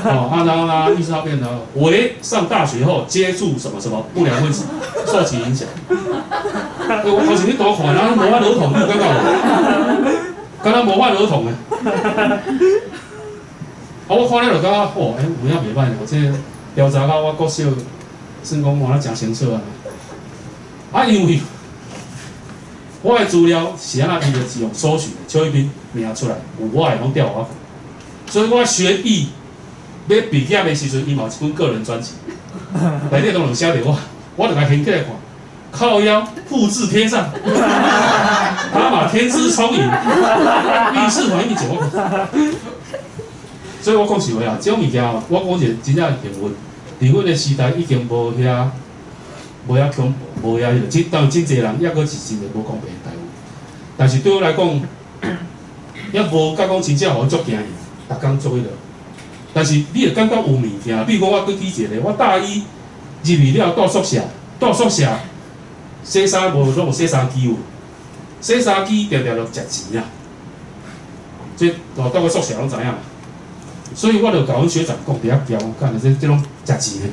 哦，啊，然後呢，意識到變得為上大學後接觸什麼什麼不良分子，受其影響。我頭前你多看，然後模範兒童，你有感覺無？敢若模範兒童的。啊，我看了就感覺，哦，欸，有影袂歹，我這調查到我國小，算講換得誠清楚啊。啊，因為我的資料是按怎，伊就是用搜尋的，邱一斌名出來，有我的攏調予我看。所以我學弟欲畢業的時陣，伊嘛有一本個人專輯，內底當然寫著我，我就共掀起來看，靠腰複製貼上，他嘛天資聰穎，遇事反應敏捷。所以我講實話啊，這種物件我講一個真正幸運，佇阮的時代已經無遐恐怖，無遐彼個，真當然真濟人，抑閣是真濟無公平的待遇。但是對我來講，也無甲講真正予我足驚伊，逐工做彼個。但是你會感覺有物件，比如講我閣舉一個例，我大一入去了蹛宿舍，蹛宿舍洗衫無攏有洗衫機有，洗衫機定定就食錢啊。這蹛個宿舍攏知影嘛。所以我就共阮學長講，佇遐交，幹這攏食錢的，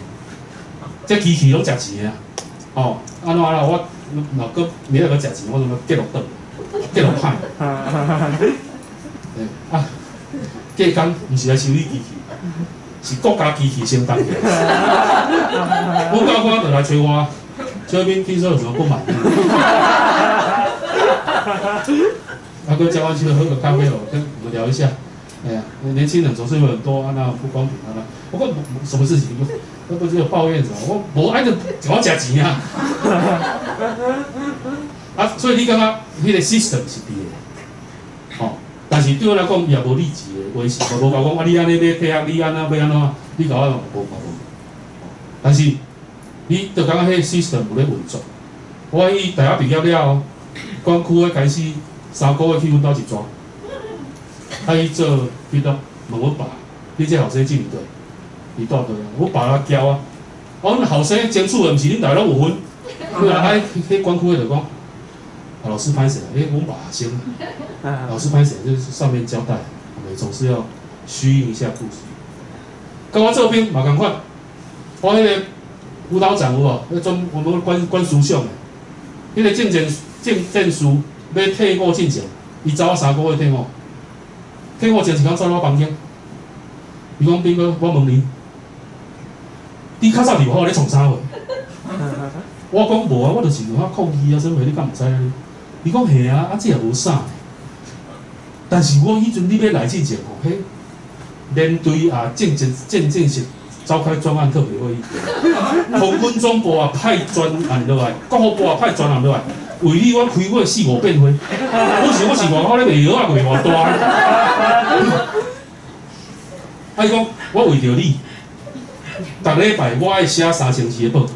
這機器攏食錢的啊。哦，按怎啦？我若閣明仔載閣食錢，我就結落轉，結落歹。對啊，隔工毋是來修理機器，是國家機器先當起。阮教官就來揣我，邱一斌聽說有什麼不滿意？阿哥交完去喝個咖啡哦，跟我們聊一下。哎呀，年輕人總是有很多啊，那不公平啊，那我講什麼事情？那不是有抱怨什麼？我無愛就我食錢啊！啊，所以你感覺彼個 system 是對的，吼。但是對我來講，伊也無立即的威脅，無共我講啊，你按呢欲退學，你按怎欲按怎，你共我無嘛無。但是你就感覺彼個 system 有咧運作。我去大學畢業了後，管區的開始3個月去阮兜一逝，啊去做筆錄，問阮爸，你這後生進佇佗？佇蹛佗啊？阮爸來教啊。我阮後生爭取的，毋是恁大家攏有份。對啊，啊，彼管區的就講，啊老師歹勢，欸，阮爸先，老師歹勢，就是上面交代，我們總是要虛應一下故事。佮我做兵嘛仝款，我彼個輔導長有無？彼專我們管管思想的，彼個政戰政戰士欲退伍進前，伊走我3個月退伍，退伍前一工走入我房間，伊講斌哥，我問你，你較早佇外口咧創啥貨？我講無啊，我就是有法抗議啊，啥物你敢毋知啊？伊講嘿啊，啊這也無啥。但是我彼陣你欲來進前吼，彼連隊啊正正正正式召開專案特別會議，空軍總部啊派專案落來，國防部啊派專案落來，為你我開過四五遍會。我想我是外口咧賣藥啊，賣偌大。啊，伊講我為著你，逐禮拜我愛寫3000字的報告。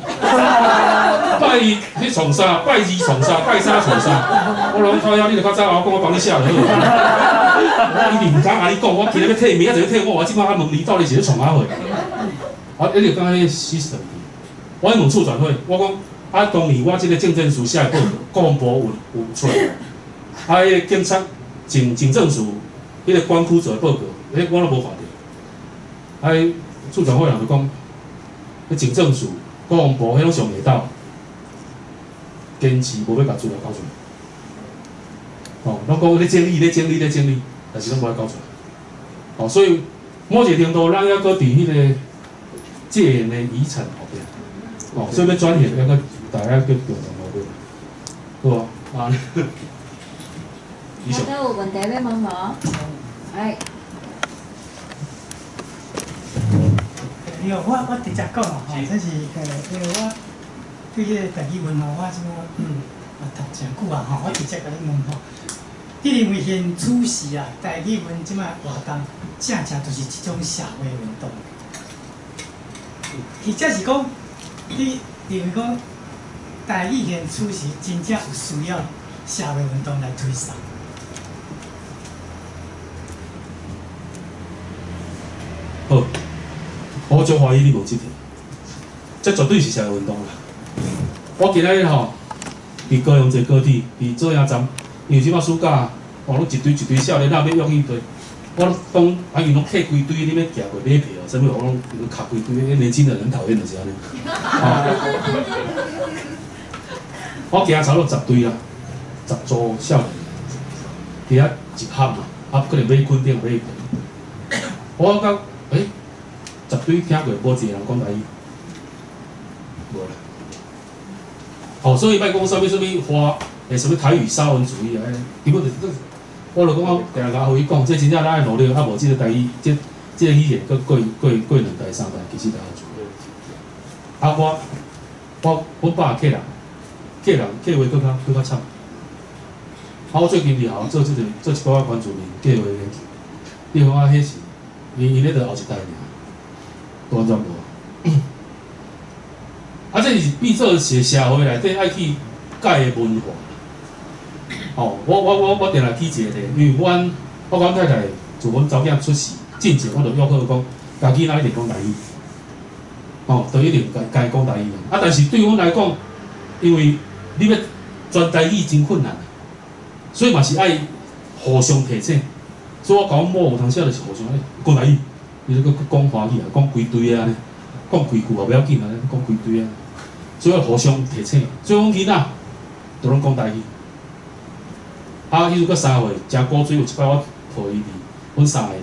拜一去創啥？拜二創啥？拜三創啥？我講靠腰，你著較早我講，我幫你寫就好。我一定毋敢共你講，我今日欲退，明仔載欲退我，我這擺還問你到底是咧創啥貨？啊，你就感覺彼 system 我去問促轉會，我講啊，當年我這個政戰書寫的報告，國防部有出來，啊，彼個警察警警政署彼個管區做的報告，彼我攏無看著。啊，促轉會人就講，彼警政署、國防部彼攏上下晝，堅持無欲共資料交出來。哦，攏講咧整理、咧整理、咧整理，但是攏無愛交出來。哦，所以某一個程度，咱猶閣佇彼個戒嚴的遺產後壁。哦，所以欲轉型，猶閣大家閣共同努力，好無？啊，以上。還閣有問題欲問無？來。你好，我直接講啊，吼，這是因為我對彼個台語文吼，我這個讀誠久啊，吼，我直接共你問吼，你認為現此時啊，台語文這擺活動，正正就是這種社會運動，或者是講，你認為講台語現此時真正有需要社會運動來推動？好。我足歡喜你問這題，這絕對是社會運動啦。我今仔日吼，佇高雄坐高鐵，佇左營站，因為這擺暑假，哦，攏一堆一堆少年仔欲約去佗，我講啊，𪜶攏客規堆，你欲行過買票，啥物我攏卡規堆，彼年輕人很討厭就是按呢。我行差不多10堆啦，10組少年，佇遐集合嘛，啊，可能買墾丁買票。我感覺，欸10堆聽過，無一個人講台語，無啦。哦，所以莫講啥物啥物華，啥物台語沙文主義啊，根本就是，我就講我定定共阿輝講，這真正咱愛努力，啊無這個台語，這個語言閣過過過兩代三代，其實就後做。啊，我阮爸客人，客人客話閣較閣較慘。啊，我最近佇學校做這個做一寡原住民計畫研究，你看啊，彼是𪜶𪜶咧著後一代爾。完全無，啊！這是變做是社會內底愛去改的文化。哦，我定來舉一個例，因為阮我阮太太自阮查某囝出世進前，我就約好講，家己囡仔一定講台語。哦，就一定共共伊講台語。啊，但是對阮來講，因為你欲全台語真困難，所以嘛是愛互相提醒。所以我共阮某有當時就是互相講台語。伊就閣講華語啊，講規堆啊，講規句也無要緊啊，講規堆啊，所以互相提醒。所以阮囡仔就攏講台語。啊，彼陣閣3歲，誠古錐有一擺我抱伊佇，阮三個佇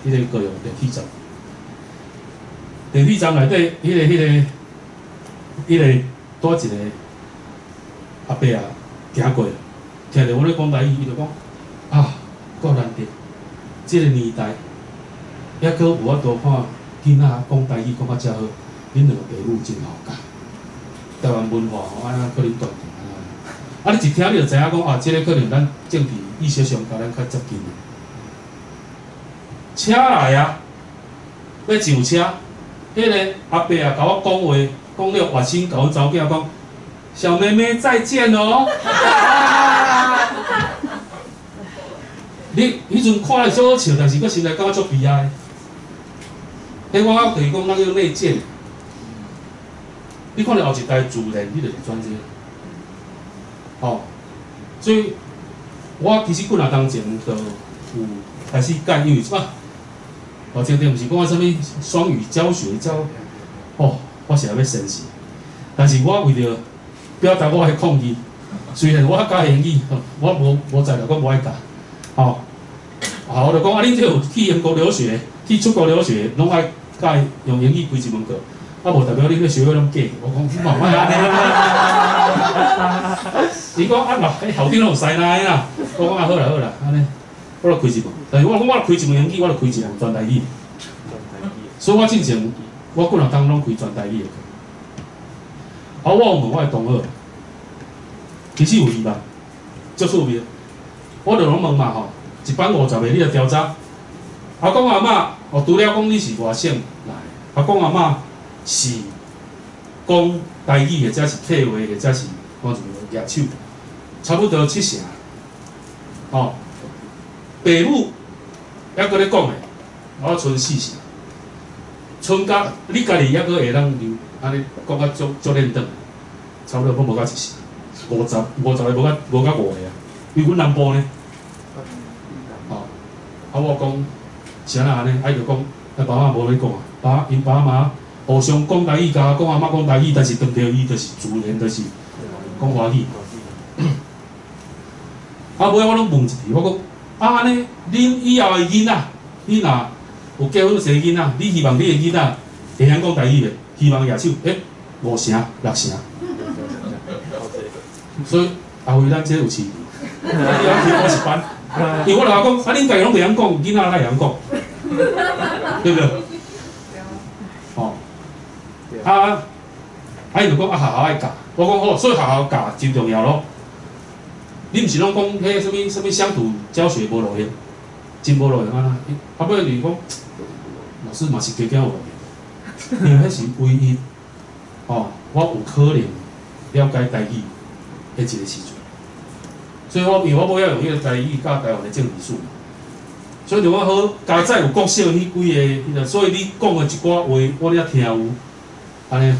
彼個高雄電鐵站，電鐵站內底，彼個拄一個阿伯啊行過，聽著我咧講台語，伊就講啊，夠難得，這個年代，猶閣有法度看囡仔講台語講甲遮好，恁兩個爸母真好教，台灣文化吼，按呢可能傳承按呢。啊，你一聽你就知影講啊，這個可能咱政治意識上佮咱較接近的。車來啊，欲上車，彼個阿伯啊，共我講話，講了越身，共阮查某囝講：小妹妹再見哦。你彼陣看來足好笑，但是閣心內感覺足悲哀。彼我就是講，咱叫內建。你看著後一代自然，你就是轉這個。吼，所以我其實幾若當前就有開始改，因為這擺頭前頂毋是講啥物雙語教學教，哦，我是來欲先死。但是我為著表達我的抗議，雖然我教英語，我無在來講無愛教，吼，啊，我就講啊，恁這有去英國留學、去出國留學，攏愛教用英語開一門課，啊，無代表恁咧學會攏假。我講你嘛莫按呢。伊講啊，若彼校長攏有師奶啦，我講啊好啦好啦，按呢，我就開一門。但是我講我開一門英語，我就開一門全台語。所以我進前我幾若冬攏開全台語的課。啊，我有問我的同學，其實有希望，足趣味。我就攏問嘛吼，一班50個，你著調查。阿公阿嬤，哦，除了講你是外省來，阿公阿嬤是講台語或者是客話，或者是講一個舉手，差不多七成。吼，爸母猶閣咧講的，我賰四成。賰甲你家己猶閣會當留，按呢講甲足足輪轉，差不多閣無到一成，50個無到五個啊。因為阮南部呢，吼，啊我講是按怎按呢？啊伊就講，啊爸媽無咧講啊，爸𪜶爸媽互相講台語，共阿公阿嬤講台語，但是當著伊就是自然就是講華語。啊尾仔我攏問一題，我講啊按呢，恁以後的囡仔，你若有結婚生囡仔，你希望你的囡仔會曉講台語袂？希望舉手，五成六成。所以阿輝，咱這有市場，你通去補習班，因為我老講，啊恁家己攏袂曉講，囡仔哪會曉講？對不對？吼，啊，啊伊就講啊學校愛教，我講好，所以學校教真重要咯。你毋是攏講彼啥物啥物鄉土教學無路用，真無路用啊！啊，尾就是講，老師嘛是加減有路用，因為彼是唯一，吼，我有可能了解台語的一個時陣。所以我因為我尾仔用彼個台語教台灣的政治史嘛，所以就我好佳哉有國小彼幾個彼個，所以你講的一寡話，我才聽有，按呢。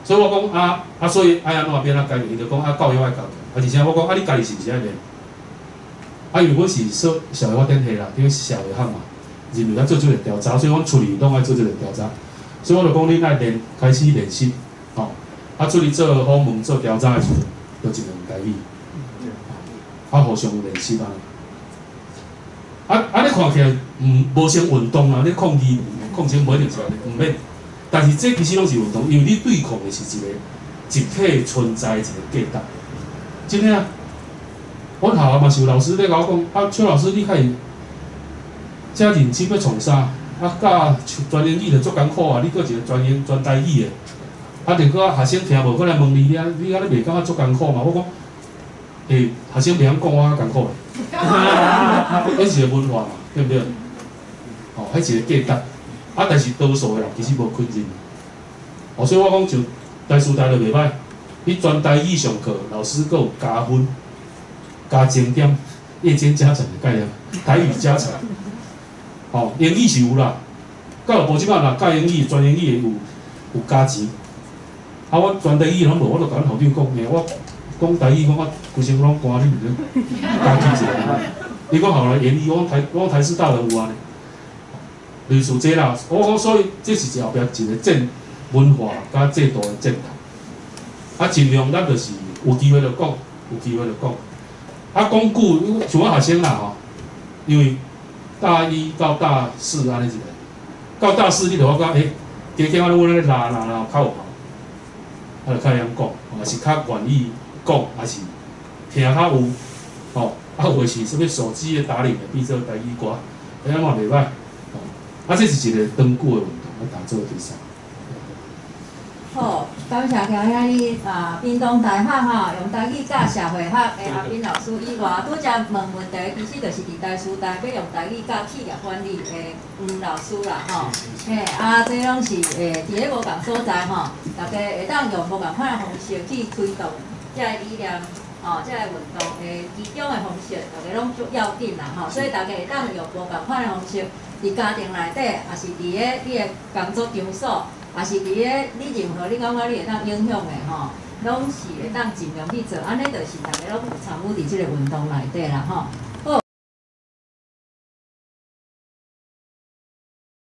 所以我講啊啊，所以愛按怎變怎改變？伊就講啊，教育愛加強，啊，而且我講啊，你家己是毋是愛練？啊，因為阮是說社會發展系啦，等於社會學嘛，認為咱做這個調查，所以阮出去攏愛做這個調查。所以我就講，恁愛練，開始練習，吼，啊，出去做訪問、做調查的時陣，就盡量用台語，啊，互相練習按呢。啊啊！你看起來毋無像運動啊，你抗議抗爭無一定是按呢，毋免。但是這其實攏是運動，因為你對抗的是一個集體存在的一個價值。真的啊，阮學校嘛是有老師咧共我講，啊，邱老師你較會遮認真欲創啥？啊，教全英語就足艱苦啊！你閣一個全英全台語的，啊，著閣學生聽無，閣來問你，你啊，你按呢袂感覺足艱苦嗎？我講，學生袂曉講，我較艱苦咧。彼是一個文化嘛，對毋對？吼，彼是一個價值。啊，但是多數的人其實無肯認。哦，所以我講像台師大就袂歹，你全台語上課，老師閣有加分、加鐘點、夜間加成的概念，台語加成。吼，英語是有啦，教育部這擺若教英語、全英語的有加錢。啊，我全台語攏無，我就共阮校長講，我講台語講甲規身攏乾，你毋免加起一下。伊講後來英語，我講台師大人有按呢，類似這啦。我講所以這是一後壁一個戰文化佮制度的戰鬥。啊，盡量咱就是有機會就講，有機會就講。啊，講久，像我學生啦吼，因為大一到大四按呢一個，到大四你就發覺，加減仔阮咧拉拉拉較有效，啊，就較會曉講，抑是較願意講，抑是聽。聽較有，吼，啊有的是啥物手機的打鈴會變做台語歌，按呢嘛袂歹，吼，啊這是一個長久的運動，愛大家做伙追隨。好，感謝今仔日啊，屏東大學吼，用台語教社會學的阿斌老師以外，拄才問問題，其實就是佇台師大欲用台語教企業管理的黃老師啦吼。嘿，啊，這攏是會佇咧無仝所在吼，大家會當用無仝款的方式去推動這个理念，吼，這个運動的其中的方式，大家攏足要緊啦吼，所以大家會當用無仝款的方式，佇家庭內底，抑是佇咧你的工作場所，抑是佇咧你任何你感覺你會當影響的吼，攏是會當盡量去做，按呢就是大家攏有參與佇這个運動內底啦吼。